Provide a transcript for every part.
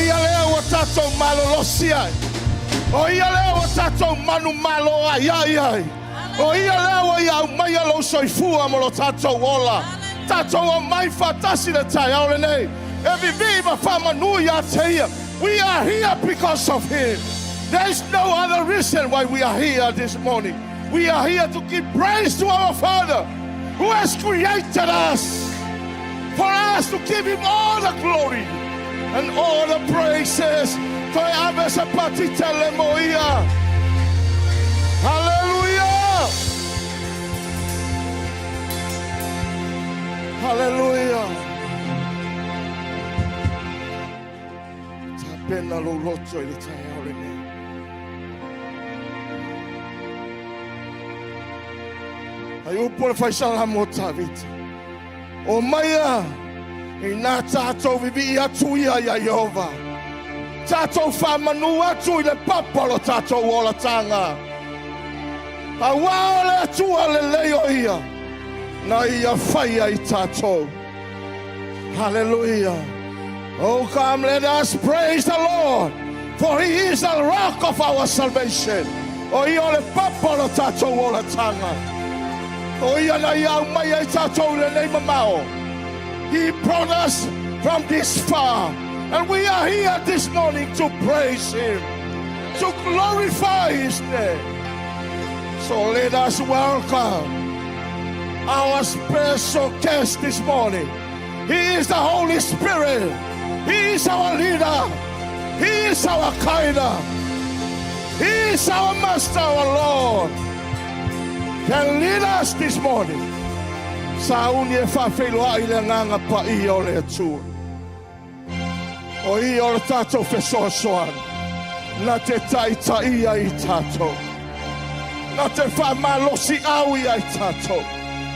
O ia lea ua tatou malolosi ai. O ia lea ua tatou manumalo ai ai ai. O ia lea ua ia aumaia lou soifua mo lo tatou ola. Tatou omai faatasi le taeao lenei. E vivii ma faamanu ia te ia. We are here because of him. There is no other reason why we are here this morning. We are here to give praise to our Father who has created us for us to give him all the glory and all the praises. Toe ave se patitele mo ia. Hallelujah! Hallelujah! Tapena lou loto i le taeao lenei. Ai upu o le faisalamo o Tavita. O maia i nā tātou vivii atu ia ia Iehova. Tātou whamanu atu i le papa o lo tātou olatanga. Auā o le Atua lelei o ia, na ia faia i tātou. Hallelujah. Oh, come, let us praise the Lord, for he is the rock of our salvation. O ia o le papa o lo tātou olatanga. O ia na ia aumai ai tātou i lenei mamao. He brought us from this far. And we are here this morning to praise him, to glorify his name. So let us welcome our special guest this morning. He is the Holy Spirit. He is our leader. He is our guide. He is our master, our Lord. Can lead us this morning. Sauni e faafeiloai le agaga paia o le Atua. O ia o le tatou fesoasoani. Na te taitaia i tatou. Na te faamalosiau ia i tatou.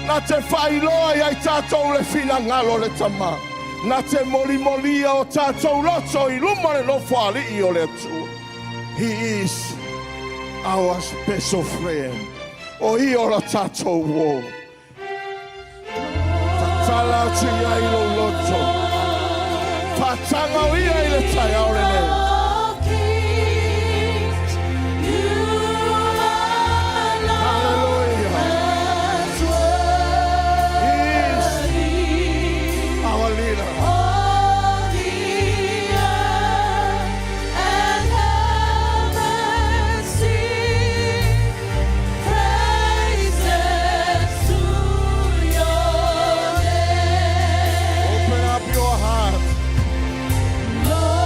Na te faailoa ia i tatou le finagalo o le Tama. Na te molimolia o tatou loto i luma le nofo alii o le Atua. He is our special friend. O ia o la tatou uō. Tatala atu ia i lou loto. Faataga o ia i le taeao lenei. Hallelujah. He is our leader. All the earth and heaven sing praises to your name. Open up your heart. Lord.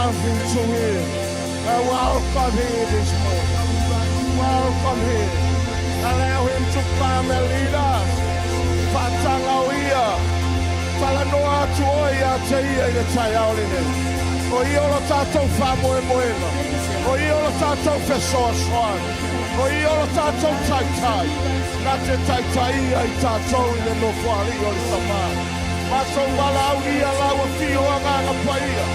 something to him. I welcome him this morning. Welcome him. Allow him to come and lead us. Faatagao ia. Talanoa atu oe ia te ia i le taeao lenei. O ia o lo tatou faamoemoega. O ia o lo tatou fesoasoani. O ia o lo tatou taitai. Na te taitaia i tatou i le nofoalii o le Tama. Matou valaaulia lau afio Agaga Paia.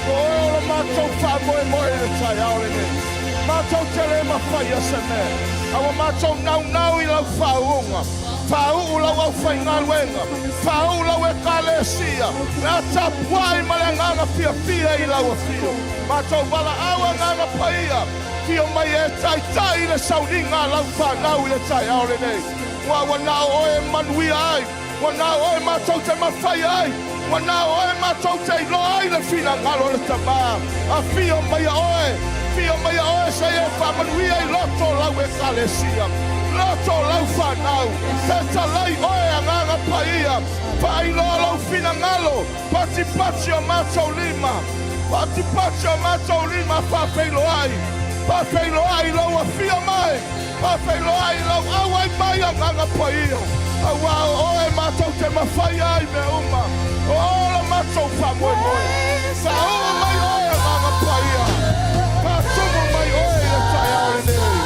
O oe o lo matou faamoemoe i le taeao lenei. Matou te le mafaia se mea. A ua matou naunau i lau faauuga. Faauu lau aufaigaluega. Faauu lau Ekalesia. Le a tapuai ma le agaga fiafia i lau afio. Matou valaau Agaga Paia. Afio mai e taitai i le sauniga a lau fanau i le taeao lenei. Ua ua na o oe e manuia ai. Ua na o oe matou te mafaia ai. Ua na o oe matou te iloa ai le finagalo o le Tama. Afio maia oe. Afio maia oe se i e faamanuia i loto o lau Ekalesia, loto o lau fanau. Fetalai oe Agaga Paia. Faailoa lou finagalo. Patipati o matou lima. Patipati o matou lima faafeiloai. Faafeiloai i lou afio mai. Faafeiloai i lau auai mai Agaga Paia. Aua o oe matou te mafaia ai mea uma. O oe lo matou faamoemoe. Faauu mai oe Agaga Paia. Faatumu mai oe i le taeao lenei.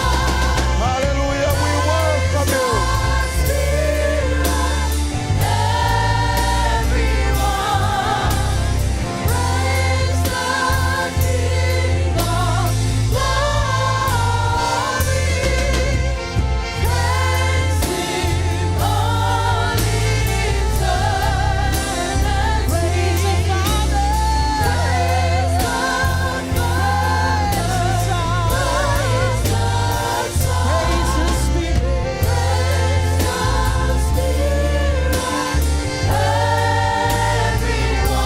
Hallelujah, we welcome you. Everyone, praise the King of glory. Praise Him, all eternity. Praise the Father, praise the Father, praise the Son, praise the Spirit, praise the Spirit. Everyone,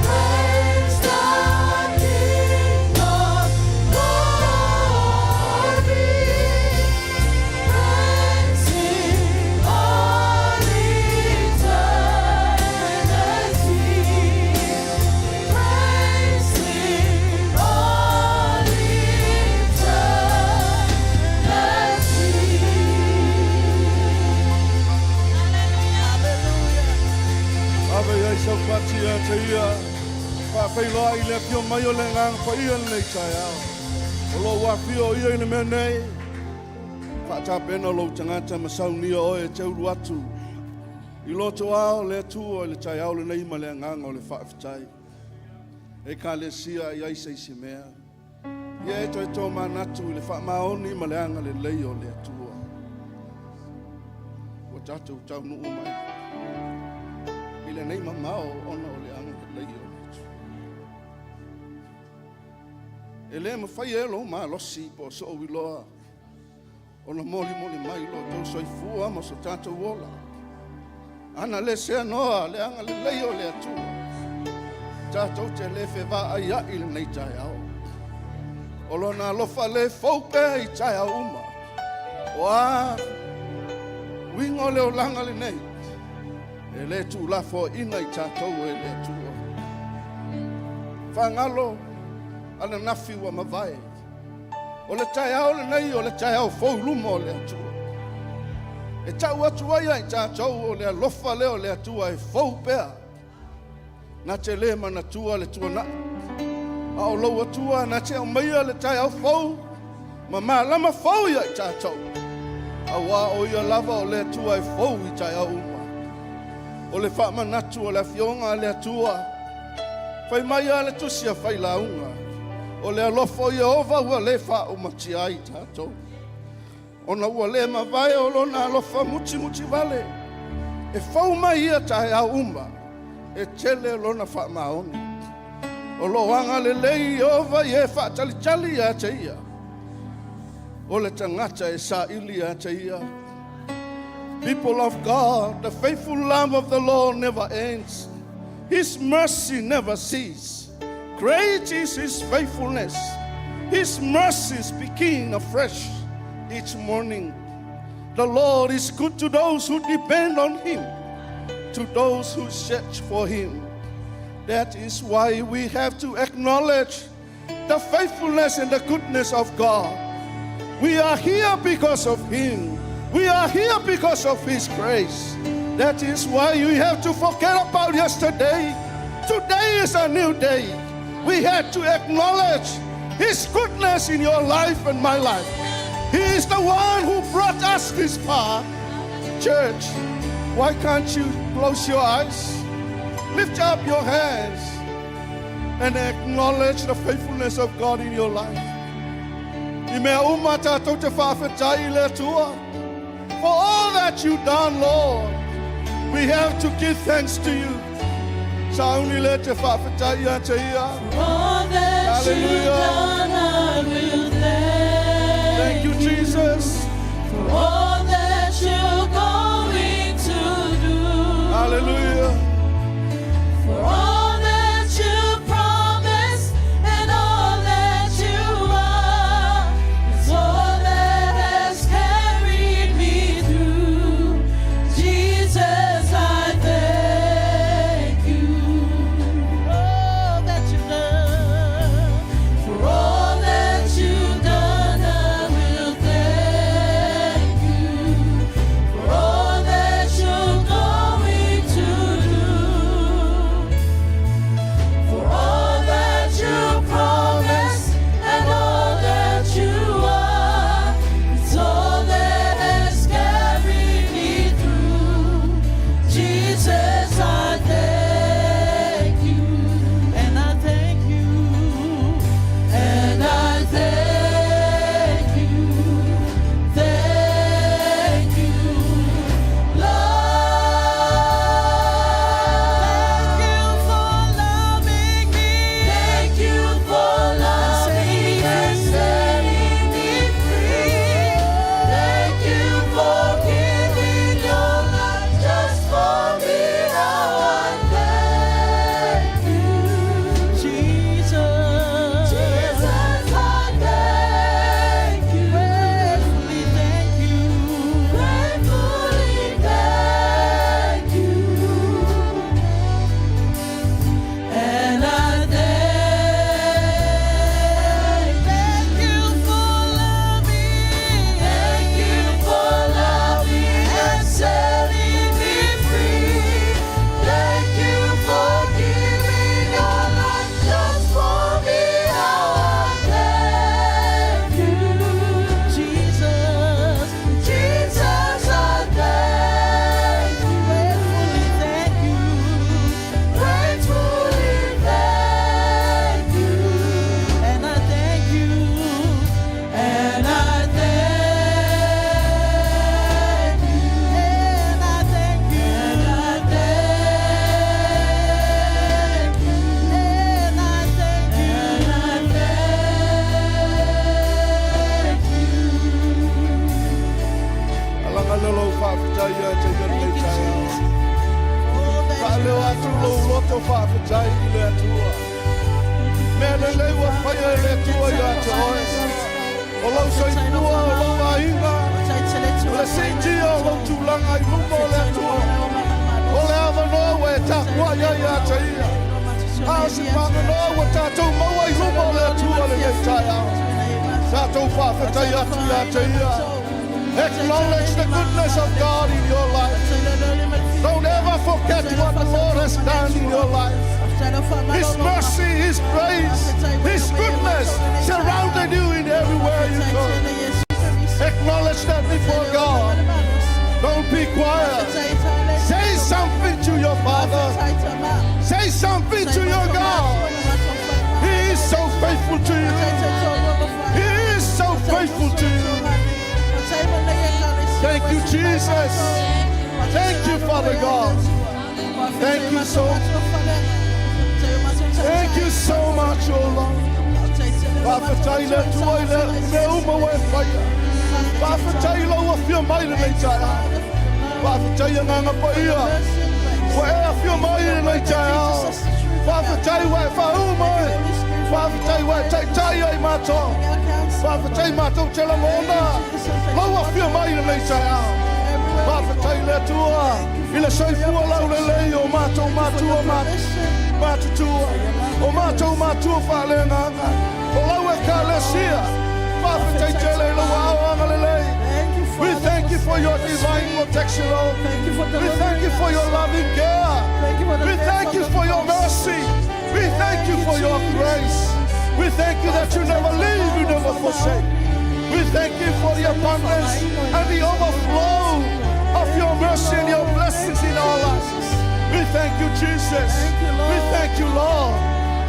praise the King of glory. Praise Him, all eternity. Praise Him, all eternity. Ave ai sau pati ia te ia. Faafeiloai i le afio mai o le Agaga Paia lenei taeao. O lou afio ia i le mea nei. Faatapena lou tagata ma saunia oe e te ulu atu. I loto ao le Atua i le taeao lenei ma le agaga o le faafetai. Ekalesia i ai se isi mea. Ia e toe tomanatu i le faamaoni ma le agalelei o le Atua. Ua tatou taunuu mai i lenei mamao ona o le agalelei o le Atua. E le mafai e lou malosi po o so'u iloa ona molimoli mai lo outou soifua ma so tatou ola. Ana le seanoa le agalelei o le Atua, tatou te le fevaaia'i i lenei taeao. O lona alofa le fou pea i taeao uma. O a uiga o le olaga lenei, e le tuulafoaiina i tatou e le Atua. Faagalo ananafi ua mavae. O le taeao lenei o le taeao fou i luma o le Atua. E tau atu ai ai tatou o le alofa lea o le Atua e fou pea. Na te le manatua le tuanai. A o lou Atua na te aumaia le taeao fou ma malama fou ia i tatou. Aua o ia lava o le Atua e fou i taeao uma. O le faamanatu o le afioga a le Atua. Fai mai a le tusi a Failauga. O le alofa o Ieova ua le faaumatia ai tatou. Ona ua le mavae o lona alofa mutimuti vale. E fou mai ia taeao uma. E tele lona faamaoni. O lo agalelei Ieova i e faatalitali ia te ia. O le tagata e saili ia te ia. People of God, the faithful love of the Lord never ends. His mercy never ceases. Great is his faithfulness. His mercies begin afresh each morning. The Lord is good to those who depend on him, to those who search for him. That is why we have to acknowledge the faithfulness and the goodness of God. We are here because of Him. We are here because of His grace. That is why you have to forget about yesterday. Today is a new day. We have to acknowledge His goodness in your life and my life. He is the one who brought us this far. Church, why can't you close your eyes? Lift up your hands and acknowledge the faithfulness of God in your life. I mea uma tātou te whawhetai i le Atua. For all that you've done, Lord, we have to give thanks to you. Sauni le te whawhetai ia te ia. All that you've Hallelujah. done, I will thank Thank you, Jesus. For all that you're going to do. Hallelujah. For all that you promised and all that you are, it's all that has carried me through. Jesus, I thank you. All that you've done, for all that you've done, I will thank you. For all that you're going to do. For all that you promised and all that you are, it's all that has carried me through. Jesus, I thank you, and I thank you, and I thank you, Lord. Thank you for loving me. Thank you for loving and setting me free. Thank you for giving your life just for me. Now I thank you, Jesus. Jesus, I thank you. Gratefully thank you. Gratefully thank you. And I thank you for loving. Thank you for loving and setting me free. Thank you for giving your life just for me. How I thank you, Jesus. Jesus, I thank you. Gratefully thank you. Gratefully thank you. And I thank you. And I thank you. And I thank you. And I thank you. And I thank you. And I thank you. Alanga le lou whawhetai ia te ia Thank nei you, taeao. Jesus. All that Whaaleo you've atu done for lou us. loto whawhetai i le Atua. Mea lelei ua faia e le Atua ia te oe. O lau soifua, o lau aiga. O le siitia o lou tulaga i luma o le Atua. O le avanoa ua e tapuai ai ia te ia. A o se pagonoa ua tātou maua i luma o le Atua lenei taeao. Tātou whawhetai atu ia te ia. Acknowledge the goodness of God in your life. Don't ever forget what the Lord has done in your life. His mercy, His grace, His goodness surrounded you in everywhere you go. Acknowledge that before God. Don't be quiet. Say something to your Father. Say something to your God. He is so faithful to you. He is so faithful to you. Thank you, Jesus. Thank you, Father God. Thank you so Thank you so much, O Lord. Faafetai le Atua i le mea uma ua e faia. Faafetai lau afio mai lenei taeao. Faafetai Agaga Paia. Ua e afio mai lenei taeao. Faafetai ua e faauu mai. Faafetai ua e taitai ai matou. Faafetai matou te lagona. Lau afio mai lenei taeao. Faafetai le Atua. I le soifua laulelei o matou matua matutua. Atua. O matou matua faaleagaga. O lau Ekalesia. Faafetai tele i lou aao agalelei. Thank you, We Father. thank you for your divine protection, Lord. Thank you for We delivering thank you for us. your loving care. Thank you for the We death thank on you the for your cross. mercy. We thank you for your grace. We thank you that you never leave, you never forsake. We thank you for the abundance and the overflow of your mercy and your blessings in our lives. We thank you, Jesus. We thank you, Lord.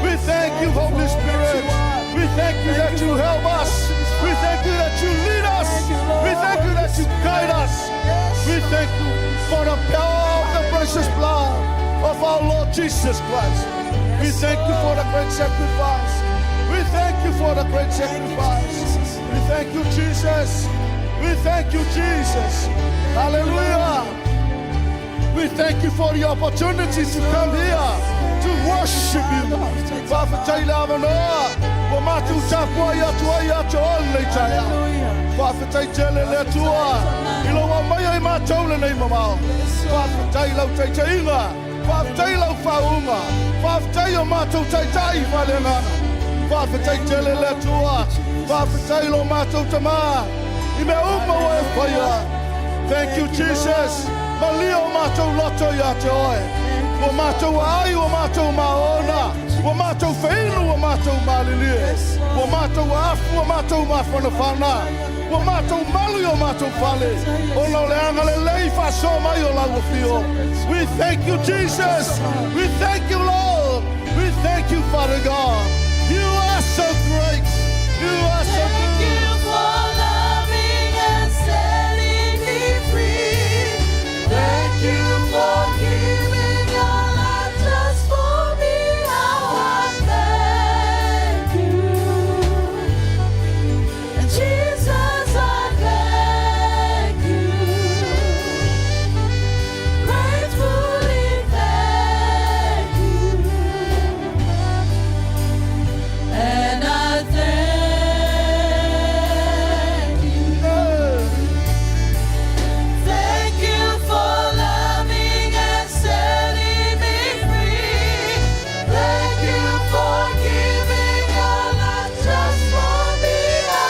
We thank you, Holy Spirit. We thank you that you help us. We thank you that you lead us. We thank you that you guide us. We thank you for the power of the precious blood of our Lord Jesus Christ. We thank you for the great sacrifice. We thank you for the great sacrifice. We thank you, Jesus. We thank you, Jesus. Hallelujah. We thank you for the opportunity to come here to worship you. Faafetai le avanoa. Ua matou tapuai atu ai ia te oe lenei taeao. Hallelujah. Faafetai tele le Atua. I lou aumaia i matou lenei mamao. Faafetai lau taitaiga. Faafetai lau faauuga. Faafetai o matou taitai faaleagaga. Faafetai tele le Atua. Faafetai lo matou Tamā. I mea uma ua e faia. Thank you, Jesus. Malia o matou loto ia te oe. Ua matou ai, ua matou maona. Ua matou feinu, ua matou malilie. Ua matou afu, ua matou mafanafana. Ua matou malu i o matou fale. Ona o le agalelei faasoa mai o lau afio. We thank you, Jesus. We thank you, Lord. We thank you, Father God. You are so great. You are so Thank good. you for loving and setting me free. Thank you for giving your life just for me. How I thank you. And Jesus, I thank you. Gratefully thank you. And I thank you. Thank you for loving and setting me free. Thank you for giving your life just for me. I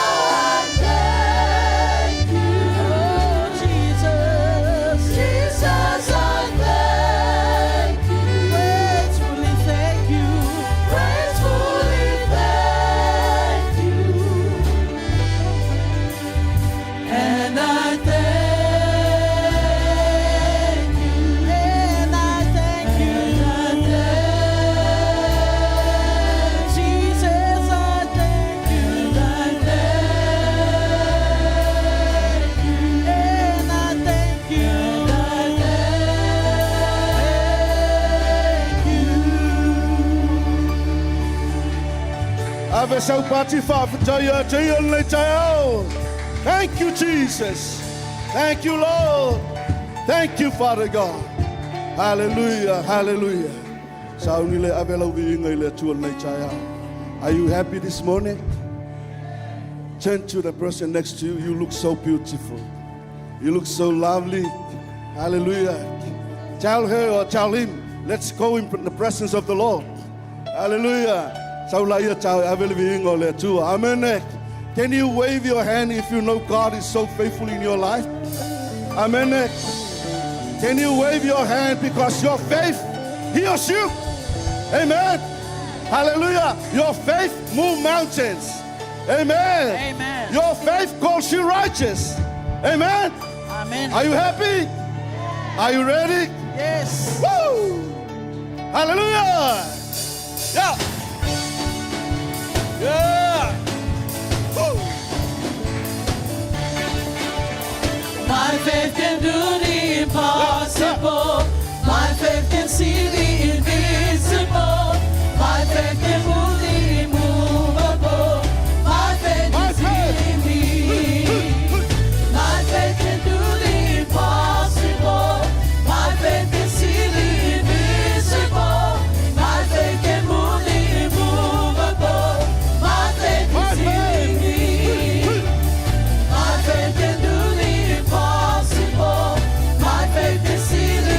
thank you, oh, Jesus. Jesus, I thank you. Gratefully thank you. Gratefully thank you. And I thank you. And I thank you. And I thank Jesus, I thank you. And I thank you. And I thank you. And I thank you. Ave sau pati faafetai ia te ia lenei taeao. Thank you, Jesus. Thank you, Lord. Thank you, Father God. Hallelujah, hallelujah. Sauni le ave lau viiga i le Atua lenei taeao. Are you happy this morning? Turn to the person next to you. You look so beautiful. You look so lovely. Hallelujah. Tell her or tell him, let's go in the presence of the Lord. Hallelujah. Saula ia tau ave le viiga o le Atua. Amen. Can you wave your hand if you know God is so faithful in your life? Amen. Can you wave your hand because your faith heals you? Amen. Hallelujah. Your faith move mountains. Amen. Amen. Your faith calls you righteous. Amen. Amen. Are you happy? Are you ready? Yes. Woo! Hallelujah! Yeah. Yeah. Woo! My faith can do the impossible. My faith can see the invisible. My faith can move the immovable. My faith My is faith. healing me. My faith can do the impossible. My faith can see the invisible. My faith can move the immovable. My faith My is faith. healing me. My faith can do the impossible. My faith can see the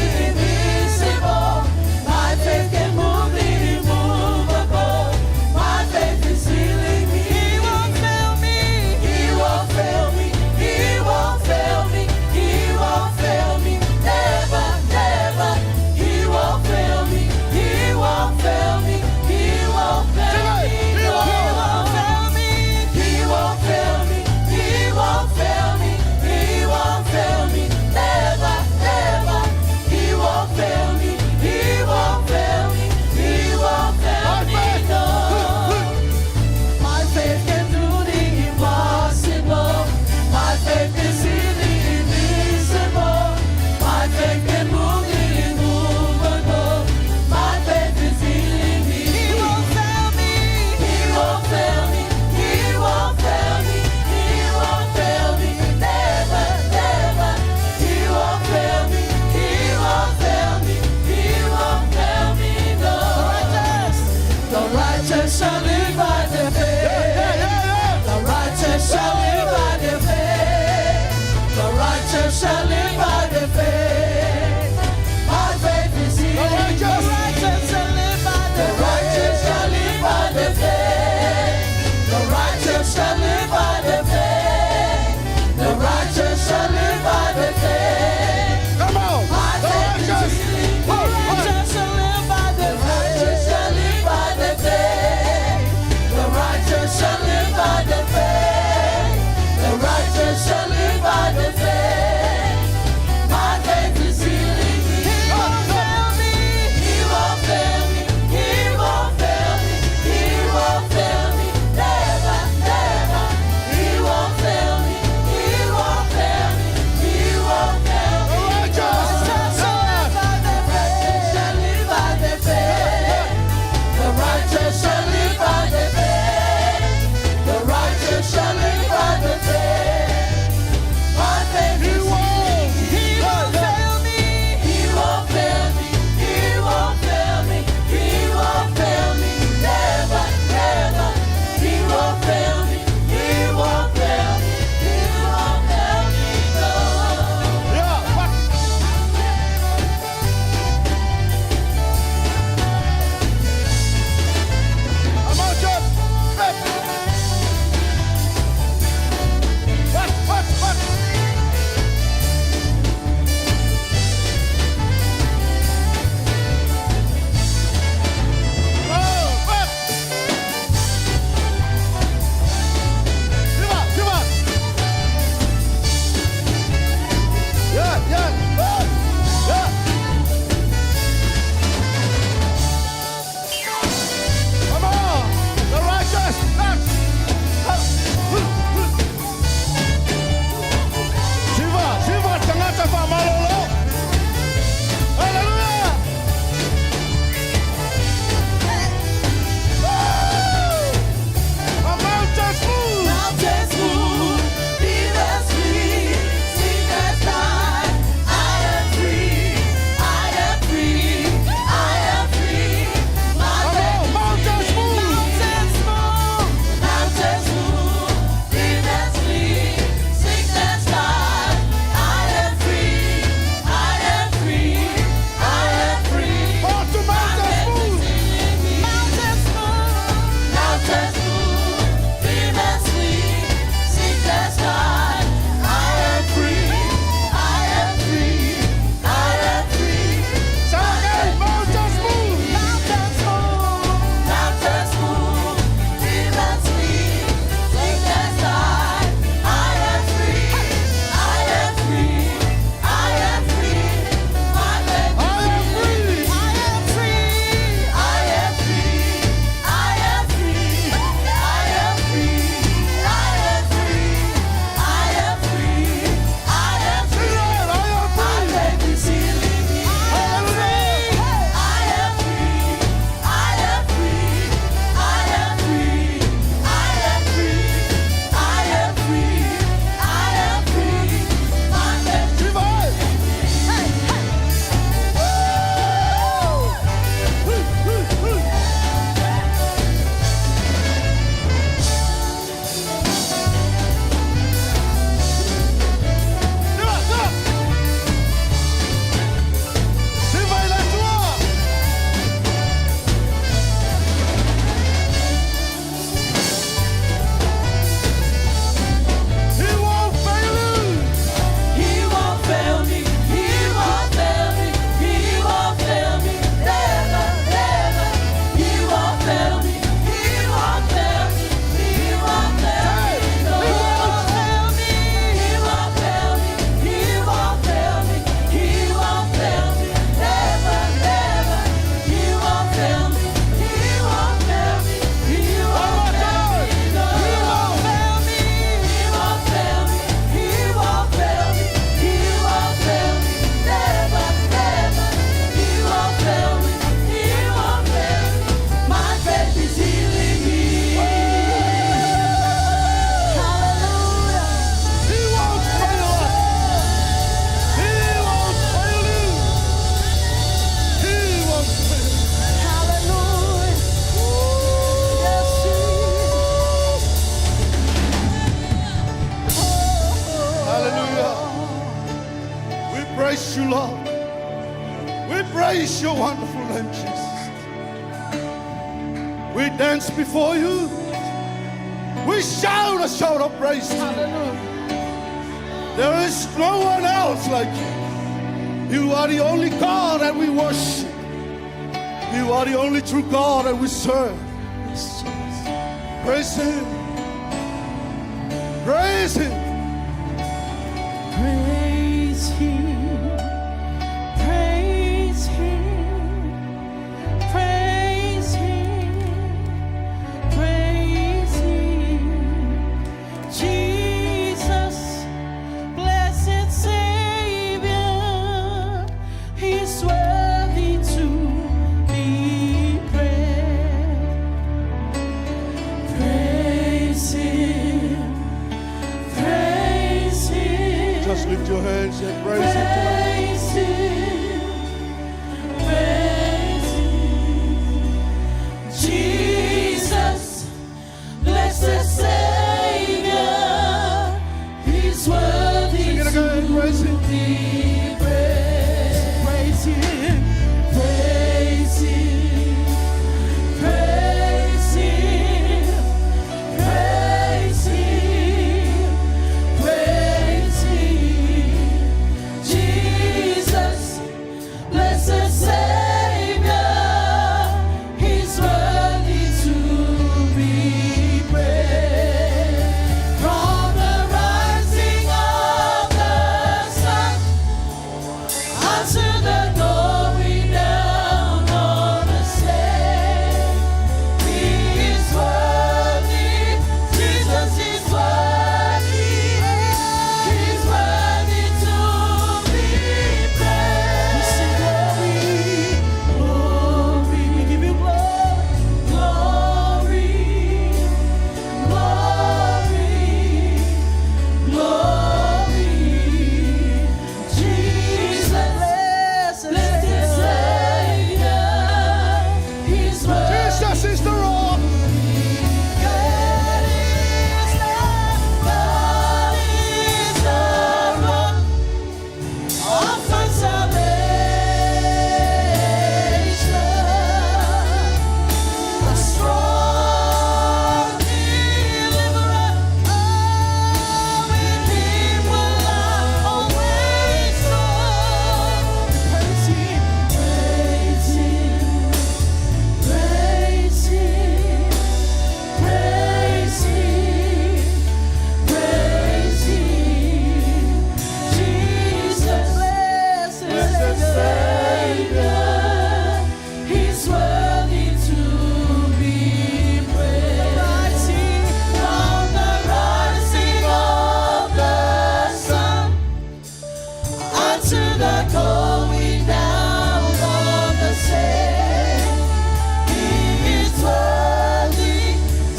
We praise your wonderful name, Jesus. We dance before you. We shout a shout of praise to you. Hallelujah. There is no one else like you. You are the only God that we worship. You are the only true God that we serve. Yes, Jesus. Praise Him. Praise Him. Praise Him. Praise Him. Praise Him. Praise Him. Jesus, blessed Savior, He's worthy to be praised. Praise Him. Praise Him. Just lift your hands and praise Him tonight. Praise Him. Praise Him. Jesus, blessed Savior, He's worthy Sing it again. to Praise Him. be praised. Praise Him. Praise Him. Praise Him. Praise Him. Praise Him. Jesus, blessed Savior, He's worthy to be praised. From the rising of the sun unto the going down of the same, He is worthy. Jesus is worthy. He's worthy to be praised. Glory, glory. We give you glory, glory, glory, glory. Jesus, blessed Savior, He's worthy. Jesus is the rock. God is the, God is the rock of my salvation, a strong deliverer. Oh, in Him will I always trust. Praise Him, praise Him, praise Him. Praise Him, praise Him, Jesus, blessed Savior, He's worthy to be praised. From the rising of the sun unto the going down of the same. He is worthy,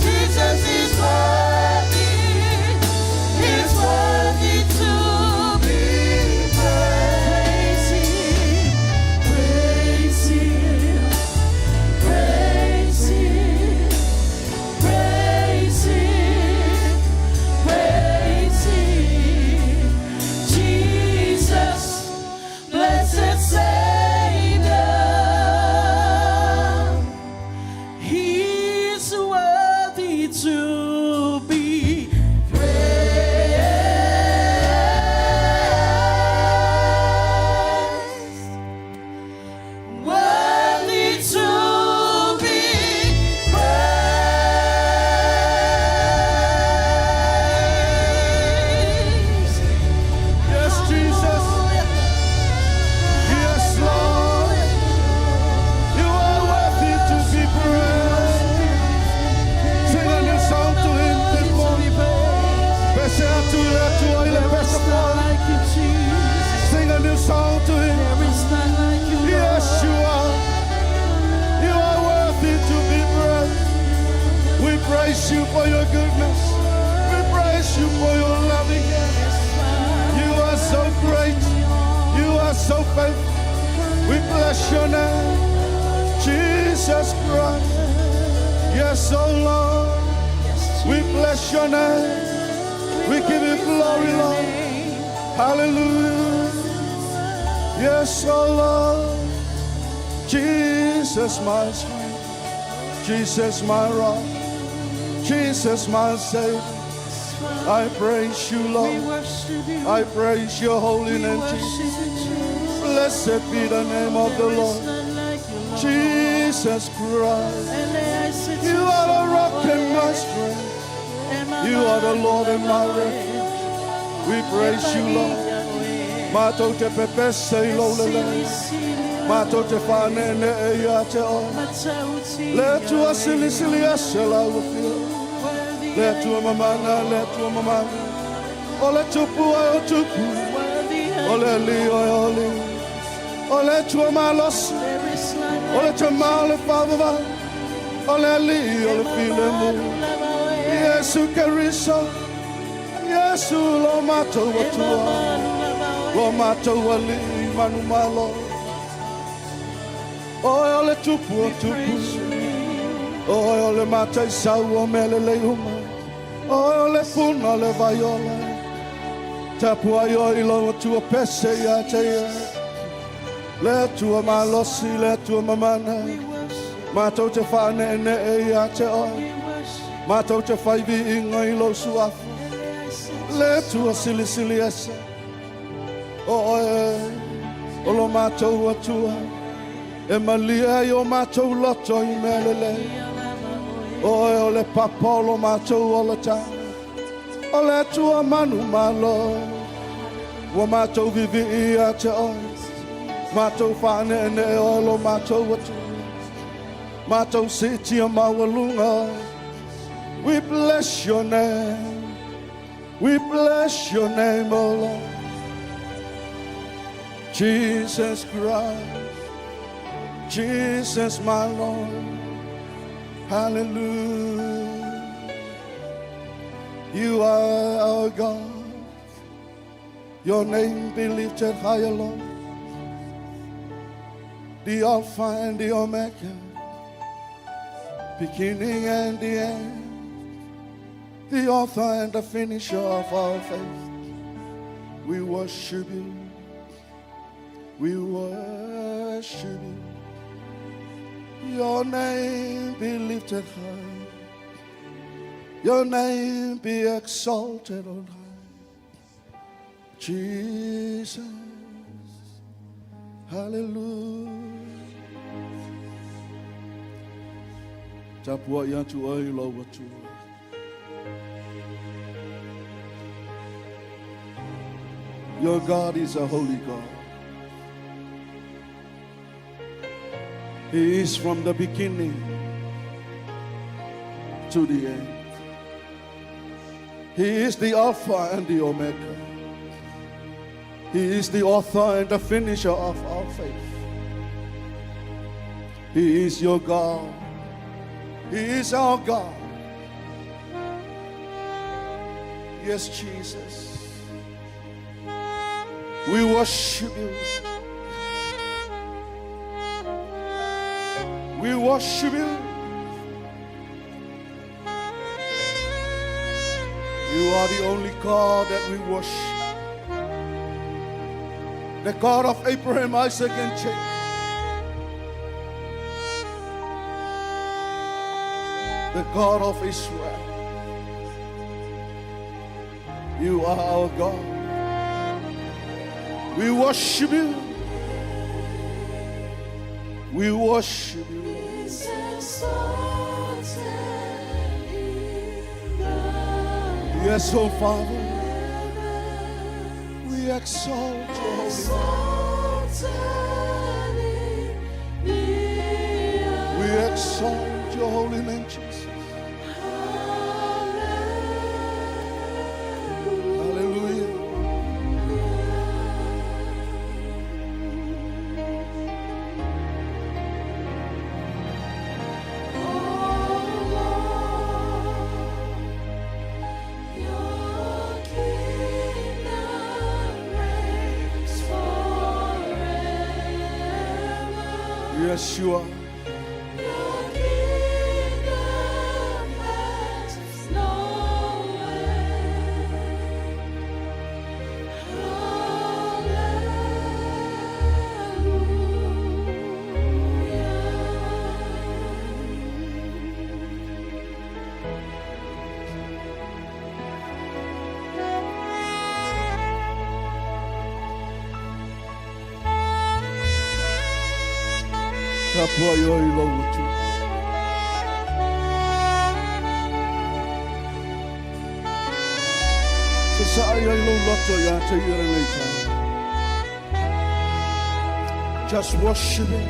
Jesus is worthy, He's worthy to be praised. Praise Him, praise Him, praise Him, praise Him, Jesus, blessed Savior. He's worthy to be praised. Worthy to be praised. Yes, Jesus. Yes, Lord. You are worthy to be praised. Sing a new song to Him this morning. Pese atu I le Atua i le pesa There is none like you, Jesus. Sing a new song to Him. There is none like you, Yes, Lord. you are. You are worthy to be praised. We praise you for your goodness. We praise you for your loving kindness. You are so great. You are so faithful. We bless your name, Jesus Christ. Yes, oh Lord. We bless your name. We give you glory, Lord. Hallelujah. Yes, oh Lord. Jesus my strength, Jesus my rock, Jesus my Savior. I praise you, Lord. I praise your holy name, Jesus. Blessed be the name of the Lord, Jesus Christ. You are the rock and my strength. You are the Lord and my refuge. We praise you, Lord. Matou te pepese i lou lelei. Matou te faaneenee ia te oe. Le Atua silisili ese lau afioga. Le Atua mamana, le Atua mamana. O le Tupu e o Tupu. O le Alii o e o Alii. O le Atua malosi. O le Tama o le faavavau. O le Alii o le filemu. Iesu Keriso. Iesu lo matou Atua. Lo matou Alii manumalo. Oe o le Tupu o Tupu. Oe o le Mataisau o mea lelei uma. Oe o le Puna o le vai ola. Tapuai oe i lou Atua pese ia te ia. Le Atua malosi, le Atua mamana. Matou te faaneenee ia te oe. Matou te fai viiga i lou suafa. Le Atua silisili ese. O oe o lo matou Atua. E malie ai o matou loto i mea lelei. Oe o le papa o lo matou olataga. O le Atua manumalo. Ua matou viivii ia te oe. Matou faaneenee oe lo matou Atua. Matou siitia maualuga oe. We bless your name. We bless your name, O Lord. Jesus Christ. Jesus, my Lord. Hallelujah. You are our God. Your name be lifted higher, Lord. The Alpha and the Omega, beginning and the end, the author and the finisher of our faith. We worship you. We worship you. Your name be lifted high. Your name be exalted on high. Jesus. Hallelujah. Tapuai atu oe i lou Atua. Your God is a holy God. He is from the beginning to the end. He is the Alpha and the Omega. He is the author and the finisher of our faith. He is your God. He is our God. Yes, Jesus. We worship you. We worship you. You are the only God that we worship. The God of Abraham, Isaac, and Jacob. The God of Israel. You are our God. We worship you. We worship you, Lord. Is exalted in the Yes, oh Father, we exalt your holy name. Exalted in the We exalt your holy name, Jesus. Hallelujah. Oh Lord, your kingdom reigns forever. Yes, you are. Your kingdom has no end. Tapuai oe i lou matua. Sasae ai lou loto ia te ia lenei taeao. Just worship him.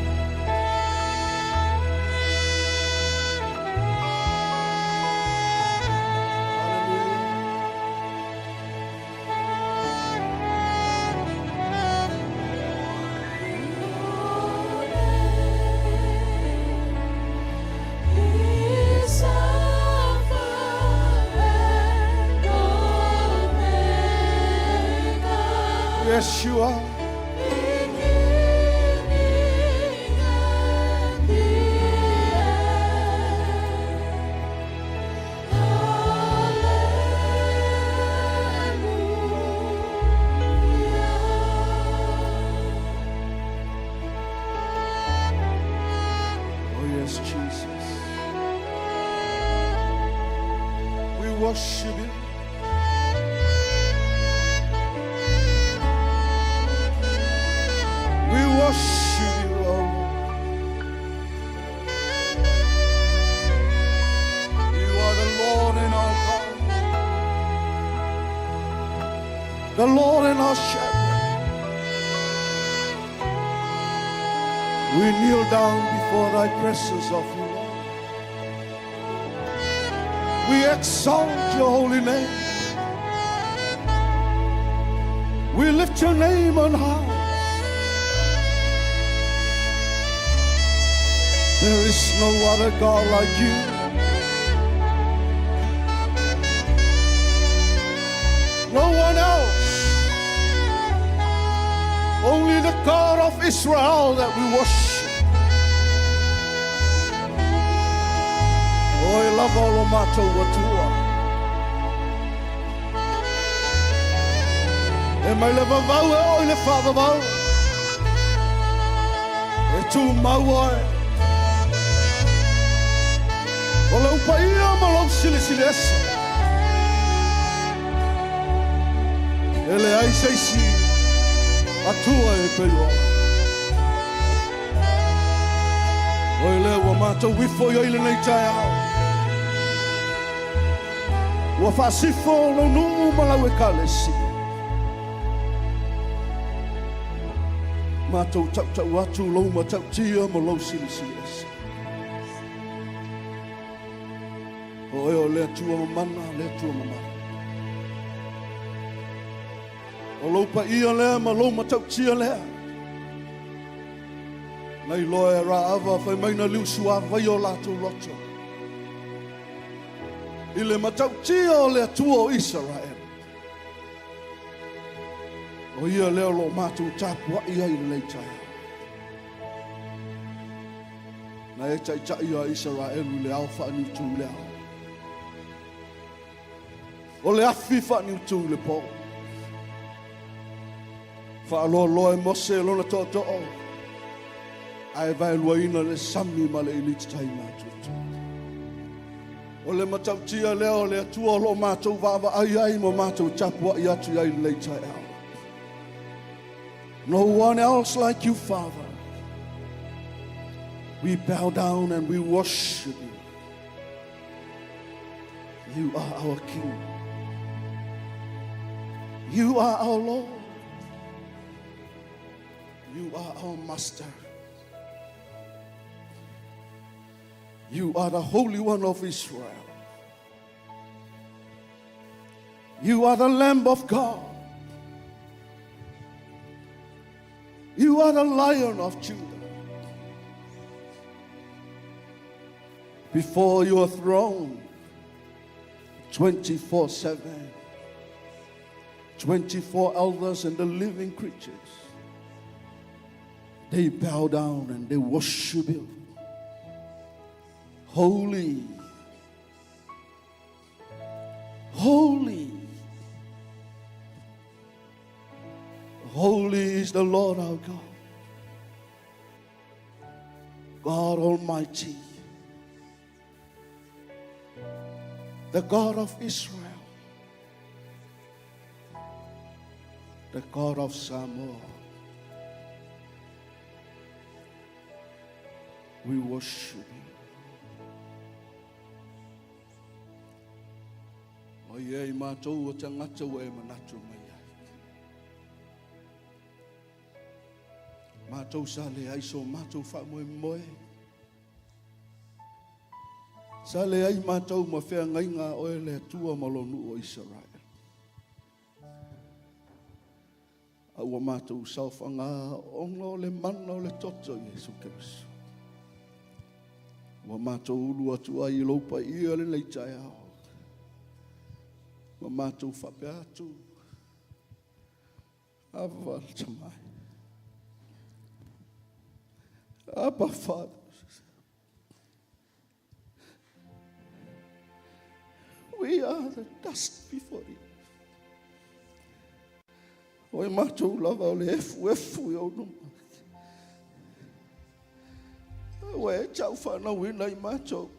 Hallelujah. Is Alpha and Omega, Yes, you are. beginning and the end. Hallelujah. Oh, yes, Jesus. We worship you. We worship you, Lord. You are the Lord and our God, the Lord and our shepherd. We kneel down before thy presence of you, Lord. We exalt your holy name. We lift your name on high. There is no other God like you. No one else. Only the God of Israel that we worship. O e lava o lo matou Atua. E mai le vavau e oo i le faavavau. E tumau oe. O lou paia ma lou silisili ese. E leai se isi Atua e pei oe. O lea ua matou ifo i ai lenei taeao. Ua faasifo lou nuu ma lau ekalesia. Matou tautau atu lou matautia ma lou silisili ese. O oe o le Atua mamana, le Atua mamana. O lou paia lea ma lou matautia lea. Na iloa e Raava fai mai na liu suavai o latou loto. I le matautia o le Atua o Isaraele. O ia lea o lo matou tapuai ai lenei taeao. Na e taitai a Isaraelu i le ao faaniutu i le ao. O le afi faaniutu i le po. Faaloaloa e Mose lona tootoo. Ae vaeluaina le sami ma le iliti tai matutu. O le matautia lea o le Atua o lo matou vaavaai ai ma matou tapuai atu i ai lenei taeao. No one else like you, Father. We bow down and we worship you. You are our King. You are our Lord. You are our Master. You are the Holy One of Israel. You are the Lamb of God. You are the Lion of Judah. Before your throne, 24/7, 24 elders and the living creatures, they bow down and they worship you. Holy, holy, holy is the Lord our God, God Almighty, the God of Israel, the God of Samoa. We worship you. O ia i matou o tagata ua e manatu mai ai. Matou sa leai so matou faamoemoe. Sa leai matou ma feagaiga a oe le Atua ma lou nuu o Isaraelu. A ua matou saofaga ona o le mana o le toto o Iesu Keriso. Ua matou ulu atu ai i lou paia lenei taeao. Ma matou faapea atu, Ava le Tama e. Abba Father. We are the dust before you. O i matou lava o le efuefu i ou luma. Ua e tau whanauina i matou.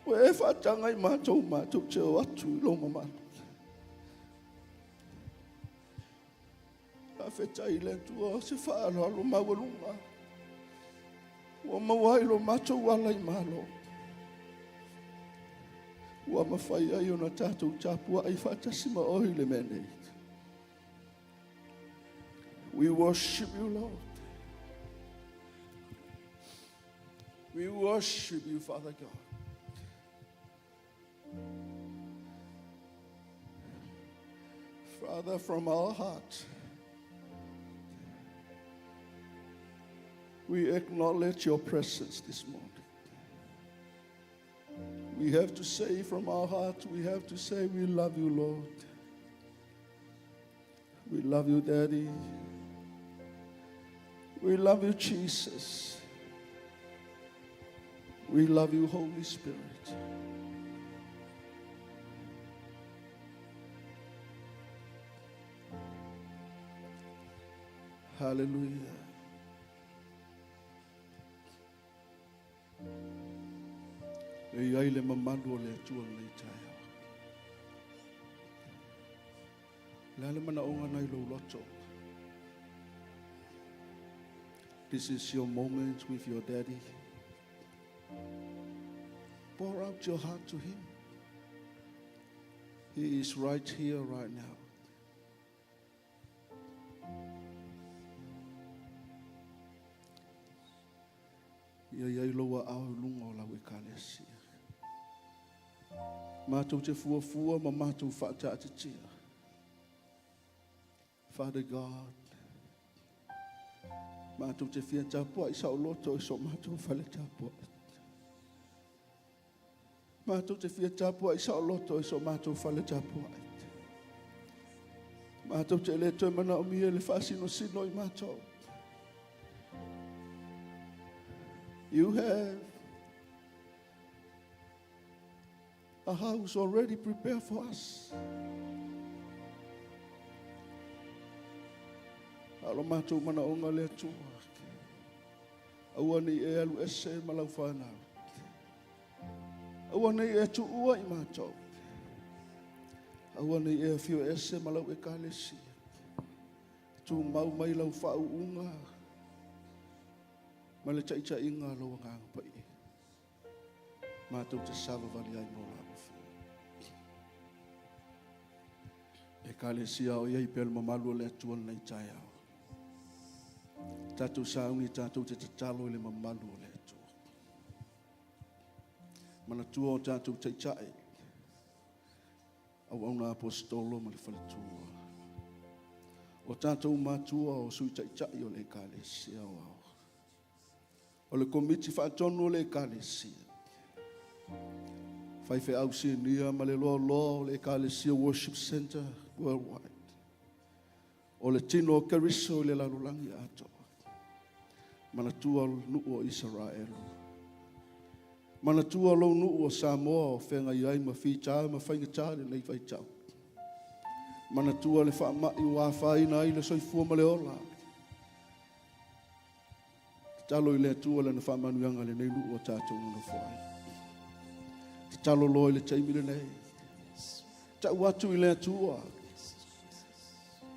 Ua e whaatanga i matou matou te o atu i lou mamalu. Faafetai i le Atua o se faaaloalo maualuga ua maua ai lo matou ala i Malo. Ua mafai ai ona tatou tapuai faatasi ma oe i le mea nei. We worship you, Lord. We worship you, Father God. Father, from our heart, we acknowledge your presence this morning. We have to say from our heart, we have to say, we love you, Lord. We love you, Daddy. We love you, Jesus. We love you, Holy Spirit. Hallelujah. E i ai le mamalu o le Atua lenei taeao. Le a le manaoga nai lou loto. This is your moment with your daddy. Pour out your heart to him. He is right here, right now. Ia i ai lou aao i luga o lau Ekalesia. Matou te fuafua ma matou faataatitia. Father God, matou te fia tapuai saoloto i so matou fale tapuai. Matou te fia tapuai saoloto i so matou fale tapuai. Matou te le toe manaomia le faasinosino i matou. You have a house already prepared for us. A o lo matou manaoga le Atua. Aua ne i e alu ese ma lau fanau. Aua ne i e tuua i matou. Aua ne i e afio ese ma lau Ekalesia. Tumau mai lau faauuga ma le taitaiga a lou Agaga Paia. Matou te savavali ai mo la alofa. Ekalesia o i ai pea le mamalu o le Atua lenei taeao. Tatou sauni tatou te tatalo i le mamalu o le Atua. Manatua o tatou taitai, auauna aposetolo ma le faletua. O tatou matua o sui taitai o le Ekalesia o ao. O le komiti faatonu o le Ekalesia. Faifeau sinia ma le loaloa o le Ekalesia Worship Center Worldwide. O le tino o Keriso i le lalolagi atoa. Manatua nuu o Isaraelu. Manatua lou nuu o Samoa o feagai ai ma fita ma faigata lenei vaitau. Manatua le faamai ua afaina ai le soifua ma le ola. Tatalo i le Atua lana faamanuiaga lenei nuu o tatou nonofo ai. Tatalo loa i le taimi lenei. Tau atu i le Atua.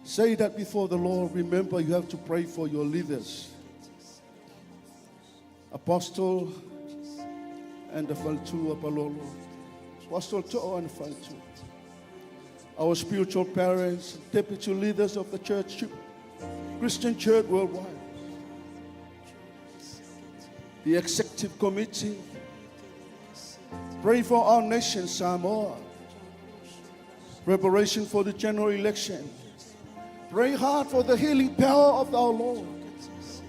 Say that before the Lord. Remember, you have to pray for your leaders. Apostle and the Faletua Palolo. Apostle To'o and the Faletua. Our spiritual parents, deputy leaders of the church, Christian Church worldwide. The executive committee. Pray for our nation, Samoa. Preparation for the general election. Pray hard for the healing power of our Lord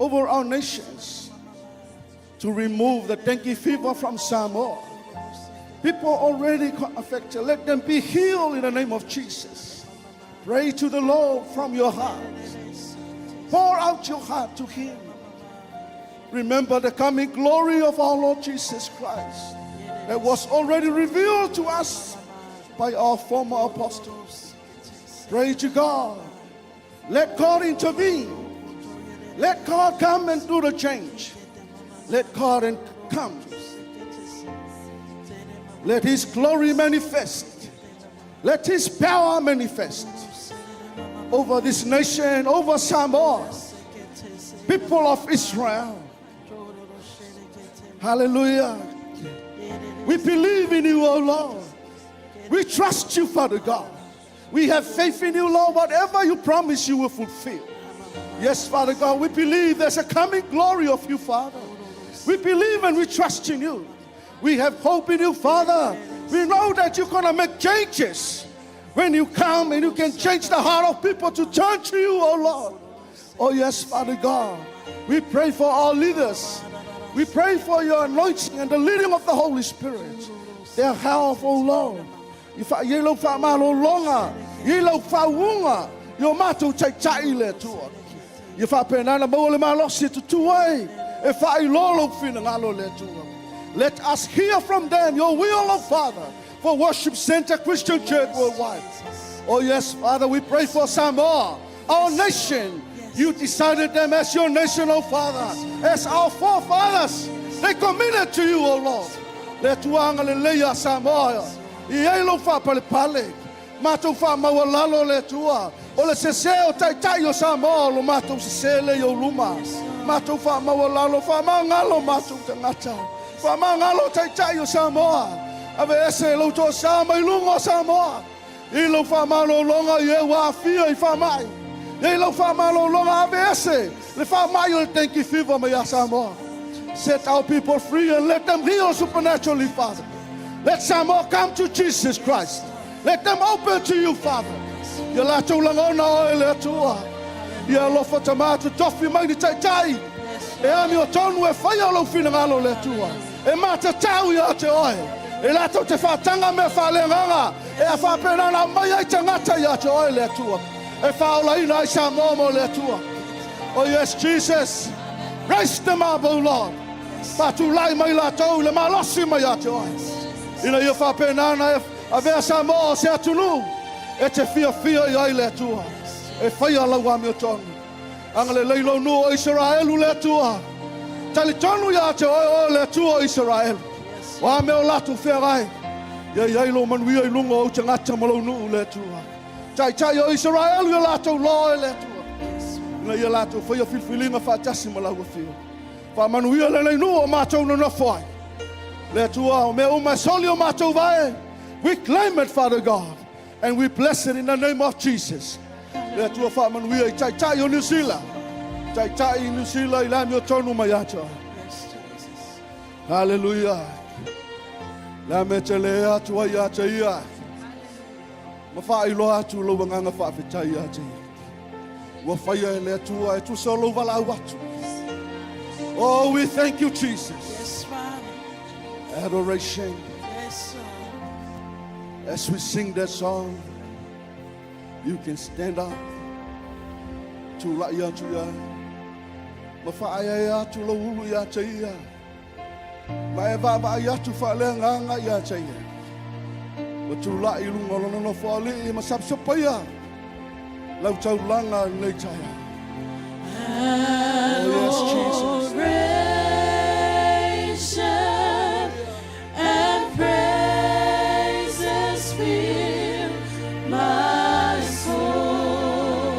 over our nations to remove the dengue fever from Samoa. People already affected, let them be healed in the name of Jesus. Pray to the Lord from your heart. Pour out your heart to Him. Remember the coming glory of our Lord Jesus Christ that was already revealed to us by our former apostles. Pray to God. Let God intervene. Let God come and do the change. Let God and come. Let His glory manifest. Let His power manifest over this nation, over Samoa, people of Israel. Hallelujah. We believe in you, O Lord. We trust you, Father God. We have faith in you, Lord. Whatever you promise, you will fulfill. Yes, Father God, we believe there's a coming glory of you, Father. We believe and we trust in you. We have hope in you, Father. We know that you're going to make changes when you come and you can change the heart of people to turn to you, oh Lord. Oh, yes, Father God. We pray for our leaders. We pray for your anointing and the leading of the Holy Spirit. Their health, oh Lord. I wha i lau wha malologa, i lau whaunga, i o mātou taitai le Atua. Ia faapena maua le malosi e tutū ai, e faailoa lou finagalo le Atua. Let us hear from them your will, oh Father, for Worship Center Christian Church worldwide. Oh yes, Father, we pray for Samoa, our nation. You decided them as your nation, oh Father, as our forefathers. They committed to you, oh Lord. Le Atua agalelei ia Samoa. I ai lou faapalepale. Matou faamaualalo le Atua. O le sesē o taitai o Samoa o lo matou sesē lea i ou luma. Matou faamaualalo, faamagalo matou tagata. Faamagalo taitai o Samoa. Aveese lou toasā mai luga o Samoa. I lou faamalologa i e ua aafia i faamai. I lau faamalologa aveese le faamai o le dengue fever mai ia Samoa. Set our people free and let them heal supernaturally, Father. Let Samoa come to Jesus Christ. Let them open to you, Father. Ia latou lagona oe le Atua. Ia alofa tamā totofi mai ni taitai. E amiotonu e faia lou finagalo le Atua. E matatau ia te oe. E latou te faataga mea faaleagaga. E a faapena na aumai ai tagata ia te oe le Atua. E faaolaina ai Samoa mo le Atua. Oh yes, Jesus. Raise them up, O Lord. Faatulai mai latou le malosi mai ia te oe. Ina ia faapena na e avea Samoa o se atunuu e te fiafia i ai le Atua. E faia lau amiotonu. Agalelei lou nuu o Isaraelu le Atua. Talitonu ia te oe oe le Atua o Isaraelu. O a mea o latou feagai. Ia i ai lou manuia i luga o ou tagata ma lou nuu le Atua. Taitai o Isaraelu ia latou loa e le Atua. Ina ia latou faia filifiliga faatasi ma lau afio. Faamanuia lenei nuu o matou nonofo ai. Le Atua, o mea uma e soli o matou vae. We claim it, Father God, and we bless it in the name of Jesus. Le Atua faamanuia i taitai o Niu Sila. Taitai i Niu Sila i le amiotonu mai ia te oe. Yes, Jesus. Hallelujah. Le a mea te le atu ai ia te ia. Ma faailoa atu lou agaga faafetai ia te ia. Ua faia e le Atua e tusa o lou valaau atu. Oh, we thank you, Jesus. Yes, Father. Adoration. Yes, Lord. As we sing that song, you can stand up. Tulai atu ia. Ma faaeaea atu lou ulu ia te ia. Ma e vaavaai atu faaleagaga ia te ia. Ua tulai i luga o lona nofoalii ma sapasapaia lau taulaga i lenei taeao. Oh, yes, Jesus. Adoration and praises fill my soul.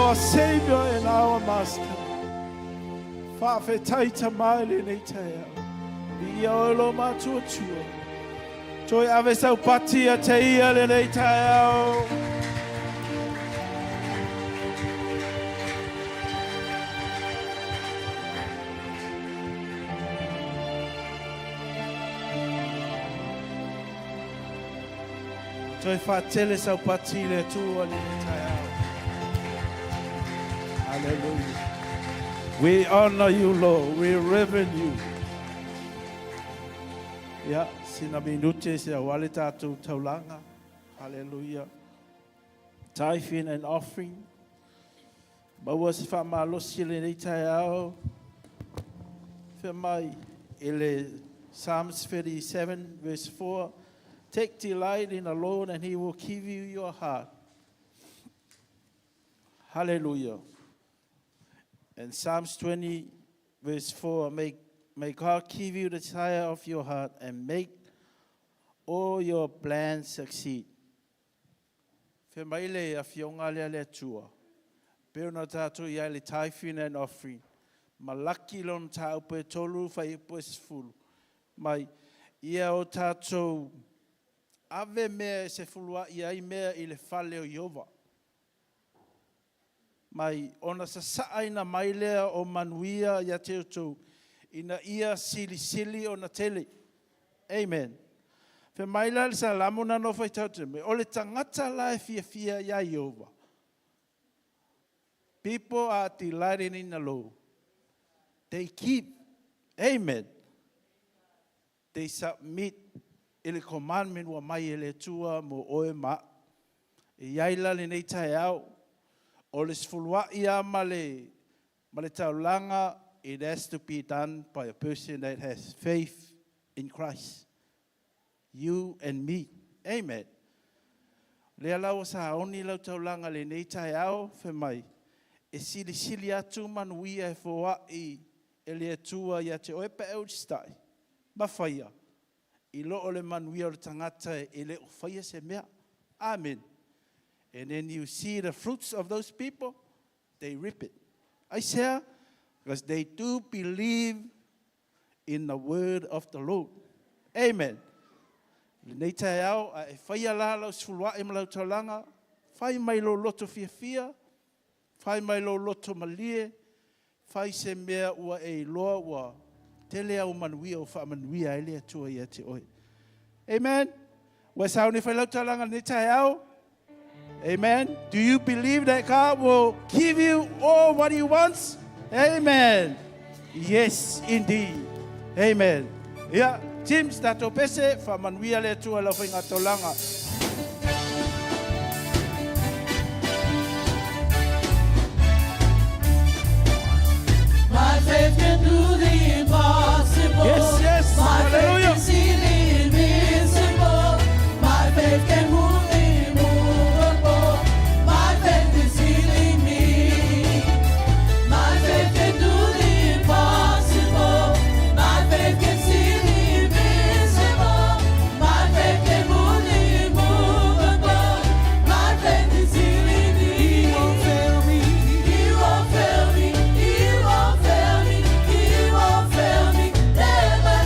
Our Savior and our Master. Faafetai Tama i lenei taeao. Viia oe lo matuatua. Toe ave sau pati ia te ia lenei taeao. Toe faatele sau pati i le Atua lenei taeao. Hallelujah. We honor you, Lord. We reverend you. Ia, sina minute se aua le tatou taulaga. Hallelujah. Tithing and offering. Maua se faamalosi i lenei taeao. Fai mai i le Psalms 37 verse 4, Take delight in the Lord and he will give you your heart. Hallelujah. And Psalms 20 verse 4, May God give you the desire of your heart and make all your plans succeed. Fai mai le afioga lea le Atua, pei ona tatou i ai le tithing and offering. Malaki lona mataupu e tolu fuaiupu e 10. Mai, ia o tatou ave mea e sefuluai ai mea i le fale o Ieova. Mai, ona sasaaina mai lea o manuia ia te outou, ina ia silisili ona tele. Amen. Fai mai la le Salamo na nofo i tau te o le tagata la e fiafia ia Ieova. People are delighting in the Lord. They keep. Amen. They submit i le commandment ua mai e le Atua mo oe ma a'u. E i ai la lenei taeao, o le sefuluai lava ma le, ma le taulaga, it has to be done by a person that has faith in Christ. You and me. Amen. Lea la ua saoni lau taulaga lenei taeao, fai mai, e silisili atu manuia e foai e le Atua ia te oe pe a e usitai, ma faia, i lo o le manuia o le tagata e le o faia se mea. Amen. And then you see the fruits of those people, they reap it. Aisea? Because they do believe in the word of the Lord. Amen. Lenei taeao, a e faia la lau sefuluai ma lau taulaga, fai mai lou loto fiafia, fai mai lou loto malie, fai se mea ua e iloa ua tele au manuia ua faamanuia ai le Atua ia te oe. Amen. Ua e sauni e fai lau taulaga lenei taeao. Amen. Do you believe that God will give you all what He wants? Amen. Yes, indeed. Amen. Ia, James, tatou pese, faamanuia le Atua i lau faiga taulaga. My faith can do the impossible. Yes. My faith Hallelujah. can see the invincible. My faith can move the immovable. My faith is healing me. My faith can do the impossible. My faith can see the invincible. My faith can move the immovable. My faith is healing me. He won't fail me. He won't fail me. He won't fail me. He won't fail me. Never,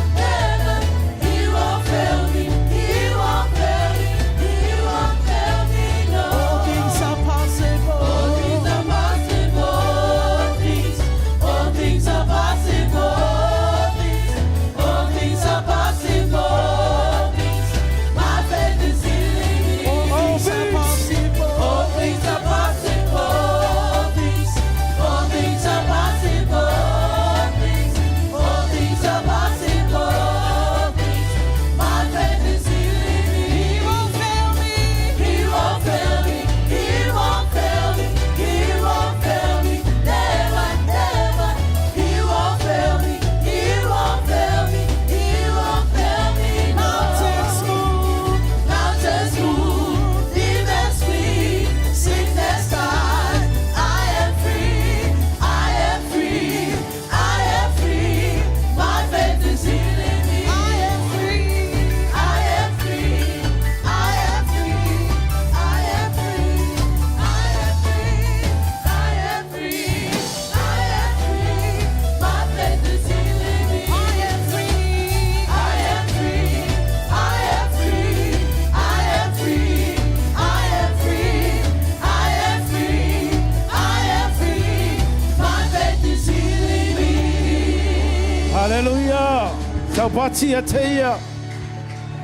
Pati ia te ia.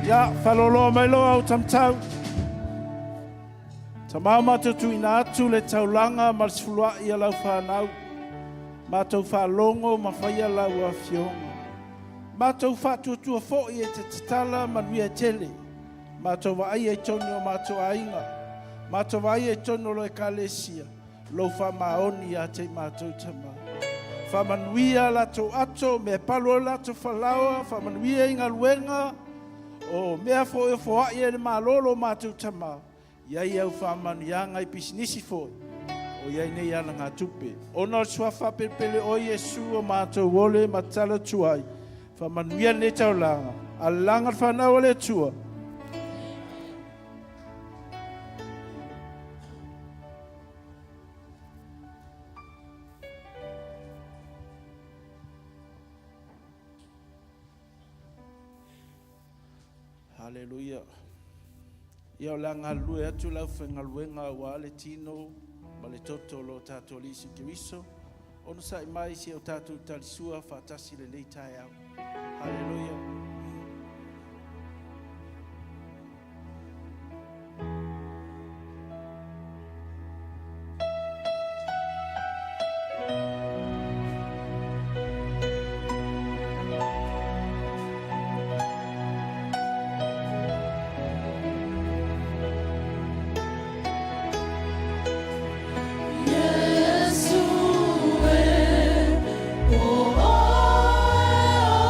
Ia, faaloloa mai loa au tamatau. Tama o matou tuuina atu le taulaga ma le sefuluai a lau fanau. Matou faalogo ma faia lau afioga. Matou faatuatua foi e te tatala manuia e tele. Matou vaaia i totonu o matou aiga. Matou vaaia i totonu o lo ekalesia. Lou faamaoni ia te i matou Tama. Faamanuia latou ato, mea e palu ai latou falaoa, faamanuia i galuega, o mea foi o foai e le Malo lo matou Tama, i ai au faamanuiaga i pisinisi foi, o i ai nei alagatupe. Ona o le suafa faapelepele o Iesu o matou ole ma tatalo atu ai, faamanuia lenei taulaga, alalaga le fanau a le Atua. Haleluia. Ia o le a galulue atu le aufaigaluega aua le tino ma le toto o lo tatou Alii Iesu Keriso. Onosai mai se i o tatou talisua faatasi i lenei taeao. Haleluia. Iesu e, o oe o.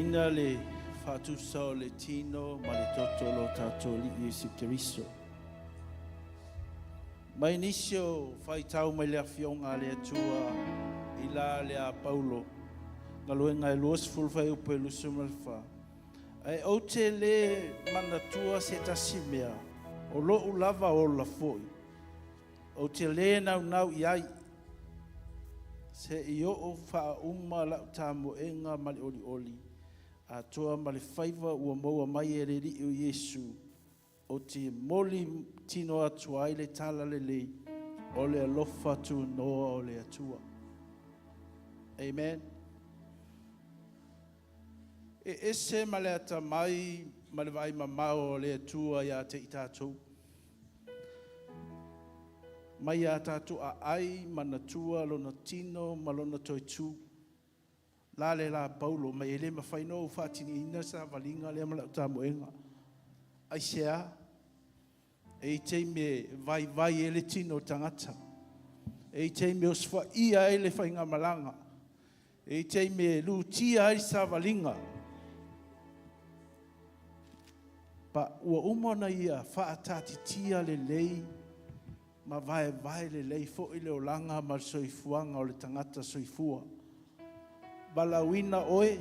taulimaina le faatusa o le tino ma le toto o lo tatou Alii Iesu Keriso. Mai nisi o faitau mai le Afioga a le Atua i la le a Paulo, galuega e 20 fuaiupu e 24. Ae ou te lē manatua se tasi mea, o lo'u lava ola foi, ou te lē naunau i ai, se'i oo faauma la'u tamoega ma le olioli, atoa ma le faiva ua maua mai e le Alii o Iesu, ou te moli tino atu ai le tala lelei o le alofa tunoa o le Atua. Amen. E ese ma le atamai ma le vaai mamao o le Atua iā te i tatou. Mai a tatou aai manatua lona tino ma lona toetū. La le la Paulo mai e le mafai ona ou faatiniina savaliga lea ma lau tamoega. Aisea? E i ai taimi e vaivai ai le tino o le tagata. E i ai taimi e osofaia ai le faigamalaga. E i ai taimi e lutia ai le savaliga. Pa ua uma ona ia faataatitia lelei ma vaevae lelei foi le olaga ma le soifuaga o le tagata soifua. Valaauina oe,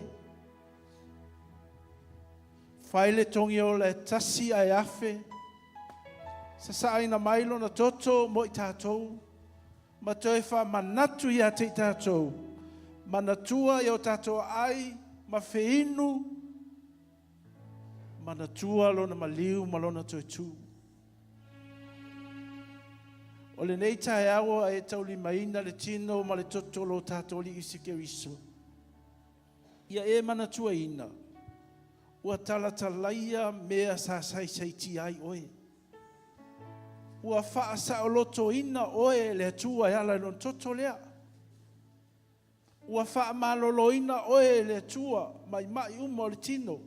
fai le togiola e tasi ae afe, sasaaina mai lona toto mo i tatou, ma toe faamanatu ia te i tatou, manatua i o tatou aai ma feinu, manatua lona maliu ma lona toetū. O lenei taeao e taulimaina le tino ma le toto o lo tatou Alii Iesu Keriso, ia e manatuaina, ua talatalaia mea sa saisaitia ai oe. Ua faasaolotoina oe e le Atua e ala i lona toto lea. Ua faamaloloina oe e le Atua mai mai uma o le tino,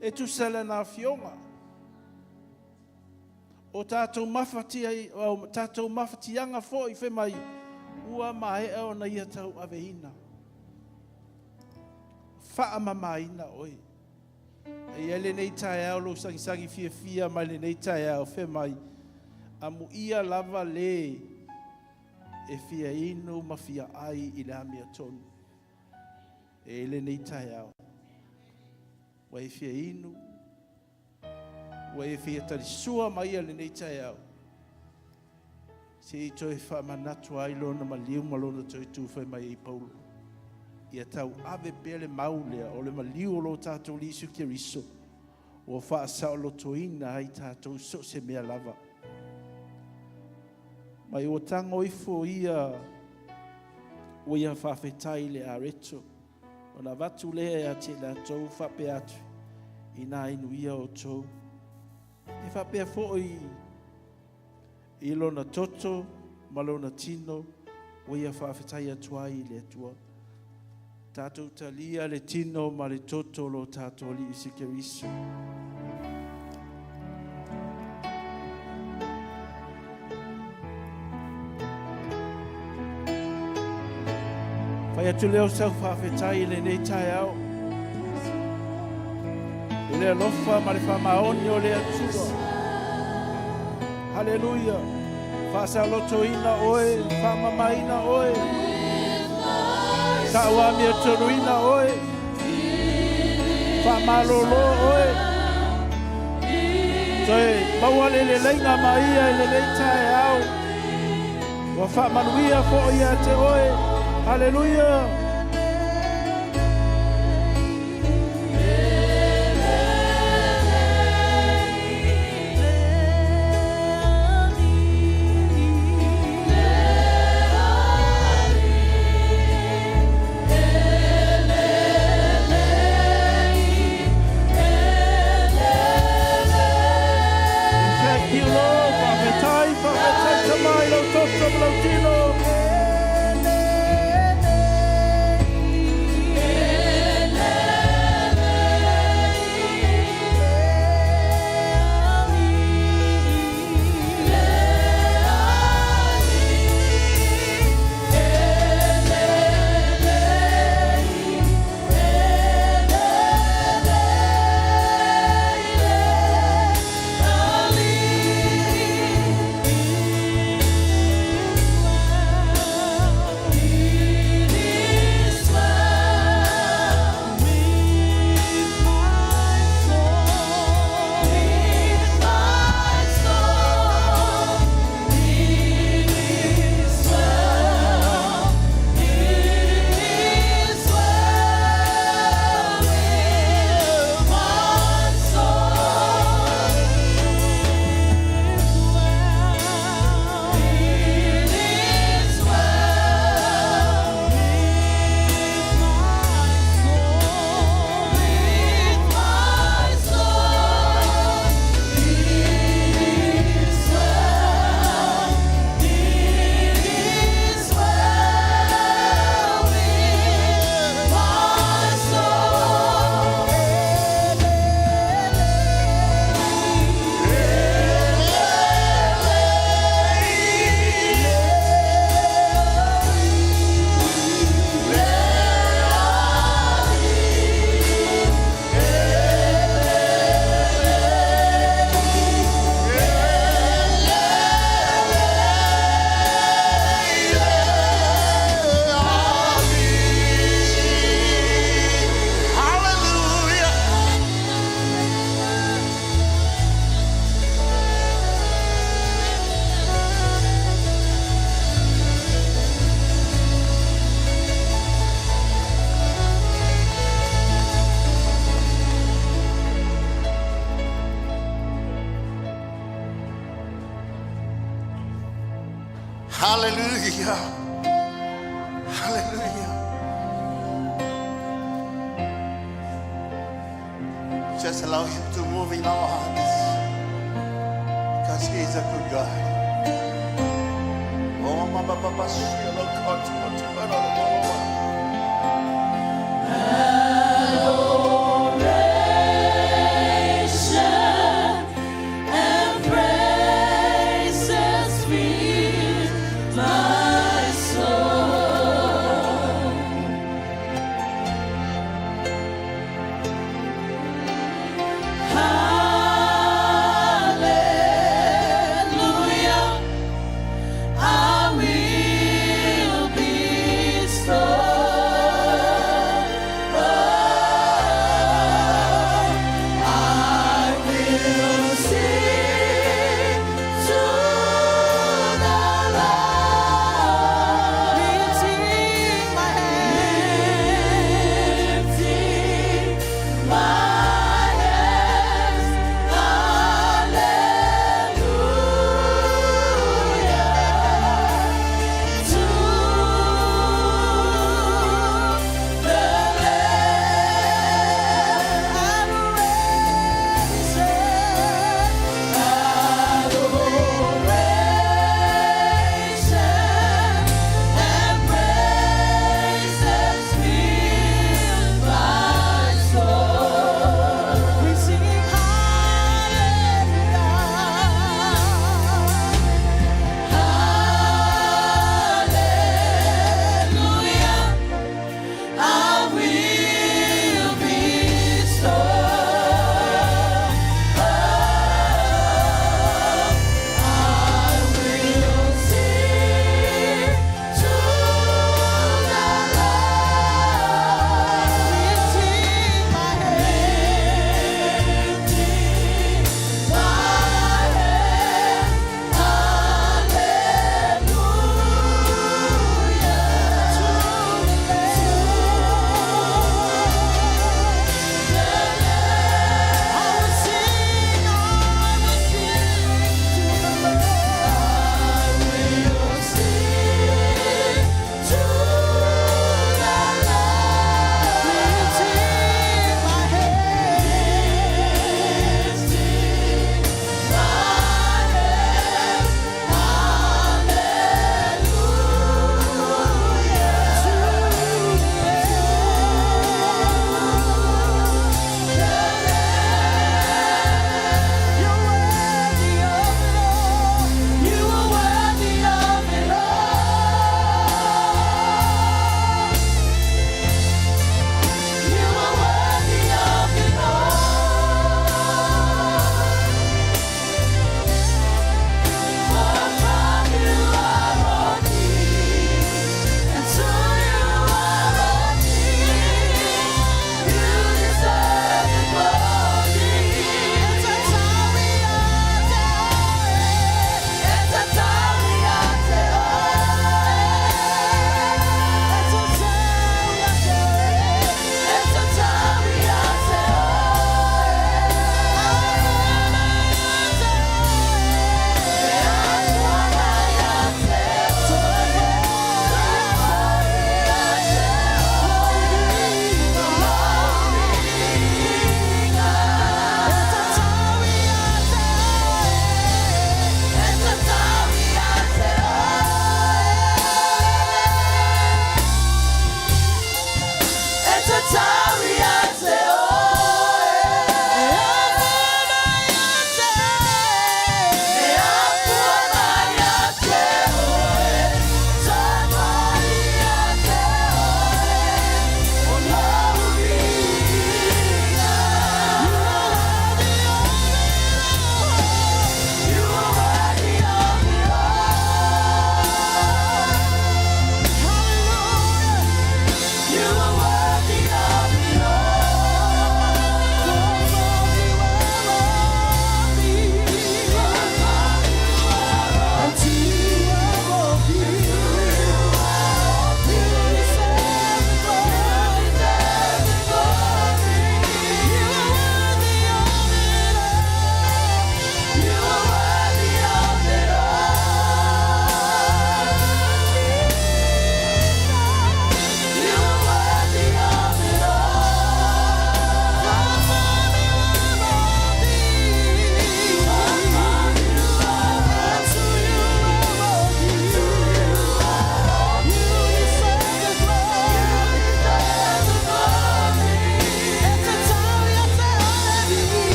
e tusa i lana afioga. O tatou mafatia, o tatou mafatiaga foi fai mai, ua maea ona ia tauaveina. Faamamaina oe. E i ai lenei taeao lou sagisagi fiafia mai lenei taeao, fai mai, amuia lava le e fia inu ma fia ai i le amiotonu. E i ai lenei taeao, ua e fia inu, ua e fia talisua mai ia lenei taeao, se i toe faamanatu ai lona maliu ma lona toetū fai mai ai Paulo. Ia tauave pea le mau lea o le maliu o lo tatou Alii Iesu Keriso, ua faasaolotoina ai tatou so o se mea lava. Mai ua tago ifo ia ua ia faafetai i le areto, ona avatu lea ia te i latou faapea atu, ina inu ia outou. E faapea foi i lona toto ma lona tino ua ia faafetai atu ai i le Atua. Tatou talia le tino ma le toto o lo tatou Alii Iesu Keriso. Fai atu lea o sau faafetai i lenei taeao. I le alofa ma le faamaoni o le Atua. Haleluia. Faasalotoina oe, faamamaina oe. Tauamiotoluina oe. Faamalolo oe. Toe maua le leleiga ma ia i lenei taeao. Ua faamanuia foi ia te oe. Haleluia. Thank you, Lord. Faafetai, faafetai tamai lau toto ma lau tino. Hallelujah. Hallelujah. Just allow Him to move in our hearts because He is a good God. Oh, mama, papa, shilo, koto, koto, koto, koto. Adoration and praises fill my soul. Hallelujah, I will be strong.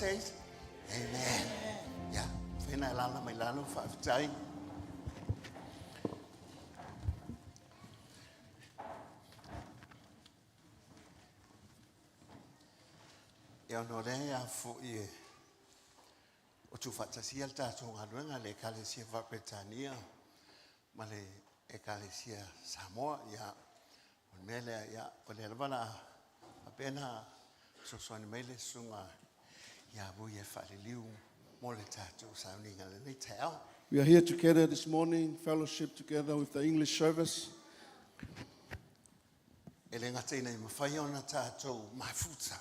says, Amen. Ia, mafai ona e alaala mai lalo, faafetai. Ia, ona o lea ia foi e o tuufaatasia le tatou galuega le Ekalesia Faa-Peretania ma le Ekalesia Samoa. Ia, o le mea lea, ia, o lea lava o le a faapea ona fesoasoani mai le susuga ia Vui e faaliliu mo le tatou sauniga i lenei taeao. We are here together this morning, fellowship together with the English service. E le gata ina ia mafai ona tatou mafuta,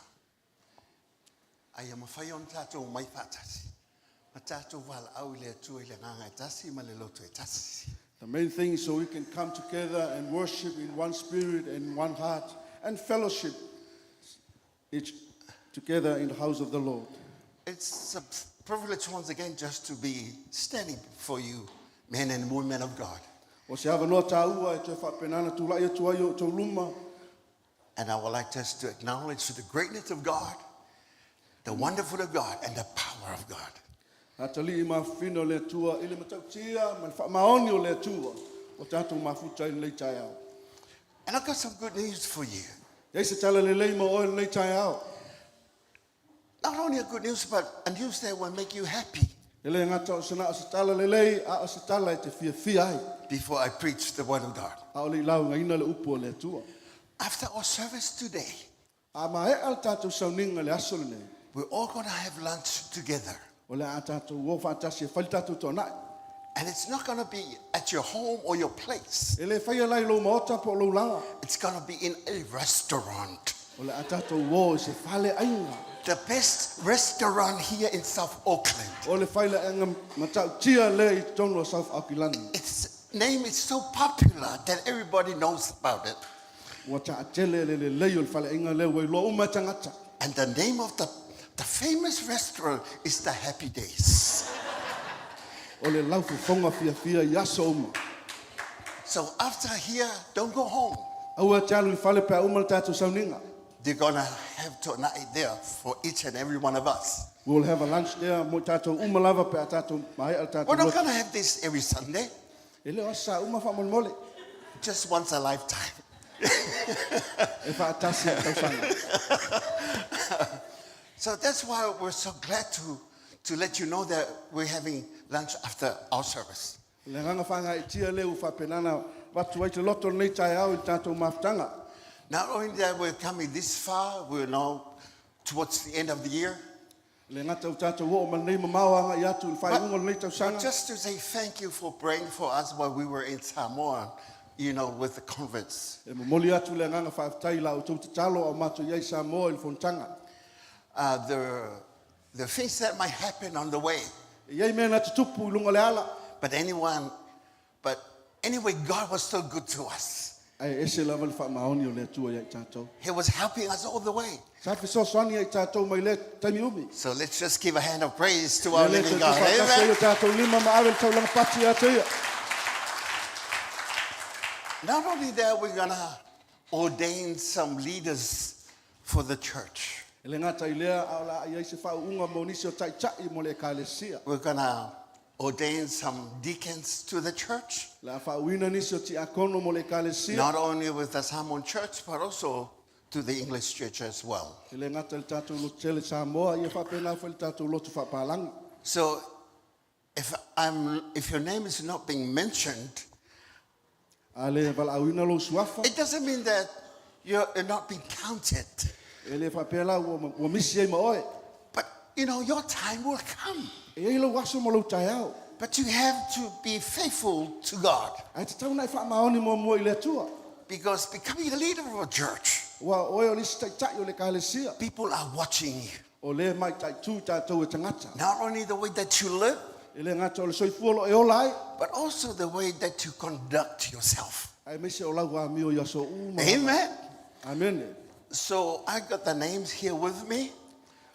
a ia mafai ona tatou omai faatasi, ma tatou valaau i le Atua i le agaga e tasi ma le loto e tasi. The main thing is so we can come together and worship in one spirit and one heart and fellowship each together in the house of the Lord. It's a privilege once again just to be standing before you, men and women of God. O se avanoa tāua e toe faapena ona tulai atu ai i o outou luma. And I would like just to acknowledge the greatness of God, the wonderful of God, and the power of God. Atalii ma afafine o le Atua i le matautia ma le faamaoni o le Atua o tatou mafuta i lenei taeao. And I've got some good news for you. E i ai se tala lelei mo oe i lenei taeao. Not only a good news, but a news that will make you happy E le gata o se na o se tala lelei, a o se tala e te fiafia ai. before I preach the word of God. A o le i laugaina le upu a le Atua. After our service today, A maea le tatou sauniga i le aso lenei, we're all going to have lunch together. o le a tatou o faatasi e fai le tatou toanai. And it's not going to be at your home or your place. E le faia la i lou maota po o lou laga. It's going to be in a restaurant. O le a tatou o i se fale aiga. The best restaurant here in South Auckland. O le faleaiga matautia lea i totonu o South Auckland. Its name is so popular that everybody knows about it. Ua taatele le lelei o le faleaiga lea ua iloa uma e tagata. And the name of the famous restaurant is the Happy Days. O le laufofoga fiafia i aso uma. So after here, don't go home. Aua e te alu i fale pe a uma le tatou sauniga. They're gonna have tonight there for each and every one of us. We will have a lunch there mo tatou uma lava pe a tatou maea le tatou We're not lotu. gonna have this every Sunday, E le o aso sa uma faamolemole. just once a lifetime. E faatasi i le tausaga. So that's why we're so glad to let you know that we're having lunch after our service. O le agaga faagaeetia lea ua faapena ona avatu ai se loto i lenei taeao i le tatou mafutaga. Not only that we're coming this far, we're now towards the end of the year. E le gata ua tatou oo ma lenei mamao agai atu i le faaiuga o lenei But tausaga. just to say thank you for praying for us while we were in Samoa, with the conference. E momoli atu le agaga faafetai i la outou tatalo a o matou i ai i Samoa i le fonotaga. The things that might happen on the way. E i ai mea na tutupu i luga o le ala. But anyway, God was so good to us. Ae ese lava le faamaoni o le Atua ia i tatou. He was helping us all the way. Sa fesoasoani ia i tatou mai lea taimi umi. So let's just give a hand of praise to our Le living God. faatasi ai Amen. o tatou lima ma ave le taulaga pati ia te ia. Not only that, we're gonna ordain some leaders for the church. E le gata i lea, a o le a i ai se faauuga mo nisi o taitai mo le ekalesia. We're gonna ordain some deacons to the church, O le a faauuina nisi o tiakono mo le ekalesia. not only with the Samoan church, but also to the English church as well. E le gata i le tatou lotu tele Samoa, ia faapena foi le tatou lotu faapalagi. So if your name is not being mentioned, A le valaauina lou suafa, it doesn't mean that you're not being counted. e le faapea la ua misi ai ma oe. But your time will come. E i ai lou aso ma lou taeao. But you have to be faithful to God. Ae tatau ona e faamaoni muamua i le Atua. Because becoming a leader of a church, Aua o oe o le isi taitai o le ekalesia. people are watching you. O lea e mataitu tatou e tagata. Not only the way that you live, E le gata o le soifua o lo o e ola ai, but also the way that you conduct yourself. aemaise o lau amio i aso uma. Amen. Amene. So I got the names here with me.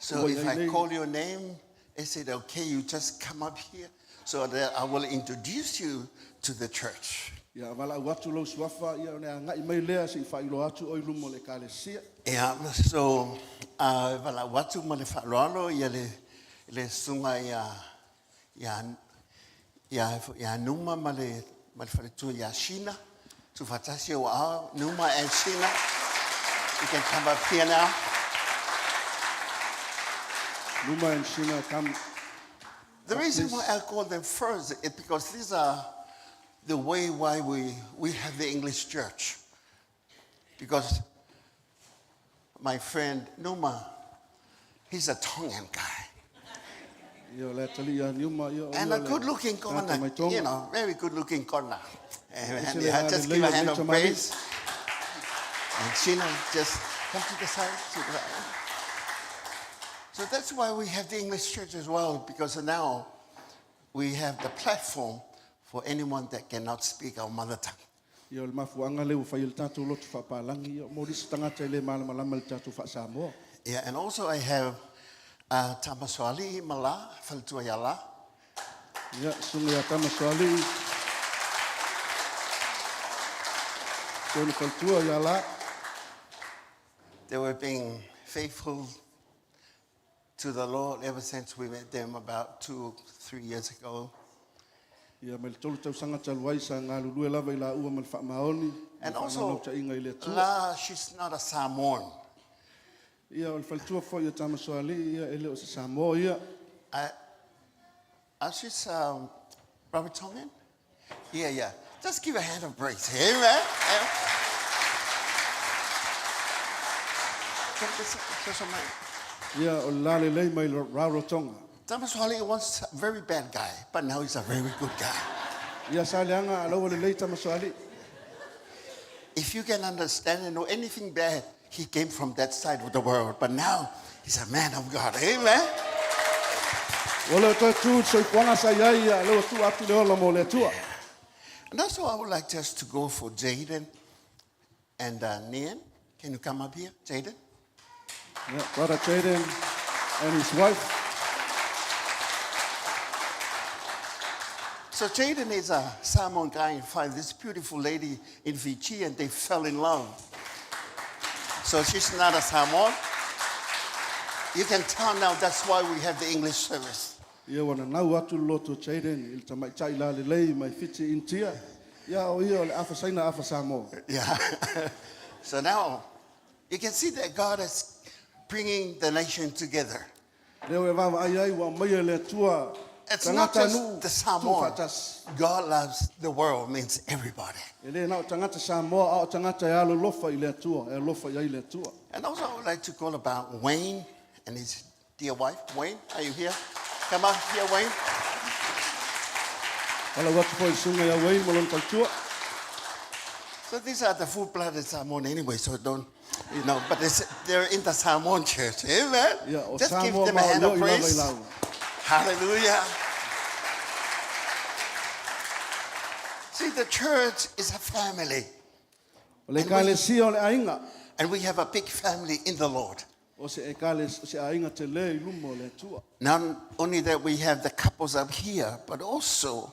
So Ua if iai I nei. call your name, is it okay you just come up here so that I will introduce you to the church? Ia valaau atu lou suafa ia ona e agai mai lea se i faailoa atu oe i luma o le ekalesia. Ia, so, a valaau atu ma le faaaloalo ia le, le susuga ia, ia, ia, ia Numa ma le, ma le faletua ia Sheena. Tuufaatasi o ao, Numa and Sheena. You can come up here now. Numa and Sheena come. The reason why I call them first is because these are the way why we have the English church. Because my friend Numa, he's a Tongan guy. Ia o le atalii ia Niuma ia o And ia a le good looking tagata mai corner, Tonga. you know, very good looking corner. And Ese le yeah, just give a hand of lelei o praise. And Sheena, just come to the side. To the side. So that's why we have the English church as well, because now we have the platform for anyone that cannot speak our mother tongue. Ia o le mafuaaga lea ua fai ai le tatou lotu faapalagi ia mo nisi tagata e le malamalama i le tatou faa-Samoa. Yeah, and also I have Tamasoali'i Mala, faletua ia La. Ia susuga ia Tamasoalii. Lona faletua ia La. They were being faithful to the Lord ever since we met them about 2, 3 years ago. Ia mai le tolu tausaga talu ai sa galulue lava i laua ma le faamaoni. And also, taʻiga i le Atua. La, she's not a Samoan. Ia o le faletua foi o Tamasoalii ia e le o se Samoa ia. She's Rarotongan? Yeah. Just give a hand of praise. Amen. Yeah. Come this way. Ia o le lalelei mai le Rarotonga. Tamasoali'i was a very bad guy, but now he's a very good guy. Ia sa leaga a laua lelei Tamasoalii. If you can understand and know anything bad, he came from that side of the world. But now he's a man of God. Amen. Ua le toe tu i le soifuaga sa i ai ia lea ua tuu atu le ola mo le Atua. And also, I would like just to go for Jaden and Nian. Can you come up here, Jaden? Yeah, brother Jaden and his wife. So Jaden is a Samoan guy and find this beautiful lady in Fiji and they fell in love. So she's not a Samoan. You can tell now that's why we have the English service. Ia ua nanau atu le loto o Jaden i le tamaitai lalelei mai Fiti Initia. Ia o ia o le afa Saina afa Samoa. Yeah. So now you can see that God is bringing the nation together. Lea ua e vaavaai ai ua aumaia e le Atua It's not tagata just nuu the Samoan. tuufaatasi. God loves the world means everybody. E le na o tagata Samoa a o tagata e alolofa i le Atua, e alofa i ai le Atua. And also I would like to call about Wayne and his dear wife. Wayne, are you here? Come up here, Wayne. Valaau atu foi i le susuga ia Wayne ma lona faletua. So these are the full-blooded Samoan anyway, so don't, but they're in the Samoan church. Amen. Ia o Just give Samoa them a ma o hand of leo i lava i praise. laua. Hallelujah. See, the church is a family, O le ekalesia o le aiga. And we have a big family in the Lord. O se ekales, o se aiga tele i luma o le Atua. Not only that we have the couples up here, but also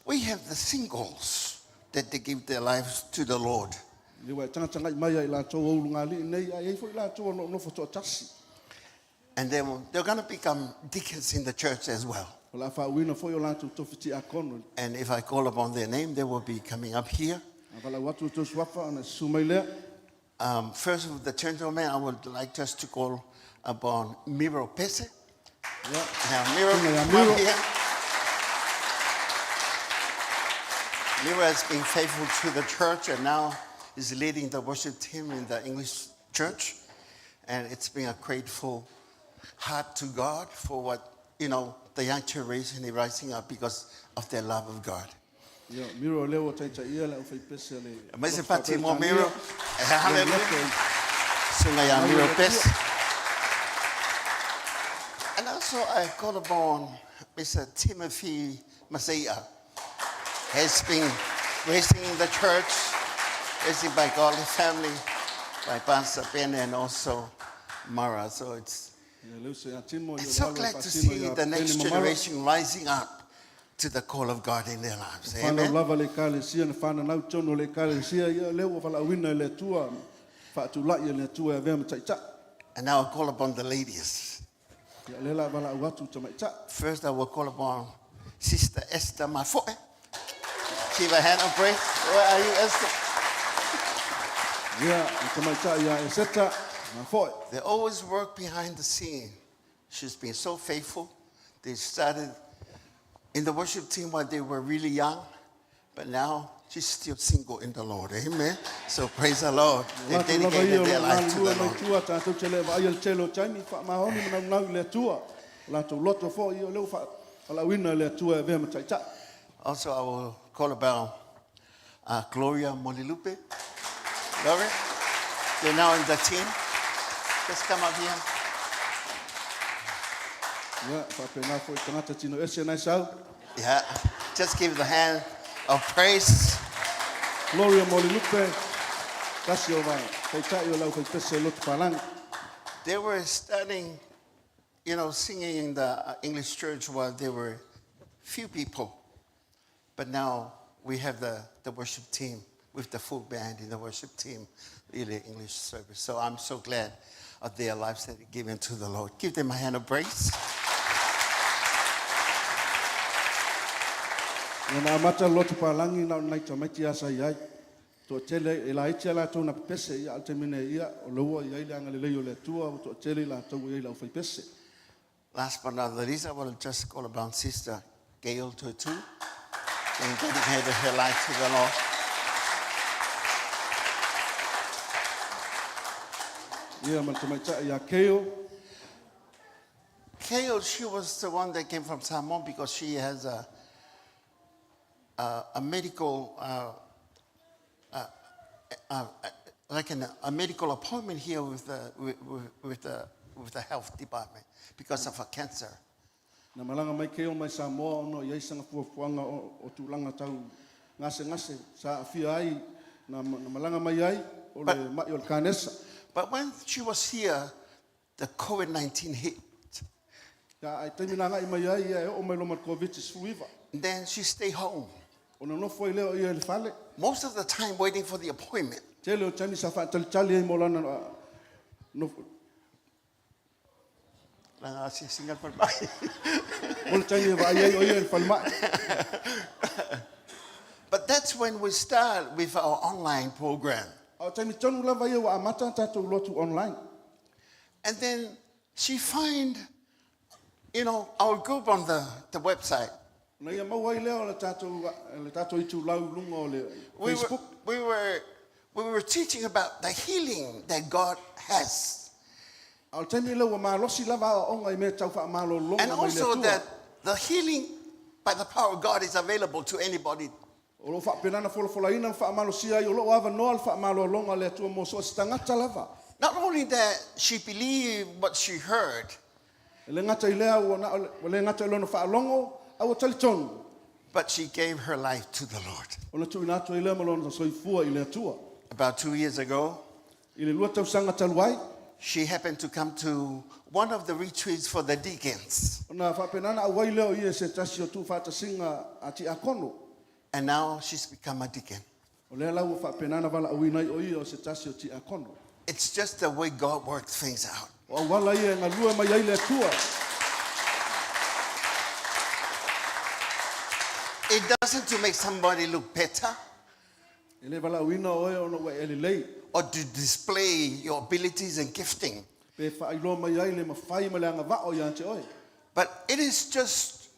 we have the singles that they give their lives to the Lord. Le ua e tagatagai mai ai latou o ulugalii nei, ae i ai foi latou o nofonofo toatasi. And then they're going to become deacons in the church as well. O le a faauuina foi o latou tofi tiakono. And if I call upon their name, they will be coming up here. A valaau atu i tou suafa ona susu mai lea. First of the gentlemen, I would like just to call upon Miro Pese. Ia. Now, Miro, Yeah, come Miro. up here. Miro has been faithful to the church and now is leading the worship team in the English church. And it's been a grateful heart to God for what, the young generation is rising up because of their love of God. Ia, Miro lea ua taitaia le aufaipese a le Maise lotu pati mo faaperetania. Miro. Hallelujah. Susuga ia Miro Pese. And also I call upon Mr. Timothy Masia. Has been raising in the church, raising by godly family, by Pastor Ben and also Mara. So it's, Ia, leu se ia Timo, ia it's so lalo glad to faasino see ia the next Beni ma Mara. generation rising up. to the call of God in their lives. Whanau Amen. lava le ekalesia na whananau tonu o le ekalesia ia lea ua valaauina e le Atua faatulai e le Atua e avea ma taitai. And now I call upon the ladies. Ia lea la valaau atu tamaitai. First, I will call upon Sister Esther Mafoe. Give a hand of praise. Where are you, Esther? Ia le tamaitai ia Eseta Mafoe. They always work behind the scene. She's been so faithful. They started in the worship team while they were really young, but now she's still single in the Lord. Amen. So praise the Lord. They Latou lava ia dedicated o their lo o life to galulue the mai Lord. tua tatou te le vaaia le tele o taimi faamaoni ma naunau i le Atua. O latou loto foi ia o lea ua faalaauina e le Atua e avea ma taitai. Also, I will call about Gloria Molilupe. Gloria, they're now in the team. Just come up here. Ia faapena foi tagata tino ese nai sau. Yeah, just give the hand of praise. Gloria Molilupe, tasi o va taitai o lau faipese lotu palangi. They were studying, singing in the English church while there were few people. But now we have the worship team with the full band in the worship team in the English service. So I'm so glad of their lives that they given to the Lord. Give them a hand of praise. Ia na amata le lotu palangi na o nai tamaiti a sa i ai. Toatele e laiti a latou na pepese ia a o le taimi nei ia o lea ua i ai le agalelei o le Atua ua toatele i latou ua i ai le aufaipese. Last but not the least, I want to just call upon Sister Gail Tutu and dedicated her life to the Lord. Ia ma le tamaitai ia Keo. Gail, she was the one that came from Samoa because she has a medical, like a medical appointment here with the health department because of her cancer. Na malaga mai Keo mai Samoa ona i ai sana fuafuaga o, o tulaga tau gasegase sa aafia ai na, na malaga mai ai o le ma'i o le kanesa. But when she was here, the COVID-19 hit. Ia, ai taimi na agai mai ai ia e oo mai loa ma le Koviti-19. Then she stayed home. Ona nofo ai lea o ia i le fale. Most of the time waiting for the appointment. Tele o taimi sa faatalitali ai mo lana nofo, Lana si single for mai. mo le taimi e vaai ai o ia i le falemai. But that's when we start with our online program. A o taimi tonu lava ia ua amata tatou lotu online. And then she find, our group on the website. Na ia maua ai lea o le tatou, le tatou itulau i luga o le We were, Facebook. we were teaching about the healing that God has. A o le taimi lea ua malosi lava aoaoga i mea tau faamalologa And mai le also Atua. that the healing by the power of God is available to anybody. O lo o faapena ona folafolaina ma faamalosia ai, o lo o avanoa le faamalologa a le Atua mo so o se tagata lava. Not only that, she believed what she heard, E le gata i lea ua na o le, ua le gata i lona faalogo, a ua talitonu. but she gave her life to the Lord. Ona tuuina atu ai lea ma lona soifua i le Atua. About 2 years ago, I le lua tausaga talu ai, she happened to come to one of the retreats for the deacons. ona faapena ona auai lea o ia i se tasi o tuufaatasiga a tiakono. And now she's become a deacon. O lea la ua faapena ona valaauina ai o ia o se tasi o tiakono. It's just the way God works things out. O auala ia e galue mai ai le Atua. It doesn't to make somebody look better E le valaauina oe ona ua e lelei. or to display your abilities and gifting, Pe faailoa mai ai le mafai ma le agavao ia te oe. but it is just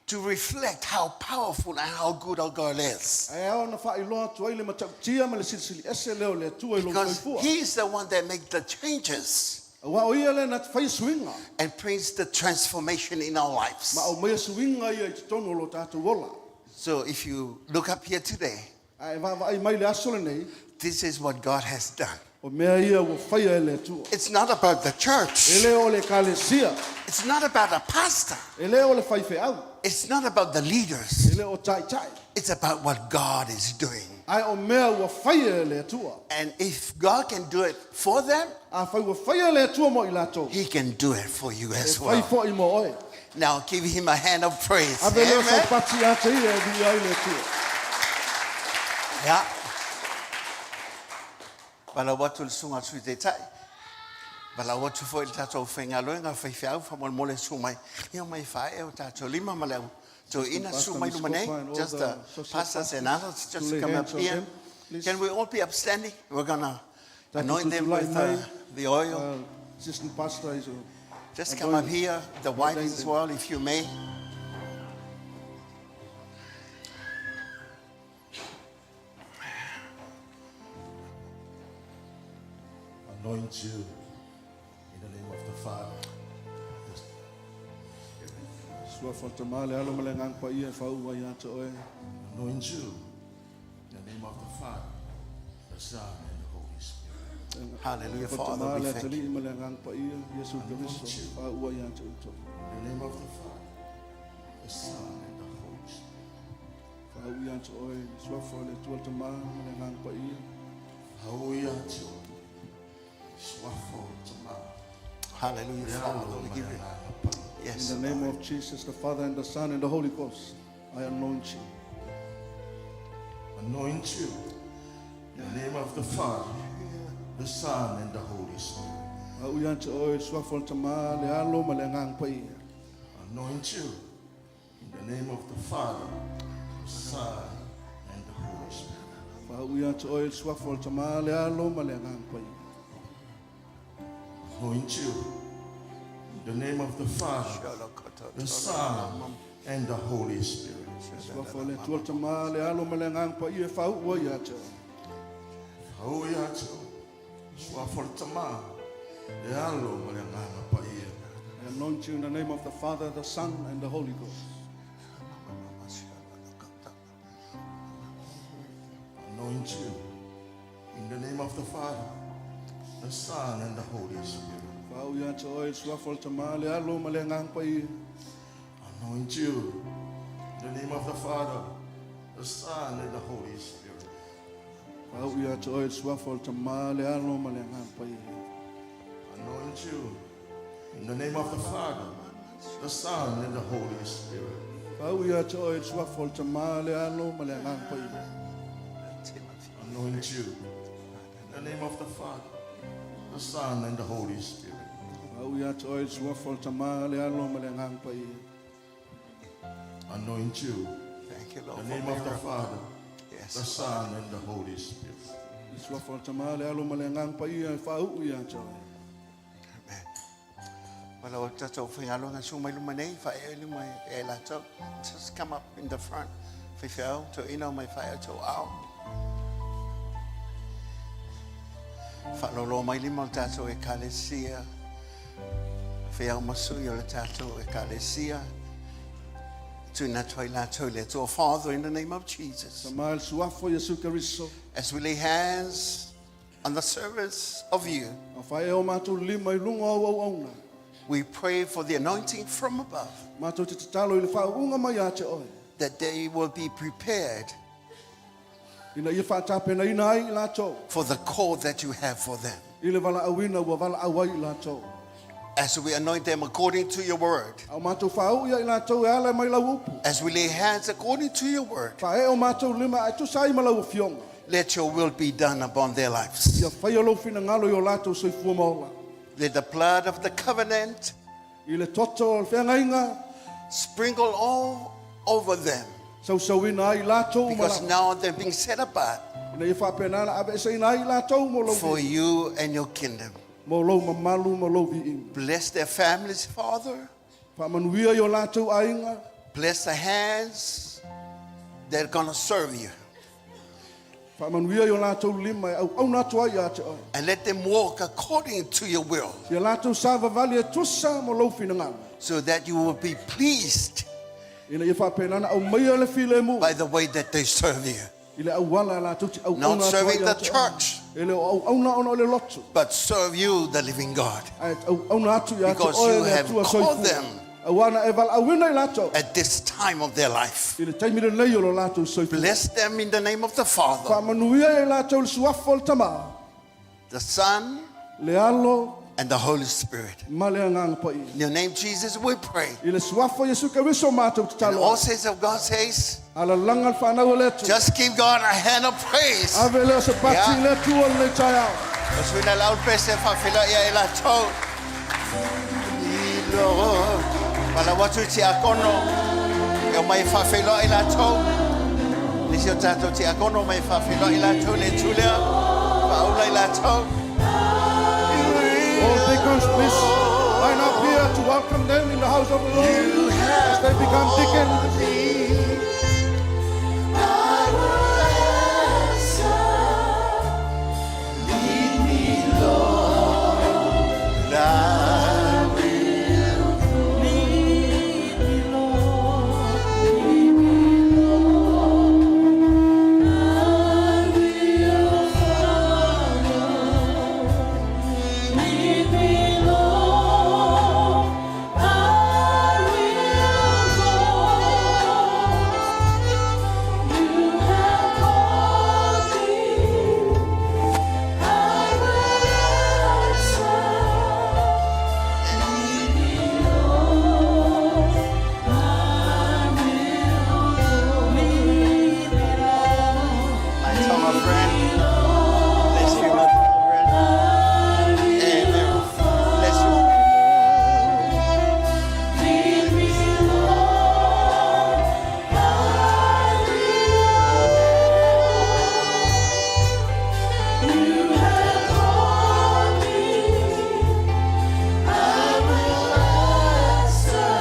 to reflect how powerful and how good our God is. Ae ao ona faailoa atu ai le matautia ma le silisili ese lea o le Atua i lou Because soifua. He is the one that makes the changes Aua o ia lea na te faia suiga. and brings the transformation in our lives. Ma aumaia suiga ia i totonu o lo tatou ola. So if you look up here today, A e vaavaai mai le aso lenei, this is what God has done. o mea ia ua faia e le Atua. It's not about the E church. le o le ekalesia, It's not about a pastor. e le o le faifeau, It's not about the leaders. e le o taitai. It's about what God is doing. Ae o mea ua faia e le Atua. And if God can do it for them, Afai ua faia e le Atua mo i latou, He can do it for you e as fai well. foi mo oe. Now give him a hand of praise. Ave lea o sau Amen. pati ia te ia e viia ai le Atua. Ia. Valaau atu i le susuga a le Sui Taitai. Valaau atu foi i le tatou aufaigaluega faifeau faamolemole susu mai. Ia omai e faaee o tatou lima ma le au toeaina susu mai luma nei. Just the pastors and others just come up here. Can we all be upstanding? We're gonna anoint them with the oil. Assistant pastor is Just come up here, the wives as well, if you may. Anoint you in the name of the Father, the Suafa o le Tama, le Alo ma le Agaga Paia e faauu ai ia te oe. Anoint you in the name of the Father, the Son, and the Holy Spirit. Hallelujah, Suafa o le Father, Tama, we le thank you. Atalii ma le Agaga Paia, Iesu Keriso, faauu ai ia te outou. In the name of the Father, the Son, and the Holy Spirit. Faauu ia te oe, Suafa o le Atua le Tama ma le Agaga Paia. Faauu ia te oe, Suafa o le Tama, Hallelujah, le Father, Alo we ma give le you. Agaga Paia. Yes. In the name of Jesus, the Father and the Son and the Holy Ghost, I anoint you. Anoint you in the name of the Father, the Son, and the Holy Spirit. Faauu ia te oe, Suafa o le Tama, le Alo ma le Agaga Paia. Anoint you in the name of the Father, the Son, and the Holy Spirit. Faauu ia te oe, le Suafa o le Tama, le Alo ma le Agaga Paia. Anoint you in the name of the Father, the Son, and the Holy Spirit. Suafa o le Atua le Tama, le Alo ma le Agaga Paia e faauu ai ia te oe. Faauu ia te oe, Suafa o le Tama, le Alo ma le Agaga Paia. I anoint you in the name of the Father, the Son, and the Holy Ghost. Anoint you in the name of the Father, the Son, and the Holy Spirit. Faauu ia te oe, le Suafa o le Tama, le Alo ma le Agaga Paia. Anoint you in the name of the Father, the Son, and the Holy Spirit. Faauu ia te oe, le Suafa o le Tama, le Alo ma le Agaga Paia. Anoint you in the name of the Father, the Son, and the Holy Spirit. Faauu ia te oe, le Suafa o le Tama, le Alo ma le Agaga Paia. Anoint you in the name of the Father, the Son, and the Holy Spirit. Faauu ia te oe, le Suafa o le Tama, le Alo ma le Agaga Paia. Anoint you Thank you, in Lord. the for name of the miracle. Father, the Yes. Son, and the Holy Spirit. Le Suafa o le Tama, le Alo ma le Agaga Paia e faauu ia te oe. Amen. Wala o tatou faigaluega susu mai luma nei, faaee luma e latou. Just come up in the front. Faifeau, toeaina omai faaee outou aao. Faalōlō mai lima o le tatou ekalesia. Feau ma sui o le tatou ekalesia. Tuuina atu ai latou i le Atua. Father, in the name of Jesus, Tama, le Suafa o Iesu Keriso. as we lay hands on the service of you, A faaee o matou lima i luga o au auauna. we pray for the anointing from above, Matou te tatalo i le faauuga mai ia te oe. that they will be prepared Ina ia faatapenaina ai i latou. for the call that you have for them. I le valaauina ua valaau ai i latou. As we anoint them according to your word, A o matou faauu ia i latou e ala mai lau upu. as we lay hands according to your word, Faaee o matou lima e tusa ai ma lau afioga. let your will be done upon their lives. Ia faia lou finagalo i o latou soifua ma ola. Let the blood of the covenant I le toto o le feagaiga, sprinkle all over them, sausauina ai i latou uma because lava. now they're being set apart Ina ia faapena ona aveeseina ai i latou mo lou for viiga. you and your kingdom. Mo lou mamalu ma lou viiga. Bless their families, Father. Faamanuia i o latou aiga. Bless the hands that are going to serve you. Faamanuia i o latou lima e auauna atu ai ia te oe. And let them walk according to your will, Ia latou savavali e tusa mo lou finagalo. so that you will be pleased Ina ia faapena ona aumaia le filemu by the way that they serve you. i le auala e latou te Not auauna atu ai serving ia the te oe. church, E le o auauna ona o le lotu. but serve you, the living God, Ae auauna atu ia te Because oe you le have Atua called soifua. them. Auā na e valaauina i latou. at this time of their life. I le taimi lenei o lo latou soifua. Bless them in the name of the Father, Faamanuia i latou le suafa o le Tama, the Son, le Alo, And the Holy Spirit. Ma le Agaga Paia. In your name, Jesus, we pray. I le suafa o Iesu Keriso matou And tatalo all ai. saints of God says, Alalaga le fanau a le Atua. just give God a hand of praise. Ave lea o se pati Yeah. i le Atua lenei taeao. O suina lau pese whawhila ia e la tau. I lo. Wala watu ti akono. E o mai whawhila i la tau. Nisi o tātou ti akono mai whawhila i la tau le tūlea. Whaula i la tau. All deacons, please line up here to welcome them in the house of the Lord as they become deacons. Lead me, Lord, I will go. You have called me, I will answer. Lead me, Lord, I will go. Lead me, Lord. My Tonga friend. Bless you, my Tonga friend. Amen. Bless you. Lead me, Lord, I will go. You have called me, I will answer.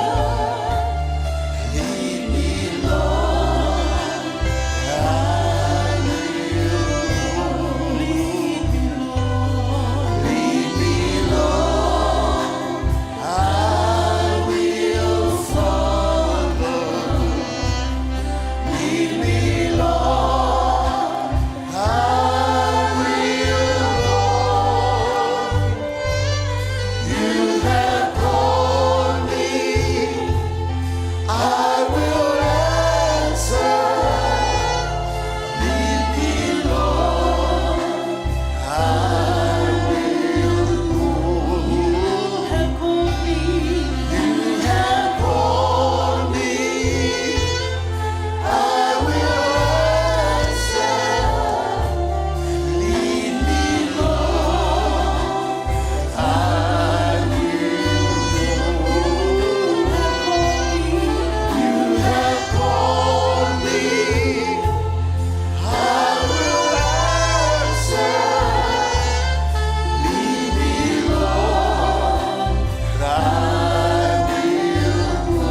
Lead me, Lord, I will go. Lead me, Lord. Lead me, Lord. I will follow. Lead me, Lord. I will go. You have called me. I will answer. Lead me, Lord. I will go. You have called me. You have called me. I will answer. Lead me, Lord. I will go. You have called me. I will answer. Lead me, Lord. I will go.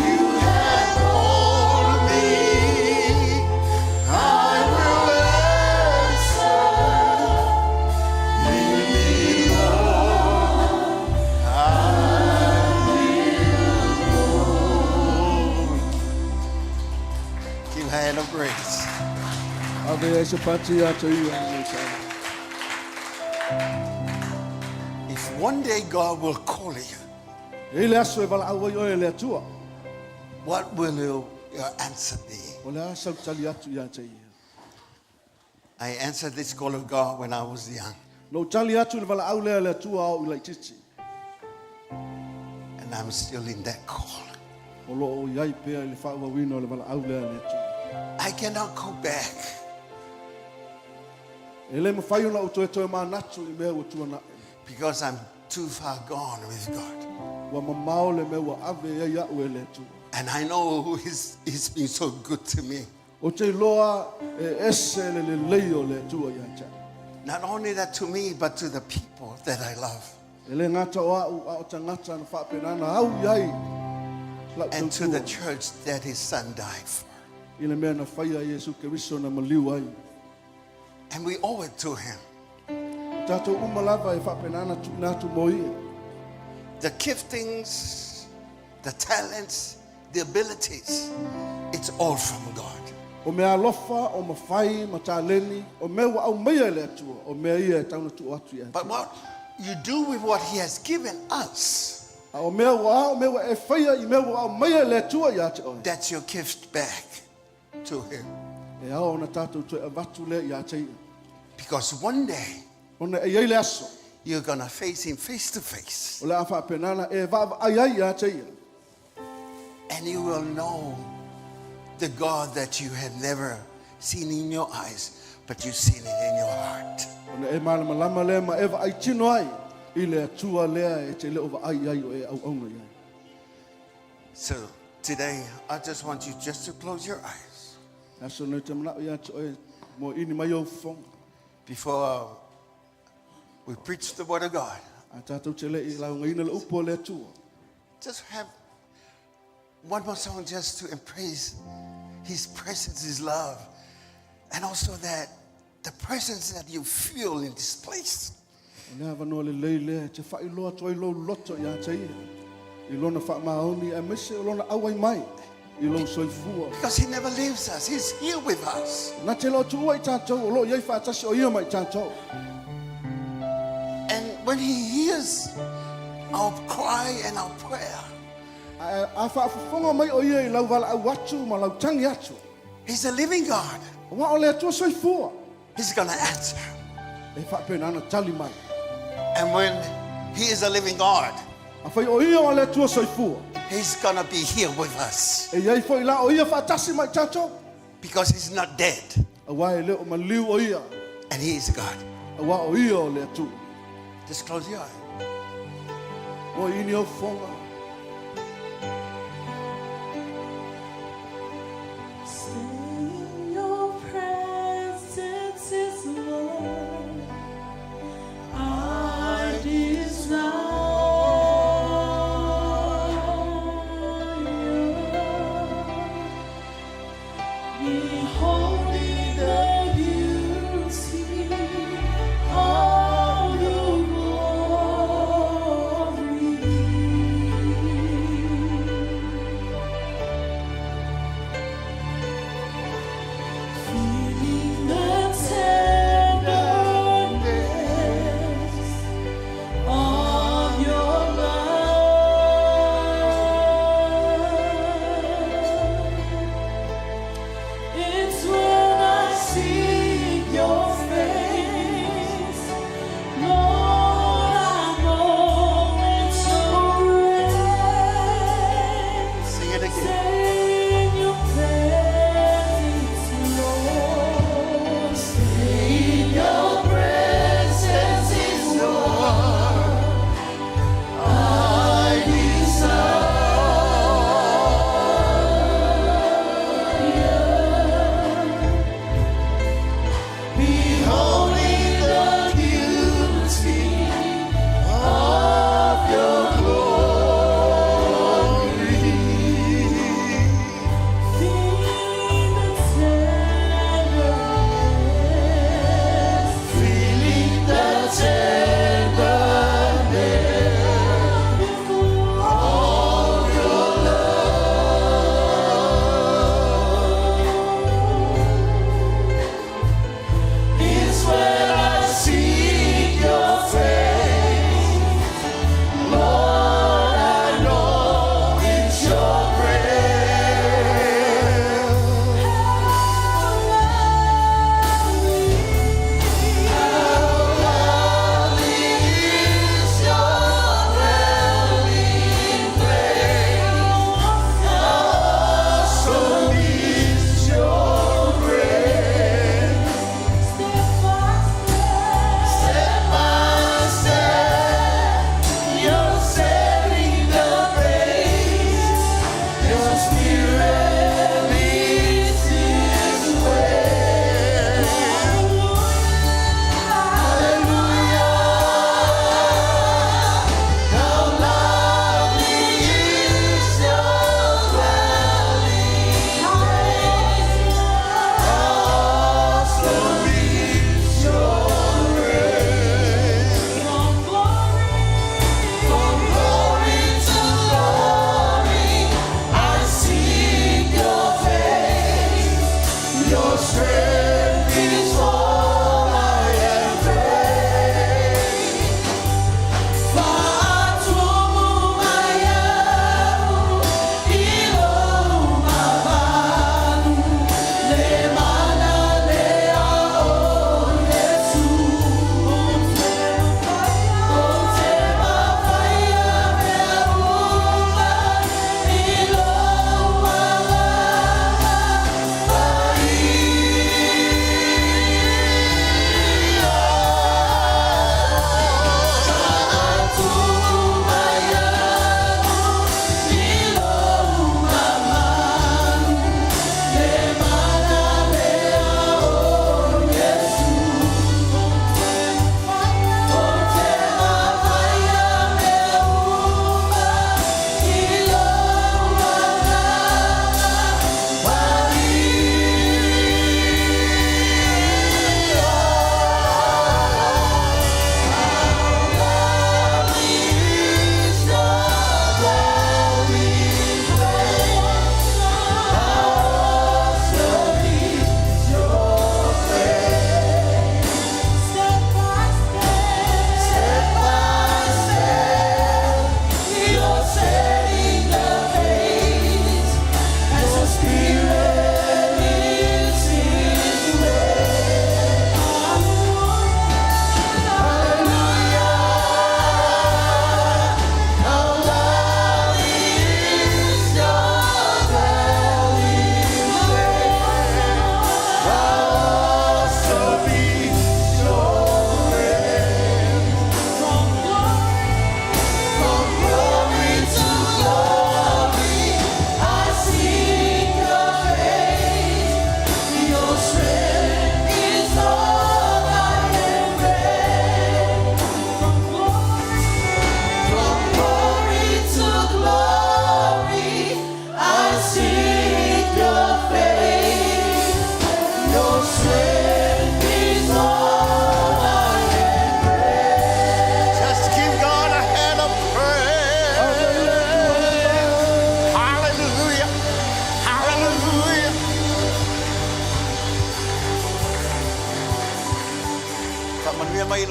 You have called me. I will answer. Lead me, Lord. I will go. Give hand of grace. Ave ai se pati ia te ia lenei taeao. If one day God will call you, E i le aso e valaau ai oe e le Atua. what will your answer be? O le a sau tali atu ia te ia. I answered this call of God when I was young, Na ou tali atu i le valaau lea a le Atua a o i laitiiti. and I'm still in that call. O lo o i ai pea i le faaauauina o le valaau lea a le Atua. I cannot go back. E le mafai ona ou toetoe manatu i mea ua tuanai. Because I'm too far gone with God. Ua mamao le mea ua ave ai a'u e le Atua. And I know he's been so good to me. Ou te iloa e ese le lelei o le Atua ia te a'u. Not only that to me, but to the people that I love. E le gata o a'u a o tagata na faapena ona au i ai la'u And to the tautua church that his son died for. i le mea na faia e Iesu Keriso na maliu ai. And we owe it to him. O tatou uma lava e faapena ona tuuina atu mo ia. The giftings, the talents, the abilities, it's all from God. O meaalofa, o mafai, ma taleni, o mea ua aumaia e le Atua, o mea ia e tatau ona tuu atu ia. But what you do with what he has given us, A o mea ua a, o mea ua e faia i mea ua aumaia e le Atua ia te oe. that's your gift back to him. E ao ona tatou toe avatu lea ia te ia. Because one day, Ona e iai le aso. You're going to face him face to face. O le a faapena ona e vaavaai ai ia te ia. And you will know the God that you have never seen in your eyes, but you've seen it in your heart. Ona e malamalama lea ma e vaai tino ai i le Atua lea e te le o vaai ai o e auauna i ai. So today, I just want you just to close your eyes Le aso lenei ou te manao ia te oe moaini mai ou fofoga. before we preach the Word of God. A tatou te le i laugaina le upu a le Atua. Just have one more song just to embrace His presence, His love, and also that the presence that you feel in this place. O le avanoa lelei lea e te faailoa atu ai lou loto ia te ia i lona faamaoni aemaise o lona auai mai i lou soifua. Because He never leaves us, He's here with us. Na te le o tuua i tatou, o loo i ai faatasi o ia ma i tatou. And when He hears our cry and our prayer, A, a faafofoga mai o ia i lau valaau atu ma lau tagi atu. He's a living God. Aua o le Atua soifua. He's going to answer. E faapena ona tali mai. And when He is a living God, Afai o ia o le Atua soifua. He's going to be here with us E i ai foi la o ia faatasi ma i tatou. because He's not dead Aua e le o maliu o ia. and He is God. Aua o ia o le Atua. Just close your eyes. Moaini ou fofoga. Stay in your presence is Lord. I desire. Beholding the beauty of your glory.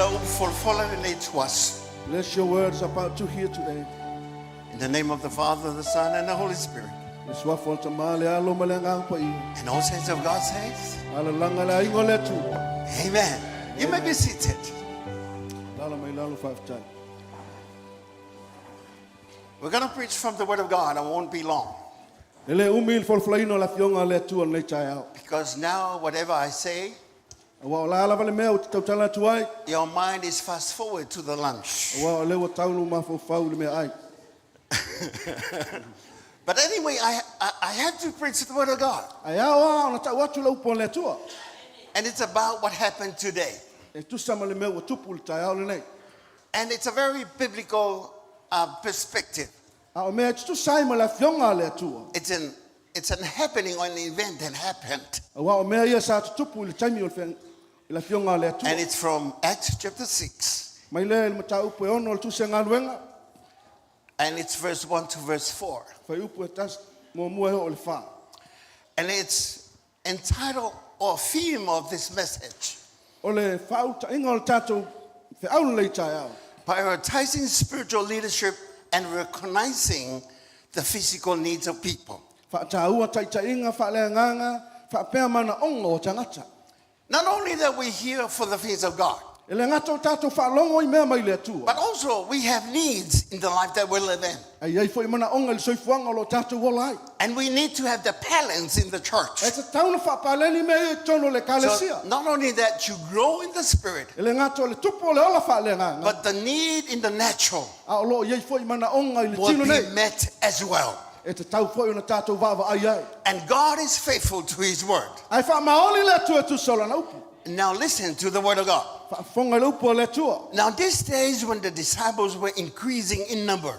lau upu folafola lenei ituaso. Bless your words about to hear today. In the name of the Father, the Son, and the Holy Spirit. Le suafa o le Tama, le Alo ma le Agaga Paia. And all saints of God says, Alalaga le aiga o le Atua. Amen. You may be seated. Lala mai lalo faafetai. We're going to preach from the Word of God. I won't be long. E le umi le folafolaina o le afioga a le Atua lenei taeao. Because now, whatever I say, Aua o la lava le mea ou te tautala atu ai, your mind is fast forward to the lunch. aua o lea ua tau lou mafaufau i le meaai. But anyway, I have to preach the Word of God. Ae ao lava ona tau atu le upu a le Atua, And it's about what happened today. e tusa ma le mea ua tupu i le taeao lenei. And it's a very biblical perspective. A o mea e tutusa ai ma le afioga a le Atua. It's an happening or an event that happened. Aua o mea ia sa tutupu i le taimi o le whea- i le afioga a le Atua. And it's from Acts chapter 6. Mai lea i le mataupu e ono o le Tusi a Galuega, And it's verse 1 to verse 4. fuaiupu e tasi muamua e oo i le fa. And it's entitled or theme of this message O le faaulutaʻiga o le tatou feau lenei taeao. Prioritizing spiritual leadership and recognizing the physical needs of people. Faataua taitaʻiga faaleagaga faapea manaoga o tagata. Not only that we hear for the things of God, E le gata o tatou faalogo i mea mai le Atua. but also we have needs in the life that we live in. Ae i ai foi manaoga i le soifuaga o lo o tatou ola ai. And we need to have the balance in the church. E tatau ona faapaleni mea ia i totonu o le So ekalesia. not only that you grow in the spirit, E le gata o le tupu o le ola faaleagaga, but the need in the natural a o lo o i ai foi manaoga i le will tino be nei. met as well. E tatau foi ona tatou vaavaai ai. And God is faithful to his word. Ae faamaoni le Atua e tusa o lana upu. Now listen to the word of God. Faafofoga i le upu a le Atua. Now these days when the disciples were increasing in number,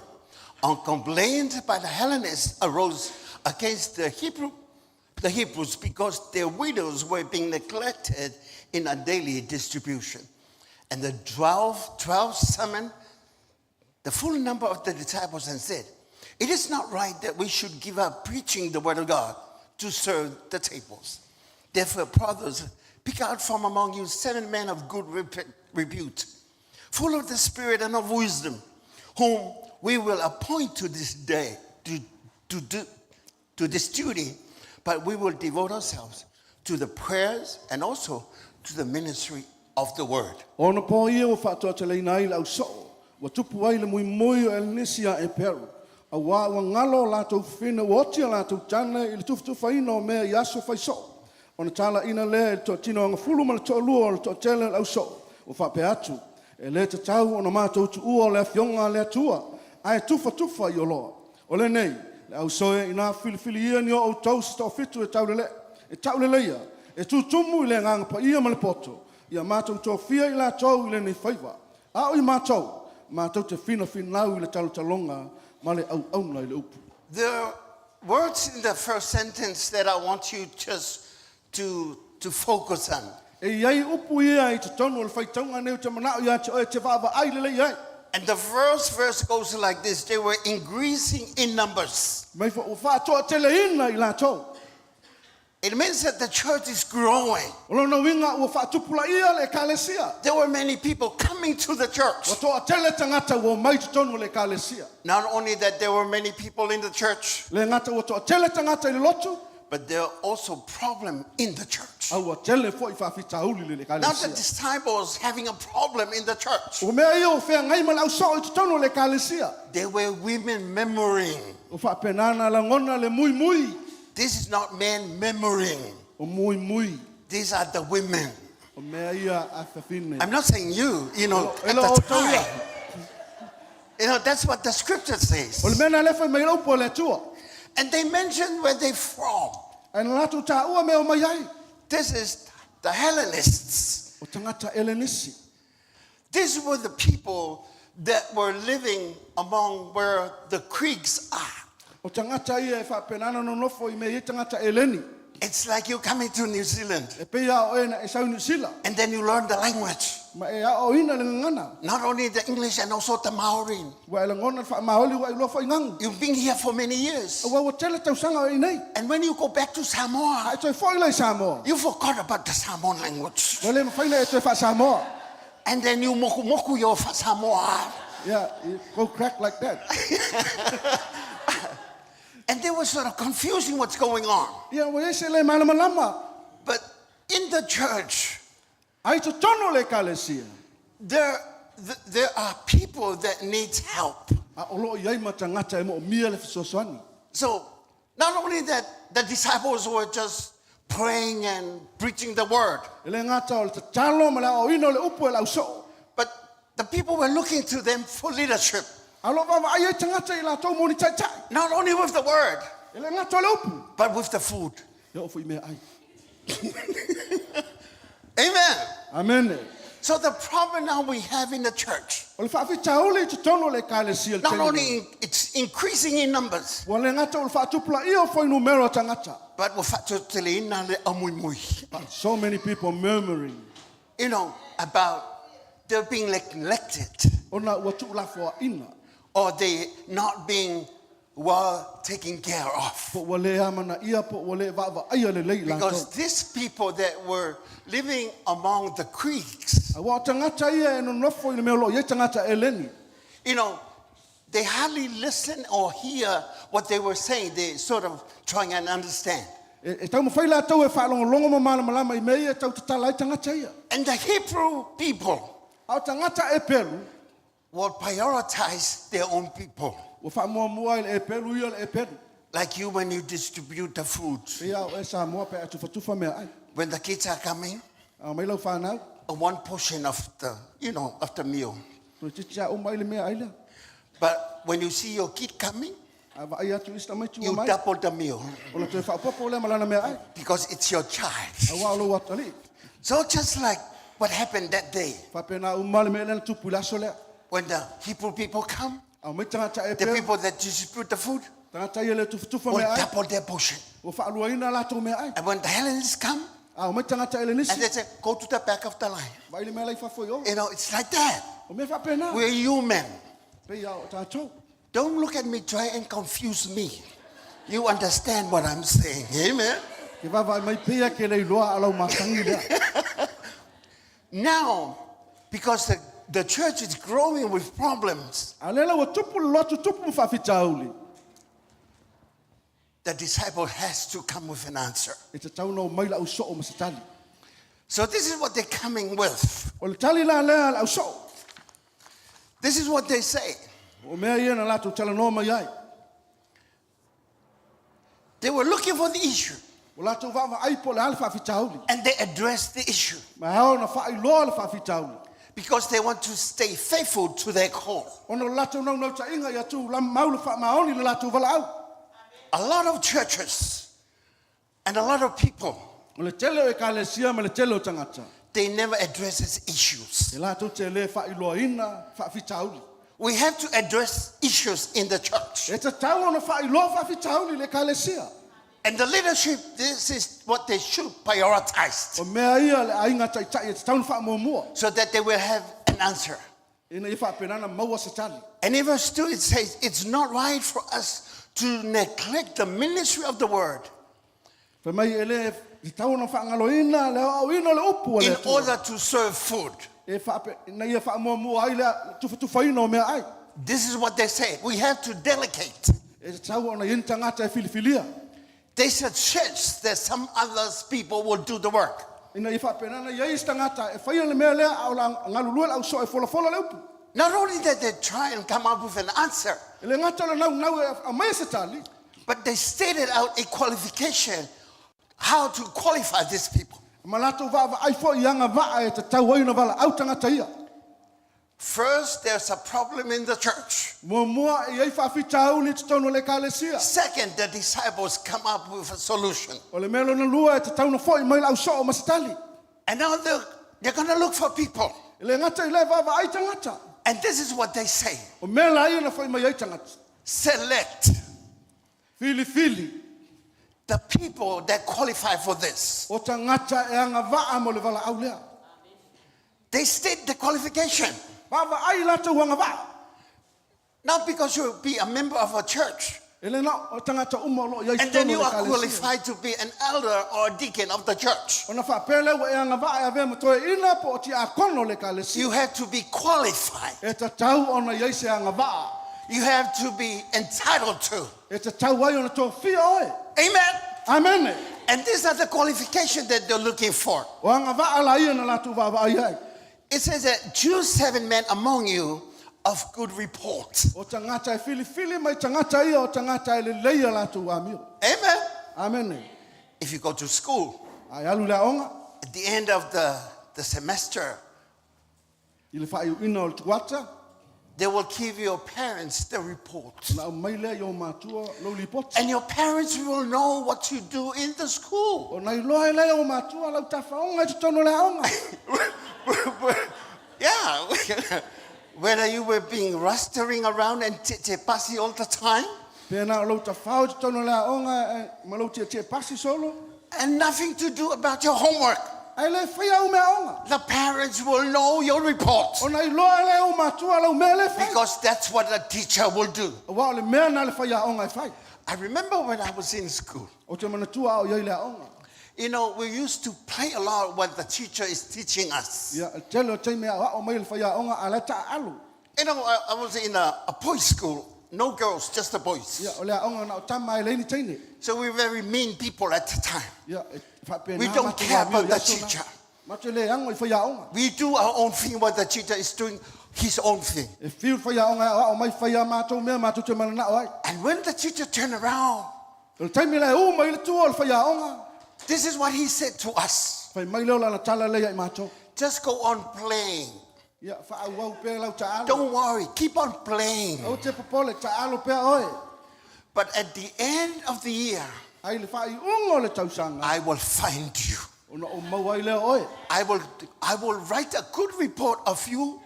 a complaint by the Hellenists arose against the Hebrews because their widows were being neglected in a daily distribution. And the 12 summoned the full number of the disciples and said, It is not right that we should give up preaching the word of God to serve the tables. Therefore, brothers, pick out from among you 7 men of good repute, full of the Spirit and of wisdom, whom we will appoint to this day, to this duty, but we will devote ourselves to the prayers and also to the ministry of the word. O ona po ia ua faatoateleina ai le ausoo, ua tupu ai le muimui o Elenisi a Eperu, auā ua galo o latou fafine ua oti a latou tane i le tufatufaina o mea i aso faisoo. Ona talaʻina lea e le toatino agafulu ma le toalua o le toatele o le ausoo, ua faapea atu, e lē tatau ona matou tuua o le afioga a le Atua, ae tufatufa i oloa. O lenei, le auso e, inā filifili ni o outou se toafitu e taulele, e tauleleia, e tutumu i le agaga paia ma le poto, ia matou tofia i latou i lenei faiva. A o i matou, matou te finafinau i le talotaloga ma le auauna i le upu. The words in the first sentence that I want you just to focus on. E i ai upu ia i totonu o le faitauga nei ou te manao ia te oe e te vaavaai lelei ai. And the first verse goes like this: They were increasing in numbers. Mai fa- ua faatoateleina i latou. It means that the church is growing. O lona uiga ua faatupulaia le ekalesia. There were many people coming to the church. Ua toatele tagata ua omai totonu o le ekalesia. Not only that there were many people in the church, Le gata ua toatele tagata i le lotu, but there are also problems in the church. a ua tele foi faafitauli i le Now the ekalesia. disciples having a problem in the church. O mea ia o feagai ma le ausoo i totonu o le ekalesia. There were women murmuring. O faapenana lagona le muimui. This is not men murmuring. O muimui. These are the women. O mea ia a fafine. I'm not saying you at Hello, the Toya. time. That's what the scripture says. O le mea na le fai mai le upu a le Atua. And they mentioned where they from. Ae na latou taua mea o mai ai. This is the Hellenists. O tagata Elenisi. These were the people that were living among where the Greeks are. O tagata ia e faapenana nonofo i mea i ai tagata Eleni. It's like you coming to New Zealand E pei a oe na e sau i Niu Sila. and then you learn the language. Ma e aoaoina le gagana. Not only the English and also the Maori. Ua e lagona le faamaoli ua e iloa foi gagu. You've been here for many years. Aua ua tele tausaga o e iinei. And when you go back to Samoa, A e toe foi la i Samoa. you forgot about the Samoan language. Ua le mafai ona e toe faasamoa. And then you moku moku your Samoa. Yeah, you go crack like that. And they were sort of confusing what's going on. Ia, ua i ai se le malamalama. But in the church, Ae i totonu o le ekalesia, there are people that needs help. a o lo o i ai ma tagata e moomia le fesoasoani. So not only that the disciples were just praying and preaching the word, E le gata o le tatalo ma le aoaoina o le upu e le ausoo, but the people were looking to them for leadership. a o lo o vaavaai ai tagata i latou mo ni taitai. Not only with the word, E le gata o le upu, but with the food. e oo foi i meaai. Amen. Amene. So the problem now we have in the church, O le faafitauli i totonu o le ekalesia i le not taimi nei, only it's increasing in numbers, ua le gata o le faatupulaia o fuainumera o tagata, but we're faatoteleina le amuimui. but so many people murmuring About they're being neglected ona ua tuulafoaina or they not being well taken care of. po ua le amanaia po ua le vaavaaia lelei i Because latou. these people that were living among the Greeks, Aua o tagata ia e nonofo i le mea o lo o i ai tagata eleni. they hardly listen or hear what they were saying. They sort of trying and understand. E, e taumafai latou e faalogologo ma malamalama i mea ia e tautatala ai tagata ia. And the Hebrew people A o tagata Eperu, will prioritize their own people. ua faamuamua ai le Eperu ia le Eperu. Like you when you distribute the food. Pei a o e Samoa pe a tufatufa meaai. When the kids are coming, A mai lau fanau, one portion of the, you know, of the meal. toeitiiti a uma ai le meaai lea. But when you see your kid coming, A vaai atu i si tamaiti ua you mai, double the meal o le toe faaopoopo lea ma lana meaai. because it's your child. Auā o lou atalii. So just like what happened that day, Faapena uma le mea lea na tupu i le aso lea. when the Hebrew people come, A mai tagata the Eperu, people that distribute the food tagata ia le tufatufa will meaai, double their portion. ua faaluaina latou meaai. And when the Hellenists come, A omai tagata and Elenisi, they say, go to the back of the line. vaai le mea la i fafo i o. It's like that. O mea faapena. We're human. Pei a o tatou. Don't look at me, try and confuse me. You understand what I'm saying. Amen. Ke vaavaai mai pea ke le iloa a lau masagi lea. Now, because the church is growing with problems, A lea la ua tupu le lotu tupu ma faafitauli. the disciple has to come with an answer. E tatau ona omai le ausoo ma se tali. So this is what they're coming with. O le tali la lea a le ausoo. This is what they say. O mea ia na latou talanoa mai ai. They were looking for the issue, O latou vaavaai po o le a le faafitauli. and they addressed the issue Ma e ao ona faailoa le faafitauli. because they want to stay faithful to their call. Ona o le latou naunautaiga ia tuulamau le faamaoni i le latou valaau. A lot of churches and a lot of people, O le tele o ekalesia ma le tele o tagata. they never address issues. E latou te le faailoaina faafitauli. We have to address issues in the church. E tatau ona faailoa faafitauli i le ekalesia. And the leadership, this is what they should prioritize O mea ia le aiga taitai e tatau ona faamuamua. so that they will have an answer. Ina ia faapena ona maua se tali. And in verse 2, it says, it's not right for us to neglect the ministry of the word Fai mai e le tatau ona faagaloina le aoaoina o le upu a le in Atua. order to serve food. E faape, ina ia faamuamua ai le tufatufaina o meaai. This is what they say. We have to delegate. E tatau ona i ai ni tagata e filifilia. They suggest that some others people will do the work. Ina ia faapena ona i ai isi tagata e faia le mea lea a o le galulue le ausoo e folafola le upu. Not only that they try and come up with an answer, E le gata o le naunau e aumaia se tali, but they stated out a qualification how to qualify these people. ma latou vaavaai foi i agavaa e tatau ai ona valaau tagata ia. First, there's a problem in the church. Muamua e i ai faafitauli i totonu o le ekalesia. Second, the disciples come up with a solution. O le mea lona lua e tatau ona foi mai le ausoo ma se tali. And now they're going to look for people. E le gata i lea e vaavaai tagata. And this is what they say. O mea la ia na fai mai ai tagata. Select Filifili the people that qualify for this. o tagata e agavaa mo le valaau lea. They state the qualification. Vaavaai latou agavaa. Not because you'll be a member of a church. E le na o tagata uma o loo i ai And then totonu you o le are ekalesia. qualified to be an elder or a deacon of the church. Ona faapea lea ua e agavaa e avea ma toeaina po o tiakono o le ekalesia. You have to be qualified. E tatau ona i ai se agavaa. You have to be entitled to. E tatau ai ona tofia oe. Amen. Amene. And these are the qualifications that they're looking for. O agavaa la ia na latou vaavaai ai. It says that choose seven men among you of good report. O tagata e filifili mai tagata ia o tagata e lelei a latou amio. Amen. Amene. If you go to school, A e alu i le aoga, at the end of the semester, i le faaiuina o le tuata, they will give your parents the report. ona aumai lea i o matua lou lipoti. And your parents will know what you do in the school. Ona iloa ai lea o matua lau tafaoga i totonu o le aoga. Yeah. Whether you were being rustling around and pasi all the time Pe na o lou tafao i totonu o le aoga e, ma lou tietie pasi solo, and nothing to do about your homework. ae le faia au mea aoga. The parents will know your report Ona iloa ai lea o matua lau mea le fai. because that's what a teacher will do. Aua o le mea na le faiaoga e fai. I remember when I was in school, Ou te manatua a o i ai i le aoga. you know, we used to play a lot what the teacher is teaching us. Ia, e tele o taimi aoao mai le faiaoga a la e taaalo. You know, I was in a boys' school, no girls, just the boys. Ia, o le aoga na o tama e leai ni teine. So we were very mean people at the time. Ia, e faapena We don't matou care amio about i the aso na. teacher. Matou le ago i faiaoga. We do our own thing what the teacher is doing his own thing. E fiu le faiaoga e aoao mai fai a matou mea matou te mananao ai. And when the teacher turned around, O le taimi la e u mai le tua o le faiaoga, this is what he said to us. fai mai lea o lana tala lea ia i matou. Just go on playing. Ia, faaauau pea lau taalo. Don't worry, keep on playing. Aua te popole, taalo pea oe. But at the end of the year, Ai le faaiuga o le tausaga, I will find you. ona ou maua ai lea o oe. I will write a good report of you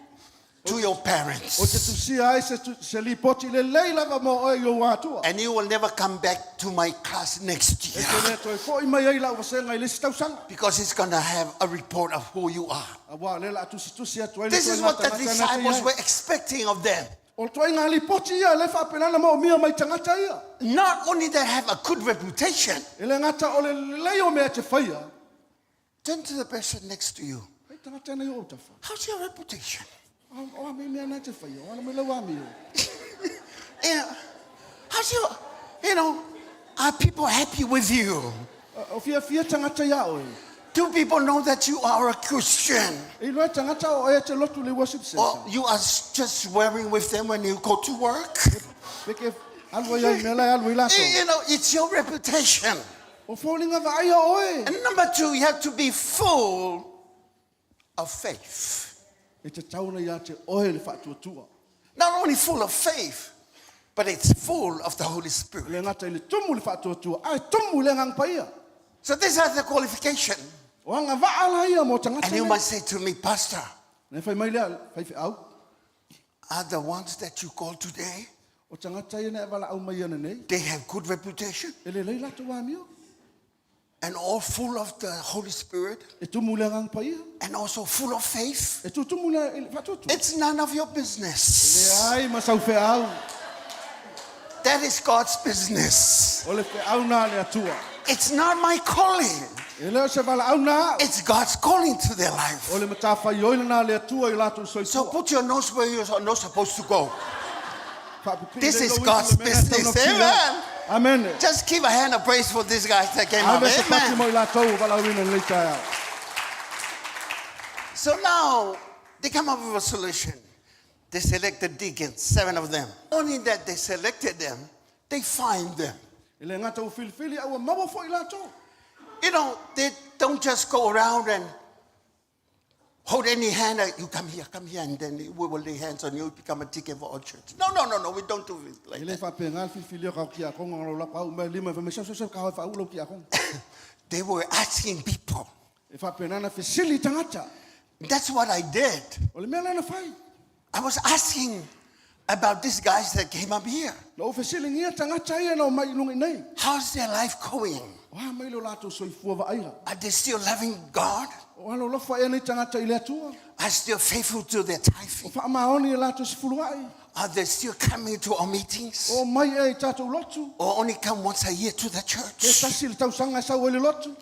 to your Ou te parents. tusia ai se, tu- se lipoti lelei lava mo oe i ou atua. And you will never come back to my class next E year te le toe fo'i mai ai lau vasega i le isi tausaga. because it's going to have a report of who you are. Auā o lea o le a tusitusi atu ai le This is ituaiga what the tagata na te i disciples ai. were expecting of them. O le ituaiga lipoti ia lea e faapena ona moomia mai tagata ia. Not only they have a good reputation. E le gata o le lelei o mea e te faia. Turn to the person next to you. Ai tagata nei o ou tafa. How's your reputation? O a mea mea na te faia, o ana mai lau amio. Yeah. How's your, you know, are people happy with you? O fiafia tagata iā oe. Do people know that you are a Christian? E iloa e tagata o oe e te lotu i le worship Or center. you are just swearing with them when you go to work? Pe ke alu ai ai mea la e alu ai latou. You know, it's your reputation. O foliga vaaia oe. And number two, you have to be full of faith. E tatau ona ia te oe le faatuatua. Not only full of faith, but it's full of the Holy E Spirit. le gata i le tumu le faatuatua, ae tumu i le Agaga Paia. So these are the qualification. O agavaa la ia mo tagata And you nei. must say to me, Pastor, Na e fai mai lea, faifeau, are the ones that you call today, o tagata ia na e valaau mai ana nei, they have good reputation e lelei latou amio. and all full of the Holy Spirit E tumu i le Agaga Paia, and also full of faith? e tutumu i le faatuatua. It's none of your business. Leai ma sau feau, That is God's business. o le feau na a le Atua. It's not my calling. E le o se valaau na au, It's God's calling to their life. o le matafaioi lena a le Atua i latou So soifua. put your nose where you're not supposed to go. Faapipii This lei is lou ifu God's le mea na business. tau na pili ai. Amen. Amen. Just give a hand of praise for these guys that came up. Ave se pati Amen. mo i latou o valaauina i lenei taeao. So now they come up with a solution. They selected deacons, seven of them. Only that they selected them, they find them. E le gata ua filifili a ua maua foi latou. You know, they don't just go around and hold any hand. You come here, and then we will lay hands on you, become a deacon for our church. No, no, no, no, we don't do it like E le that. faapena le filifilia o kao kiakoga ona lau lako au mea lima e fai mai, Sau, sau, sau, ka hoe faauu lau kiakoga. They were asking people. E faapena ona fesili i tagata. That's what I did. O le mea lea na fai. I was asking about these guys that came up here. Na ou fesiligia tagata ia na omai i luga i nei. How's their life going? O a mai lo latou soifua vaaia. Are they still loving God? O alolofa ea nei tagata i le Atua. Are still faithful to their O tithing? faamaoni e latou sefuluai. Are they still coming to our meetings? O mai ea i tatou lotu. Or only come once a year to the Pe church? tasi i le tausaga e sau ai le lotu.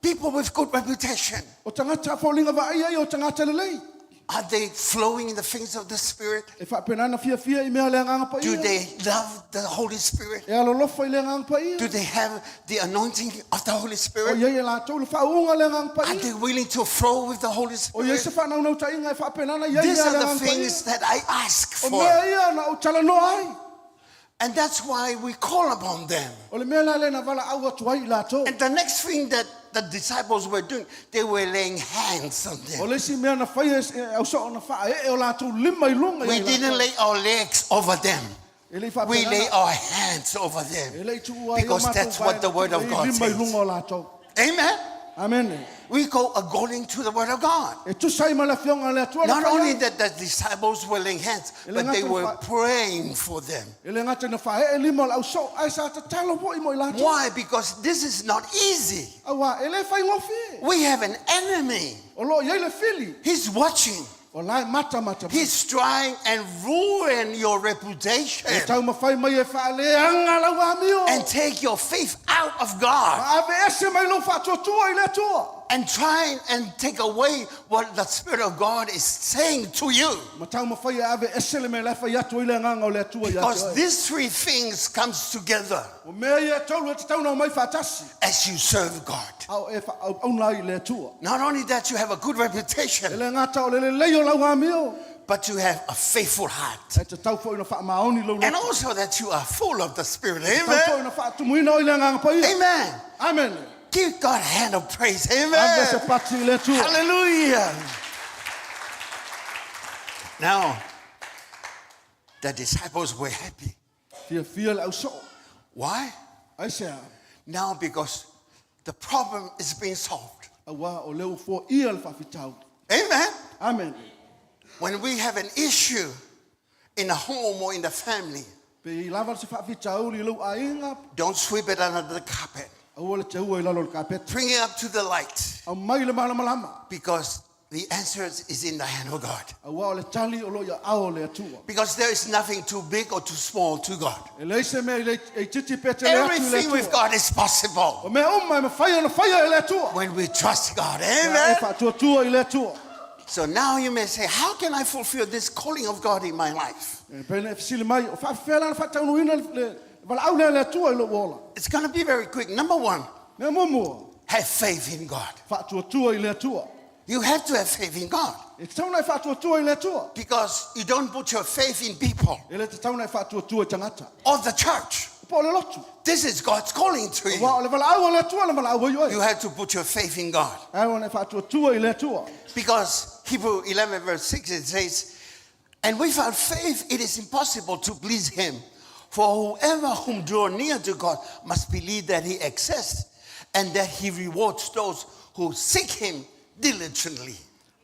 People with good reputation. O tagata foliga vaaia ia o tagata lelei. Are they flowing in the things of the Spirit? E faapena ona fiafia i mea o le Agaga Do Paia. they love the Holy Spirit? E alolofa i le Agaga Do Paia. they have the anointing of the Holy O Spirit? iai e latou le faauuga o le Agaga Are Paia. they willing to flow with the Holy O iai se Spirit? faanaunautai e faapena ona iai These mea o are le the Agaga things Paia. that I ask O for. mea ia na ou talanoa ai. And that's why we call upon them. O le mea la lea na valaau atu ai i latou. And the next thing that the disciples were doing, they were laying hands on O them. le isi mea na faia e ausoo na faaee o latou lima i luga We ia i didn't latou. lay our legs over them. E le i We faapena lay na- our hands over them. e le i tuua ai o Because matou that's what vae the word of na God lima i says. luga o latou. Amen. Amene. We go according to the word of God. E tusa ai ma le afioga a le Atua na Not fai only ai. that the disciples were laying hands, E le but they gata were na praying for them. E le gata na faaee lima o le ausoo, ae sa tatalo foi mo i latou. Why? Because this is not easy. Auā, e le faigofie. We have an enemy. O loo iai le fili. He's watching. O la e matamata mai. He's trying and ruin your reputation E taumafai mai e faaleaga lau amio. and take your faith out of God Ma aveese mai lou faatuatua i le Atua. and try and take away what the Spirit of God is saying to you. Ma taumafai e aveese le mea la e fai atu ai le agaga o le Atua ia te Because oe. these three things comes together O mea ia e tolu e tatau ona omai faatasi. as you serve God. A o e faaauauna ai i le Atua. Not only that you have a good E reputation, le gata o le lelei o lau amio. but you have a faithful heart. E tatau foi ona faamaoni lou And loto. also that you are full of the Spirit. E tatau foi Amen. ona faatumuina oe i le Agaga Paia. Amen. Amen. Give God a hand of praise. Ave se Amen. pati i le Atua. Hallelujah. Now, the disciples were happy. Fiafia le ausoo. Why? Aisea. Now, because the problem is being solved. Auā o lea ua foia le faafitauli. Amen. Amen. When we have an issue in the home or in the family, Pe i lava se faafitauli i lou aiga, don't sweep it under the carpet. aua le teua i lalo o le kapeta. Bring it up to the light Aumai i le malamalama. because the answer is in the hand of God. Auā o le tali o loo i aao o le Atua. Because there is nothing too big or too small to God. E leai se mea i le e itiiti pe tele atu i le Everything with Atua. God is possible O mea uma e mafai ona faia e le Atua. when we trust God. E Amen. faatuatua i le Atua. So now you may say, How can I fulfill this calling of God in my life? E pei ona e fesili mai, o faafefea la ona faataunuuina le valaau lea a le Atua i lou ola. It's going to be very quick. Number one, Mea muamua, have faith in God. faatuatua i le Atua. You have to have faith in God E tatau ona e faatuatua i le Atua. because you don't put your faith in people E le tatau ona e faatuatua i tagata. or the church. Po o le lotu. This is God's calling to you. Auā o le valaau a le Atua na valaau ai oe. You have to put your faith in God Ae ona e faatuatua i le Atua. because Hebrew 11, verse 6, it says, And without faith it is impossible to please him. For whoever whom draw near to God must believe that he exists and that he rewards those who seek him diligently.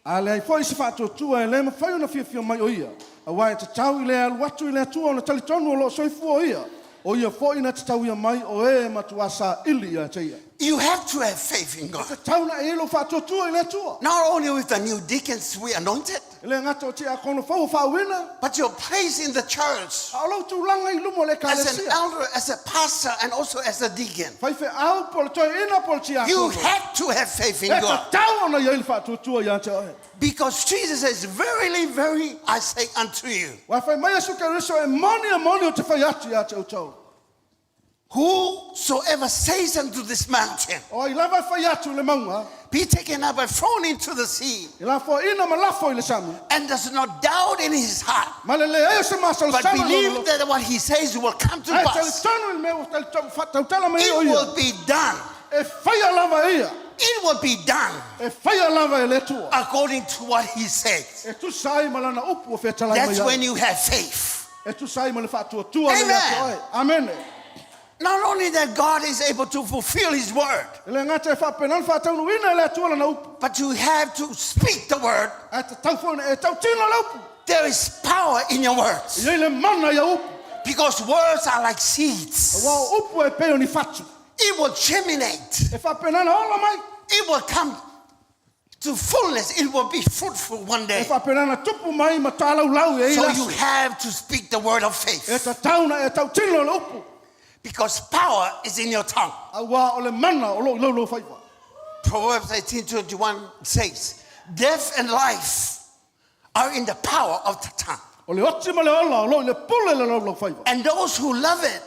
A leai foi se faatuatua e le mafai ona fiafia mai o ia. Auā e tatau i le alu atu i le Atua ona talitonu o loo soifua o ia. O ia foi na te tauia mai o e e matuā saili ia te ia. You have to have faith in God. E tatau ona e i ai lou faatuatua i le Atua. Not only with the new deacons we anointed, E le gata o tiakono fou o faauuina, but your place in the church a o lou tulaga i luma o le as an Ekalesia. elder, as a pastor, and also as a deacon. Faifeau po o le toeaina po o le You tiakono. have to have faith in E God. tatau ona i ai le faatuatua ia te oe. Because Jesus says, Verily, verily, I say unto you, Ua fai mai Iesu Keriso e moni e moni ou te fai atu ia te outou. whosoever says unto this mountain, O ai lava e fai atu i le mauga, Be taken up and thrown into the sea, e lafoaina ma lafo i le sami, and does not doubt in his heart, ma le leai o se but masalosalo i lona believe loto. that what he says will come to Ae pass, talitonu i le mea ua tautala mai ai o it ia. will be done. E faia lava e ia. It will be done E faia lava e le Atua. according to what he says. E tusa ai ma lana upu ua fetalai That's mai ai. when you have faith. E tusa ai ma le faatuatua lea ia te Amen. oe. Amene. Not only that God is able to fulfill his word, E le gata e faapena ona faataunuuina e le Atua lana upu. but you have to speak the word. Ae tatau foi ona e tautino le upu. There is power in your words E i ai le mana ia upu. because words are like seeds. Auā o upu e pei o ni fatu. It will germinate. E faapena ona ola mai. It will come to fullness. It will be fruitful one E day. faapena ona tupu mai ma talaulau e i So le you aso. have to speak the word of E faith tatau ona e tautino le upu. because power is in your tongue. Auā o le mana o loo i lou faiva. Proverbs 18:21 says, "Death and life are in the power of the tongue, O le oti ma le ola o loo i le pule le laulau faiva. and those who love it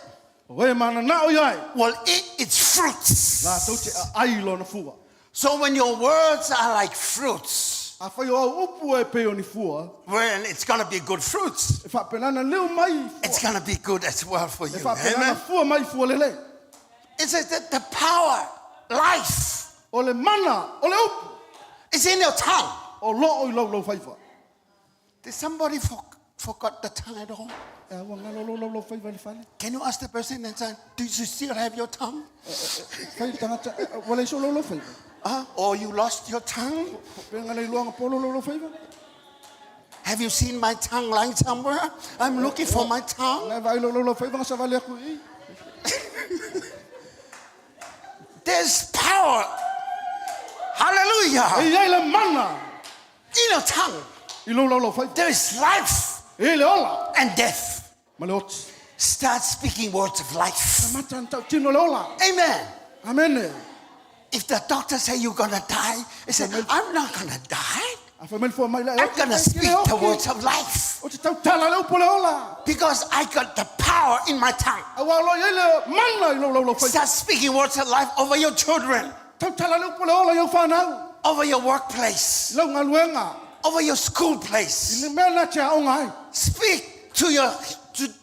O e mananao i ai, will eat its fruits." latou te aai i lona fua. So when your words are like fruits, Afai o au upu e pei o ni fua, when it's going to be good fruits, e faapena ona liu mai i it's fua. going to be good as well for E you. faapena ona Amen. fua mai i fua lelei. It says that the power, life, O le mana, o le upu, is in your tongue. o loo i lou faiva. Did somebody forgot the tongue at all? E ua galo lou laulau faiva i le fale. Can you ask the person and say, do you still have your tongue? Fai le tagata, e, ua leai sou laulau faiva. Huh? Or you lost your tongue? Pe ga le iloaga po lou laulau faiva. Have you seen my tongue lying somewhere? I'm looking for my tongue. Na e vaai lou laulau faiva ga savali aku i i. There's power. E Hallelujah. i ai le mana In your tongue, i lou laulau faiva. there is life E i le ola and death. ma le oti. Start speaking words of life. Amata ona tautino le ola. Amen. Amene. If the doctor say you're gonna die, he say, I'm not gonna die. Afai mai le fomai le I'm gonna speak the words of life O te tautala le upu o le ola. because I got the power in my tongue. Auā o loo i ai le mana i lou laulau faiva. Start speaking words of life over your children, Tautala le upu o le ola i au fanau. over your workplace, I lau galuega. over your school I place. le mea na te aoga ai. Speak to your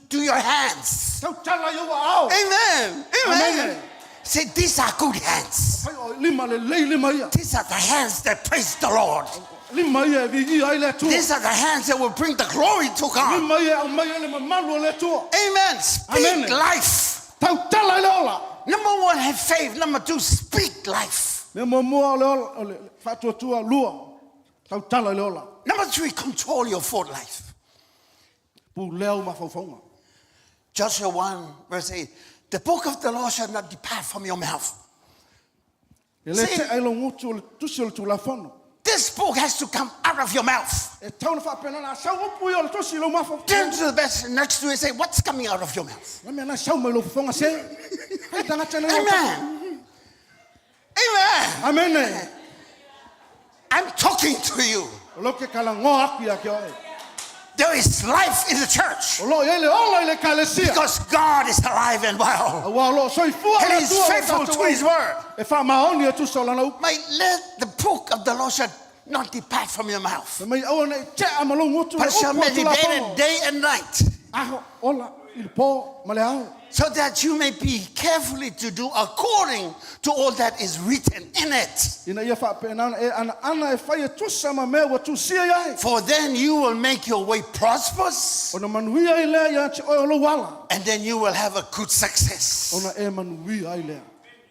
to your hands. Tautala i ou aao. Amen. Amen. Amen. Say these are good hands. Fai o lima lelei lima ia. These are the hands that praise the Lord. Lima ia e viia ai le Atua. These are the hands that will bring the glory to God. Lima ia e aumai ai le mamalu o le Atua. Amen. Speak Amen. life. Tautala i le ola. Number one, have faith. Number two, speak life. Mea muamua o le ola, o le faatuatua lua. Tautala i le ola. Number three, control your thought life. Pulea ou mafaufauga. Joshua 1, verse 8. The book of the law shall not depart from your mouth. E le See- tea i lou gutu o le tusi o le Tulafono. This book has to come out of your mouth. E tatau ona faapena ona sau upu ia o le tusi i lou mafaufauga. Turn to the person next to you and say, What's coming out of your mouth? Le mea na sau mai lou fofoga se. Fai tagata nei. Amen. Amen. Amene. I'm talking to you. O loo ou te talanoa atu ia te oe. There is life in the church O loo i ai le ola i le ekalesia. because God is alive and well. Auā o loo soifua And le He's Atua o faithful tatou to His ai. word. E faamaoni e tusa o lana upu. May let the book of the law shall not depart from your mouth, Fai mai aua nei tea ma lou gutu le but shall upu o le meditate it Tulafono. day and night, Aho ola i le pō ma le ao. so that you may be carefully to do according to all that is written in it. Ina ia faapena ona e anaana e fai e tusa ma mea ua tusia i ai. For then you will make your way prosperous, Ona manuia ai lea ia te oe o lou ala. and then you will have a good success. Ona e manuia ai lea.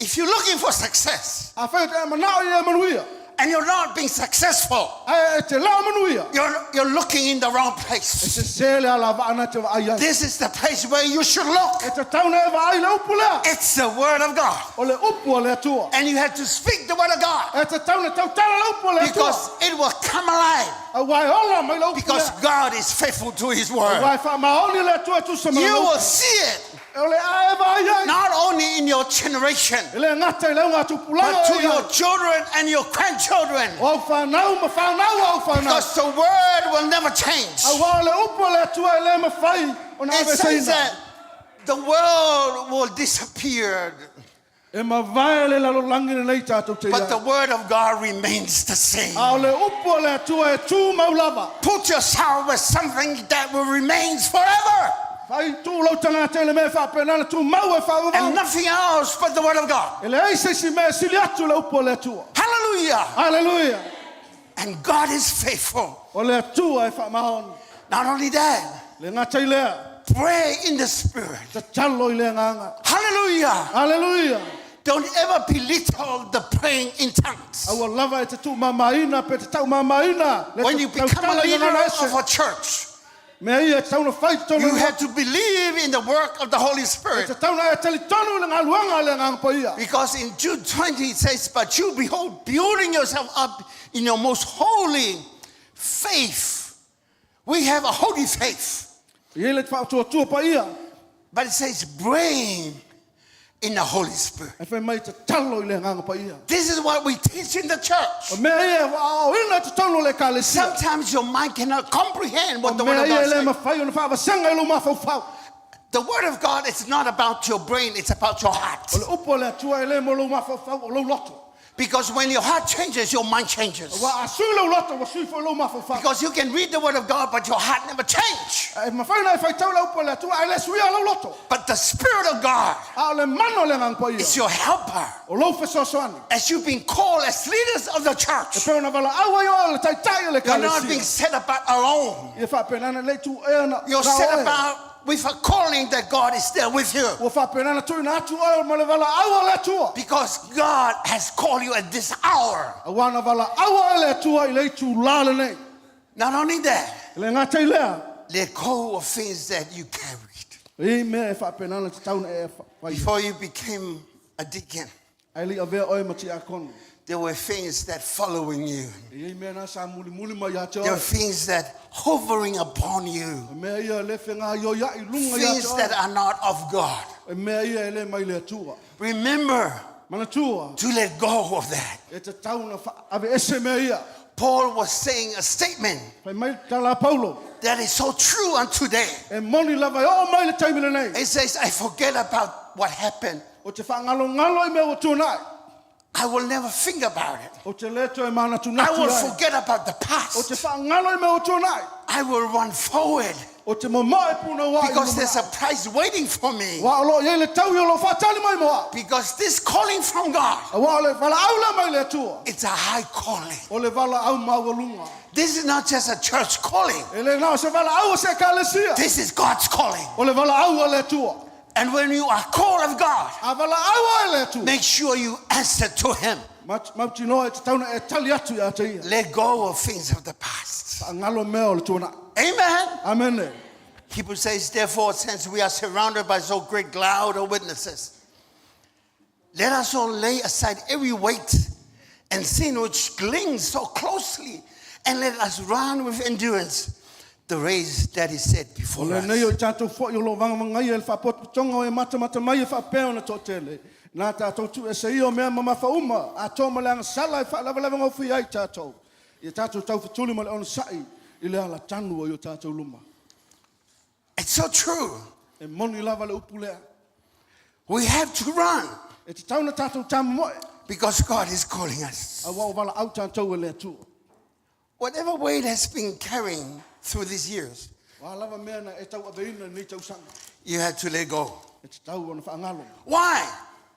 If you're looking for success Afai o te e manao i e manuia. and you're not being successful, Ae e te lao manuia. you're looking in the wrong E place. sese le ala vaa na te vaai ai. This is the place where you should look. E tatau ona e vaai le upu lea. It's the word of God. O le upu o le Atua. And you have to speak the word of God E tatau ona tautala le upu o le Atua. because it will come alive. Auā e ola mai le upu Because lea. God is faithful to his word. Auā e faamaoni le Atua e tusa ma You lana will upu. see it E o le a e vaai ai. not only in your generation, E le gata i le augatupulaga but o to e your ai. children and your grandchildren. O au fanau ma fanau au fanau. Because the word will never change. Auā o le upu o le Atua e le mafai ona It says aveseina. that the world will disappear, E mavae le lalolagi lenei tatou te but the iai. word of God remains the same. A o le upu o le Atua e tu mau lava. Put yourself with something that will remains forever Fai tuu lou tagata i le mea e faapena ona tumau e and faavavau. nothing else but the word of God. E leai se isi mea e sili atu le upu o le Atua. Hallelujah. Haleluia. And God is faithful. O le Atua e faamaoni. Not only that, Le gata i lea, pray in the spirit. tatalo i le agaga. Hallelujah. Haleluia. Don't ever belittle the praying in tongues. Aua lava e te tuumamaina pe te taumamaina le When you become a tautala i leader gagana ese. of a church, Mea ia e tatau ona fai totonu you i le have to believe in the work of the Holy E Spirit. tatau ona e talitonu i le galuega a le Agaga Paia. Because in Jude 20 it says, But you behold, building yourself up in your most holy faith. We have a holy faith. E i ai le faatuatua paia. But it says, bring in the Holy Spirit. Ae fai mai tatalo i le Agaga Paia. This is what we teach in the church. O mea ia e aoaoina i totonu o le Ekalesia. Sometimes your mind cannot comprehend what O the Word mea of ia God e le says. mafai ona faavasega i lou mafaufau. The Word of God is not about your brain, it's about your heart. O le upu a le Atua e le mo lou mafaufau, o lou loto. Because when your heart changes, your mind changes. Aua a sui lou loto, ua sui foi lou mafaufau. Because you can read the Word of God, but your heart never change. E mafai ona e faitau le upu a le Atua, ae le suia lou loto. But the Spirit of God A o le mana o le Agaga Paia, is your helper. o lou fesoasoani. As you've been called as leaders of the E church, pei ona valaau ai oe o le taitai o le you're not being Ekalesia. set apart alone. Ia faapena ona le i tuea na You're na set oe. apart with a calling that God is there with you. Ua faapena ona tuuina atu oe ma le valaau a le Atua. Because God has called you at this hour. Aua na valaau oe e le Atua i le itulā lenei. Not only that, E le gata i lea, let go of things that you carried e i ai mea e faapena ona tatau ona e faia. before you became a deacon. Ae le i avea oe ma tiakono. There were things that following you. E i ai mea na sa mulimuli mai ia te There were oe. things that hovering upon you. O mea ia le fegaioiai i luga ia te Things that oe. are not of God. E mea ia e le mai le Atua. Remember Manatua, to let go of that. e tatau ona aveese mea ia. Paul was saying a statement Fai mai le tala a Paulo, that is so true unto today. e moni lava e oo mai le taimi lenei. He says, I forget about what happened. Ou te whaagalogalo i mea ua tuanai. I will never think about it. Ou te le toe I manatunatu will ai. forget about the Ou te past. whaangalo i mea ua tuanai. I will run forward Ou te momoe puna wā i because there's lumanaʻi. a prize waiting for me. Wā o loo i ai le taui o loo whaatali mai mo au. Because this calling from God, Auā o le valaau lea mai le Atua. it's a high calling. O le valaau maualuga. This is not just a church calling. E le na o se valaau o se ekalesia. This is God's calling. O le valaau a le Atua. And when you are called of God, A valaau ai le Atua. make sure you answer to Him. Mautinoa e tatau ona e tali atu ia te ia. Let go of things of the past. Faagalo mea o le tuanai. Amen. Amene. Hebrews says, therefore, since we are surrounded by so great cloud of witnesses, let us all lay aside every weight and sin which clings so closely, and let us run with endurance the race that is set O before lenei o us. i tātou foi o lo vagavagaia i le faapotopotoga o e matamata mai e faapea ona toatele. Nā tātou tuuese ia o mea mamafa uma, atoa ma le agasala e faalavelave gofie ai tātou. Ia tātou taufetuli ma le onosaʻi i le alatanu o i o tātou luma. It's so true. E moni lava le upu lea. We have to run E tatau ona tātou tāmomoe, because God is calling us. auā ua valaau tātou e le Atua. Whatever weight has been carrying through these years, O a lava mea na e tauaveina i lenei tausaga, you have to let go. e tatau ona faagalo. Why?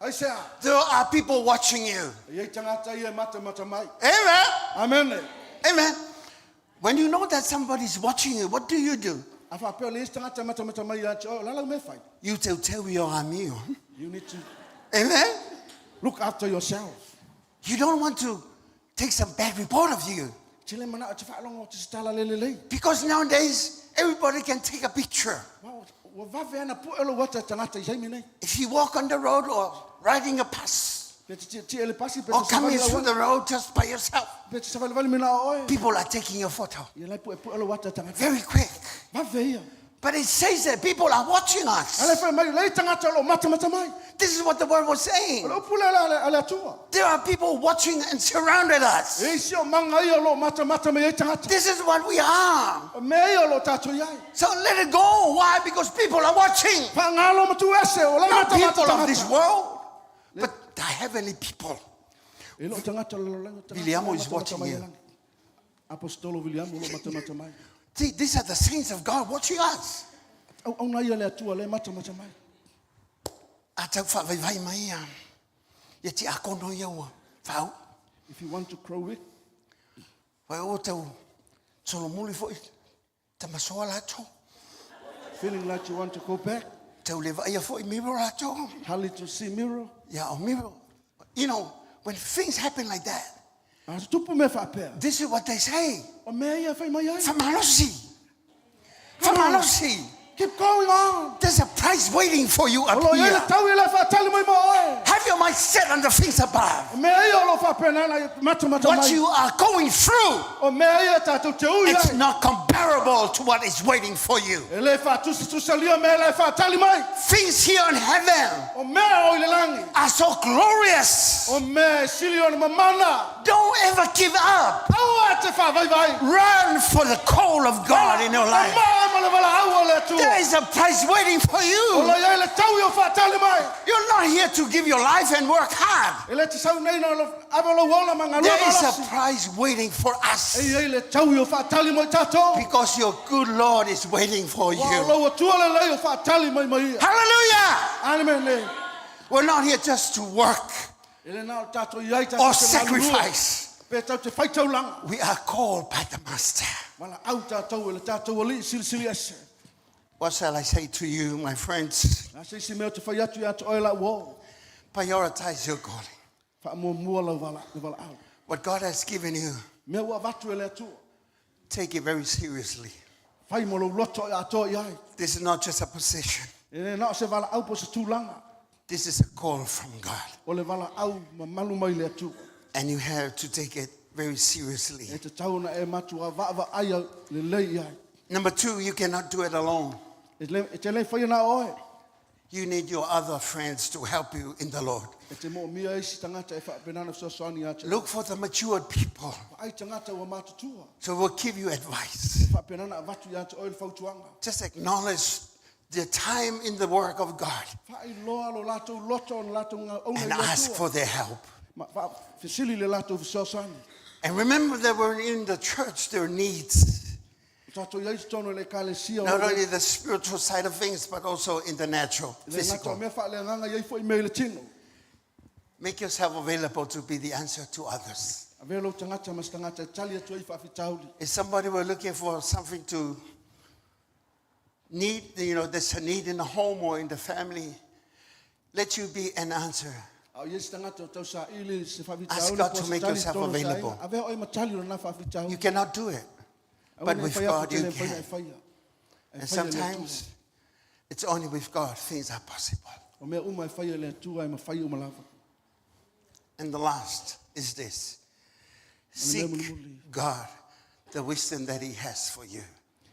Aisea, There are people watching you. e i ai tagata ia e matamata mai. Amen. Amene. Amen. When you know that somebody's watching you, what do you do? A faapea o le isi tagata e matamata mai ia te oe, o le a lau mea e fai? You tell tell your amigo. You need to Amen. look after yourself. You don't want to take some bad report of you. Te le manao e te faalogo atu i se tala le lelei. Because nowadays everybody can take a picture. Ua ua vave ana pue lou ata e tagata i taimi nei. If you walk on the road or riding a bus Pe te tietie i le pasi, pe or te coming savali lau through ata. the road just by yourself, Pe te savalivali mena o oe. people are taking your photo Ia lai puepue lou ata e tagata. very quick. Vave ia. But it says that people are watching A le us. fai mai, lei tagata o loo matamata mai. This is what the word was saying. O le upu lea a le Atua. There are people watching and surrounded us. E i ai si o manga ia o loo matamata mai ai tagata. This is what we are. O mea ia o loo tātou i ai. So let it go. Why? Because people are watching. Faagalo ma tuuese o la e Not matamata people of this tagata. world, but the heavenly people. E le o tagata o le lalolagi, o tagata Viliamo o is matamata watching mai you. e lagi. Apostolo Viliamo o loo matamata mai. See, these are the saints of God watching us. Auauna ia a le Atua lea e matamata mai. A tau whaavaivai mai ia. Ia tiakono ia ua whau. If you want to grow weak, Wai o tau solomuli foi. Tamasoa latou. feeling like you want to go back, Tau le vaia foi miro latou. hardly to see mirror. Ia o miro. You know, when things happen like that, A tutupu mea faapea. this is what they say. O mea ia e fai mai ai. Whamalosi. Whamalosi. Keep going on. There's a prize waiting for you O up lo o i ai le here. tau i le whaatali mai mo oe. Have your mind set on the things above. O mea ia o lo whaapenana i mata mata What mai. you are going through, O mea ia tātou te ui it's ai. not comparable to what is waiting for you. E le whaatusatusa lia mea la e whaatali mai. Things here in heaven O mea o i le langi. are so glorious. O mea e sili o na mamana. Don't ever give up. Aua te whaavaivai. Run for the call of God in your life. Maa ma le wala aua le atua. There is a prize waiting for O you. lo iai le tau i o whaatali mai. You're not here to give your life and work hard. E le te sau nei na lo ave lo ola ma ngalua There is a malasi. prize waiting for E us iai le tau i o whaatali mai tātou. because your good Lord is waiting for Wa you. lo atua le lei o whaatali mai mai ia. Hallelujah! Ane me le. We're not here just to work E le nā o tātou i ai tātou or te ngalua. sacrifice. Pe tau te whaitaulanga. We are called by the Master. Wala au tātou e le tātou ali sili sili ese. What shall I say to you, my friends? Nā se isi mea o te whai atu i atu oe la uo. Prioritize your calling. Wha mua mua lau wala, le wala au. What God has given you, Mea ua vatu e le atua. take it very seriously. Whai mo lau loto i atoa i ai. This is not just a position. E le nā o se wala au po se tūlanga. This is a call from God. O le wala au ma malu mai le atua. And you have to take it very seriously. E te tau na e matua vaa ai au le lei i ai. Number two, you cannot do it alone. E, le, e te lei whai na oe. You need your other friends to help you in the Lord. E te mo mia isi tangata e whaapenana sosoani atu. Look for the matured people Ai tangata ua matutua. so will give you advice. Whaapenana a vatu i atu oe le fautuanga. Just acknowledge the time in the work of God Whaai loa lo lātou loto o na lātou ngā auna and i le ask atua. for their help. Ma wha fesili le lātou fesoasoani. And remember that we're in the church, there are needs. O tātou iai tonu le kalesia. o Not le- only the spiritual side of things, but also in the natural, Le ngata o physical. mea whaale nganga iai fo i mea i le tino. Make yourself available to be the answer to others. A velo tangata mas tangata e tali atu ai whaafitauli. If somebody were looking for something to need, you know, there's a need in the home or in the family, let you be an answer. A o iesi tangata o tau sa ili se whaafitauli. Ask God po to se make tali yourself tonu sa available. aina. A veo oi matali o na whaafitauli. You cannot do it. But with God you can. And sometimes it's only with God things are possible. O mea uma e whaia le atua e mawhai uma lava. And the last is this seek God, the wisdom that He has for you.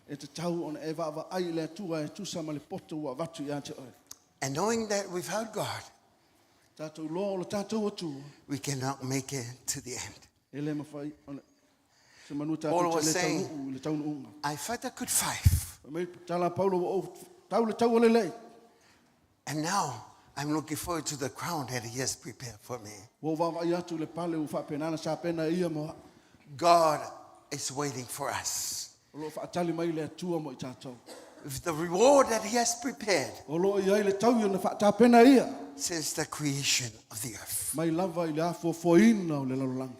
E te tau ona e vava ai le atua e tusa ma le poto ua vatu i ate oe. And knowing that without God, Tātou loa o le tātou atua. we cannot make it to the end. E le mawhai ona se manu Paul tātou was te le saying- taunu le taunu unga. I fight a good fight, Mai tala Paulo wa o tau le tau o le lei. and now I'm looking forward to the crown that He has prepared for me. Wa vava ai atu le pale u whaapenana sa pena ia moa. God is waiting for us. O lo whaatali mai le atua mo i tātou. With the reward that He has prepared O lo i ai le tau i ona whaatapena ia. since the creation of the earth. Mai lava i le afuafuaina o le lalolagi.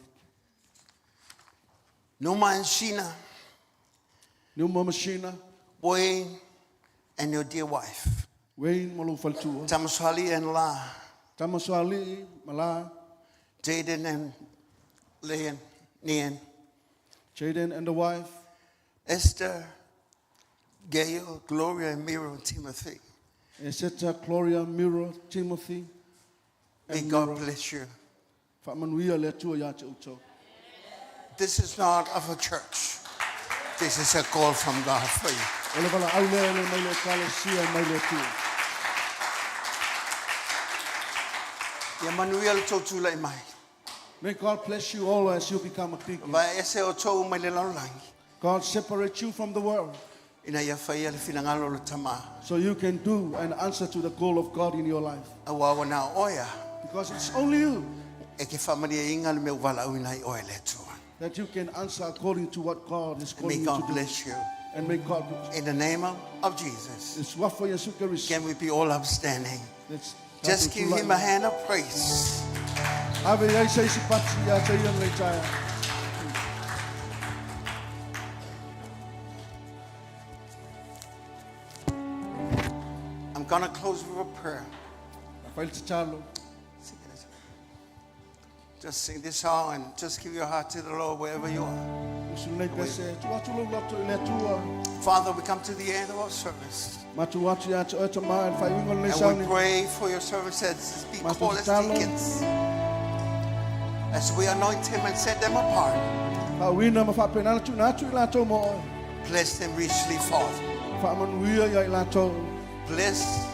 Noma and Sheena, Numa Machina, Wayne and your dear wife, Wayne ma lou faletua. Tamaswali and La, Tamasoali'i ma La, Jaden and Leon, Nian, Jaden and the wife, Esther, Gail, Gloria, and Miro, and Timothy. Eseta, Gloria, Miro, Timothy, May and God Miro. bless you. Faamanuia le Atua iā te outou. This is not of a church. This is a call from God for you. O le valaau lea le mai le ekalesia mai le Atua. Ia manuia le tou tula'i mai. May God bless you all as you become a deacon. Vaeese outou mai le lalolagi. God separate you from the world Ina ia faia le finagalo o le Tamā. so you can do and answer to the call of God in your life. Auā ua na o oe a Because it's only you e ke faamalieina le mea ua valaauina ai oe le Atua. that you can answer according to what God is And may calling you God to do. bless you. And may God bless In the name of Jesus, you. It's wafa Yesu Kristo. can we be all upstanding? Let's Just give him a hand of praise. Ave ai se isi pati ia te ia ngai taia. I'm going to close with a prayer. Whai le tatalo. Just sing this song and just give your heart to the Lord wherever you are. Usu nei pese, tu atu lau loto i le atua. Father, we come to the end of our service. Matou o atu ia te oe Tamā i le faaiuga o lenei And we sauni. pray for your servants as be Matou called as tatalo. deacons. As we anoint him and set them apart. Faauuina ma faapena ona tuuina atu i latou mo oe. Bless them richly, Father. Faamanuia ia i latou. Bless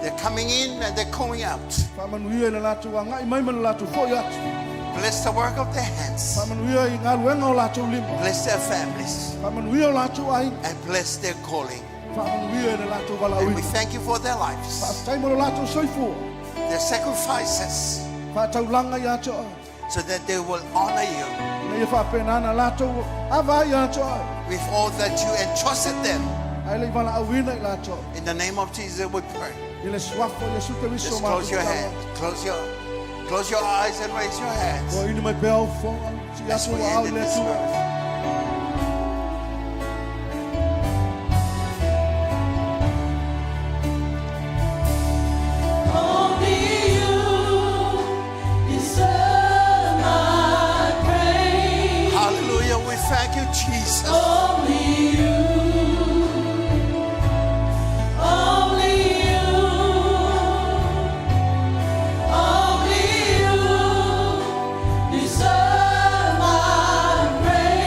their coming in and their going out. Faamanuia i le latou agai mai ma le latou foi atu. Bless the work of their hands. Faamanuia i galuega o latou lima. Bless their families. Faamanuia o latou aiga. And bless their calling. Faamanuia i le latou And we valaauina. thank you for their lives, Faafetai mo lo latou soifua. their sacrifices, Faataulaga ia te oe. so that they will honor you Ina ia faapena ona latou ava ai ia te oe. with all that you entrusted them. Ae le i valaauina i latou. In the name of Jesus, we pray. I le suafa o Iesu Keriso Just matou close your tatalo. hands. Close your, close your eyes and raise your hands. Ua ini mai pea au fofoga, si As atu we ua au end i in le this Atua. service. Only you deserve my praise. Hallelujah. We thank you, Jesus. Only you, only you, only you deserve my praise.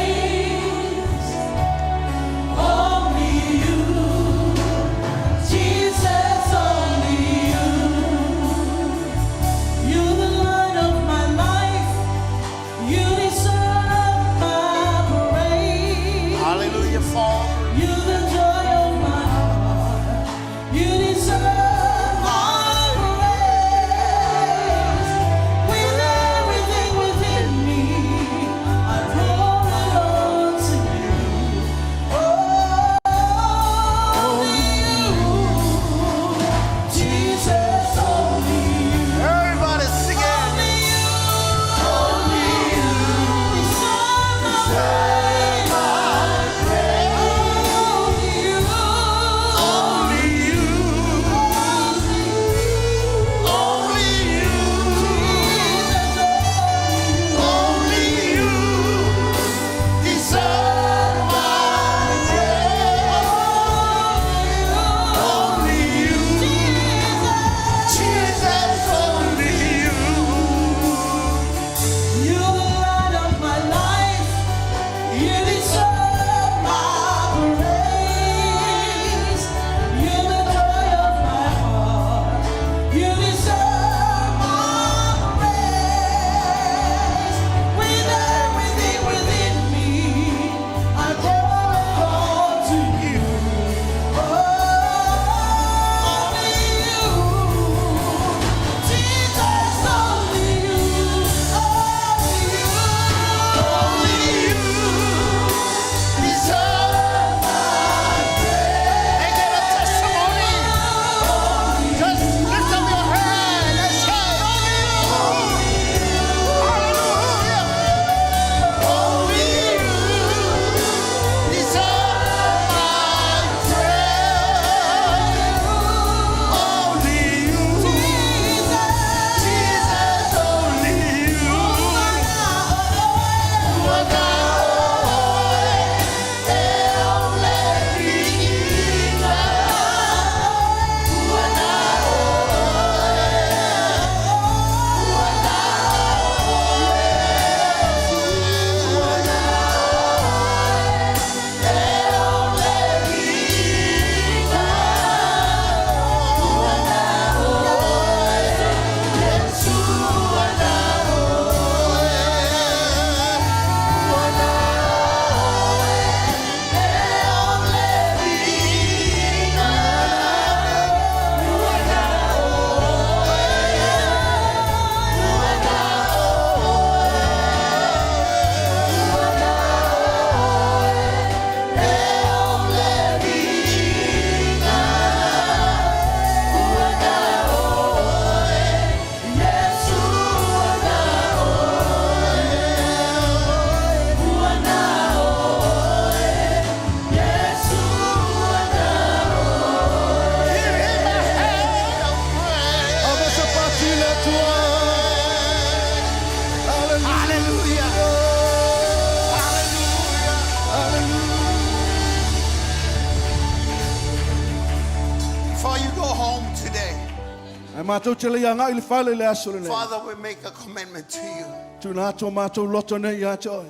Ae mātou te le ia ngai le fale le aso le nei. Father, we make a commitment to you. Tuna atu o mātou loto nei ia te oe.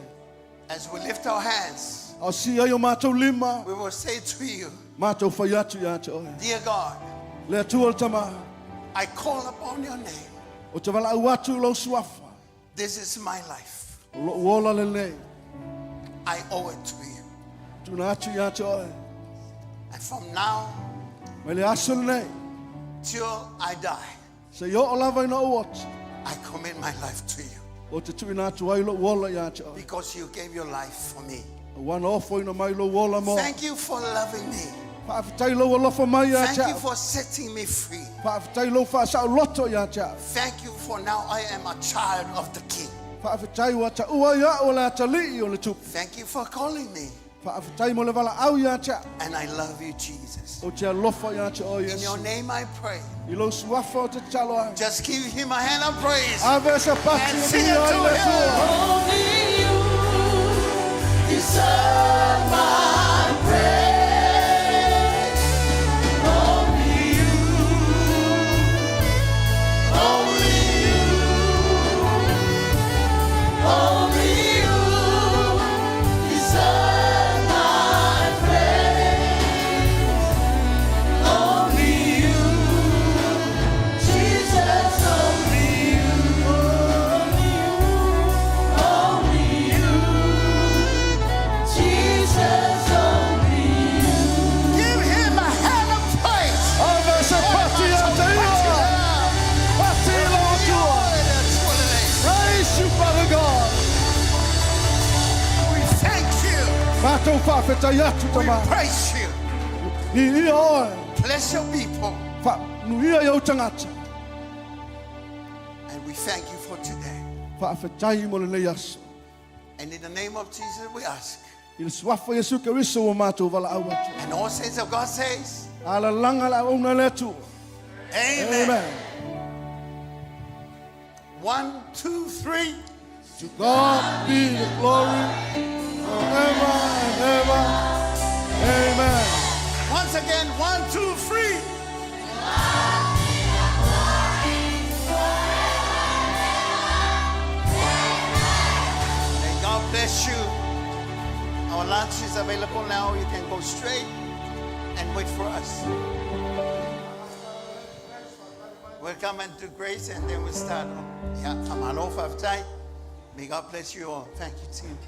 As we lift our hands, Ao si ai o mātou lima, we will say to you, mātou whai atu ia te oe. Dear God, Le atua o le tama, I call upon your name. o te wala au atu lau suafa. This is my life. O lou ola lenei. I owe it to you. Tuna atu ia te oe. And from now Mai le aso lenei, till I die, se i o lava ina o oti. I commit my life to you O te tuina atu ai lou ola ia te oe. because you gave your life for me. A wana ofo ina mai lou ola mo. Thank you for loving me. Whaafetai lau alofa mai ia te Thank you au. for setting me free. Whaafetai lau whaasao loto ia te au. Thank you for now I am a child of the King. Whaafetai wa ta ua ia o le atalii o le tupu. Thank you for calling me. Whaafetai mo le wala au ia te au. And I love you, Jesus. O te alofa ia te o In your Yesu. name I pray. I lau suafa o te talo ai. Just give him a hand of praise. Ave se pati And o sing mi it ai to le him. Atua. Only you deserve my praise. Only you, only you, only you deserve my praise. Only you, Jesus, only you, only you, Jesus, only you. Give him a hand of praise. Ave se pati ia te ia. Pati lau Atua. Praise you, Father God. We thank you. Mātou whaafetai atu We tama. praise you. Ni ia oe. Bless your people. Wha, nuia i au tangata. And we thank you for today. Whaafetai mo le nei aso. And in the name of Jesus, we ask. I le suafa Yesu Keriso o mātou wala au atu. And all saints of God says, Ala langa la auna le Atua. Amen. Amen. 1, 2, 3. To God be the glory forever and ever. Amen. Once again, 1, 2, 3. May God bless you. Our lunch is available now. You can go straight and wait for us. We'll come and do grace and then we'll start. Yeah, May God bless you all. Thank you, team.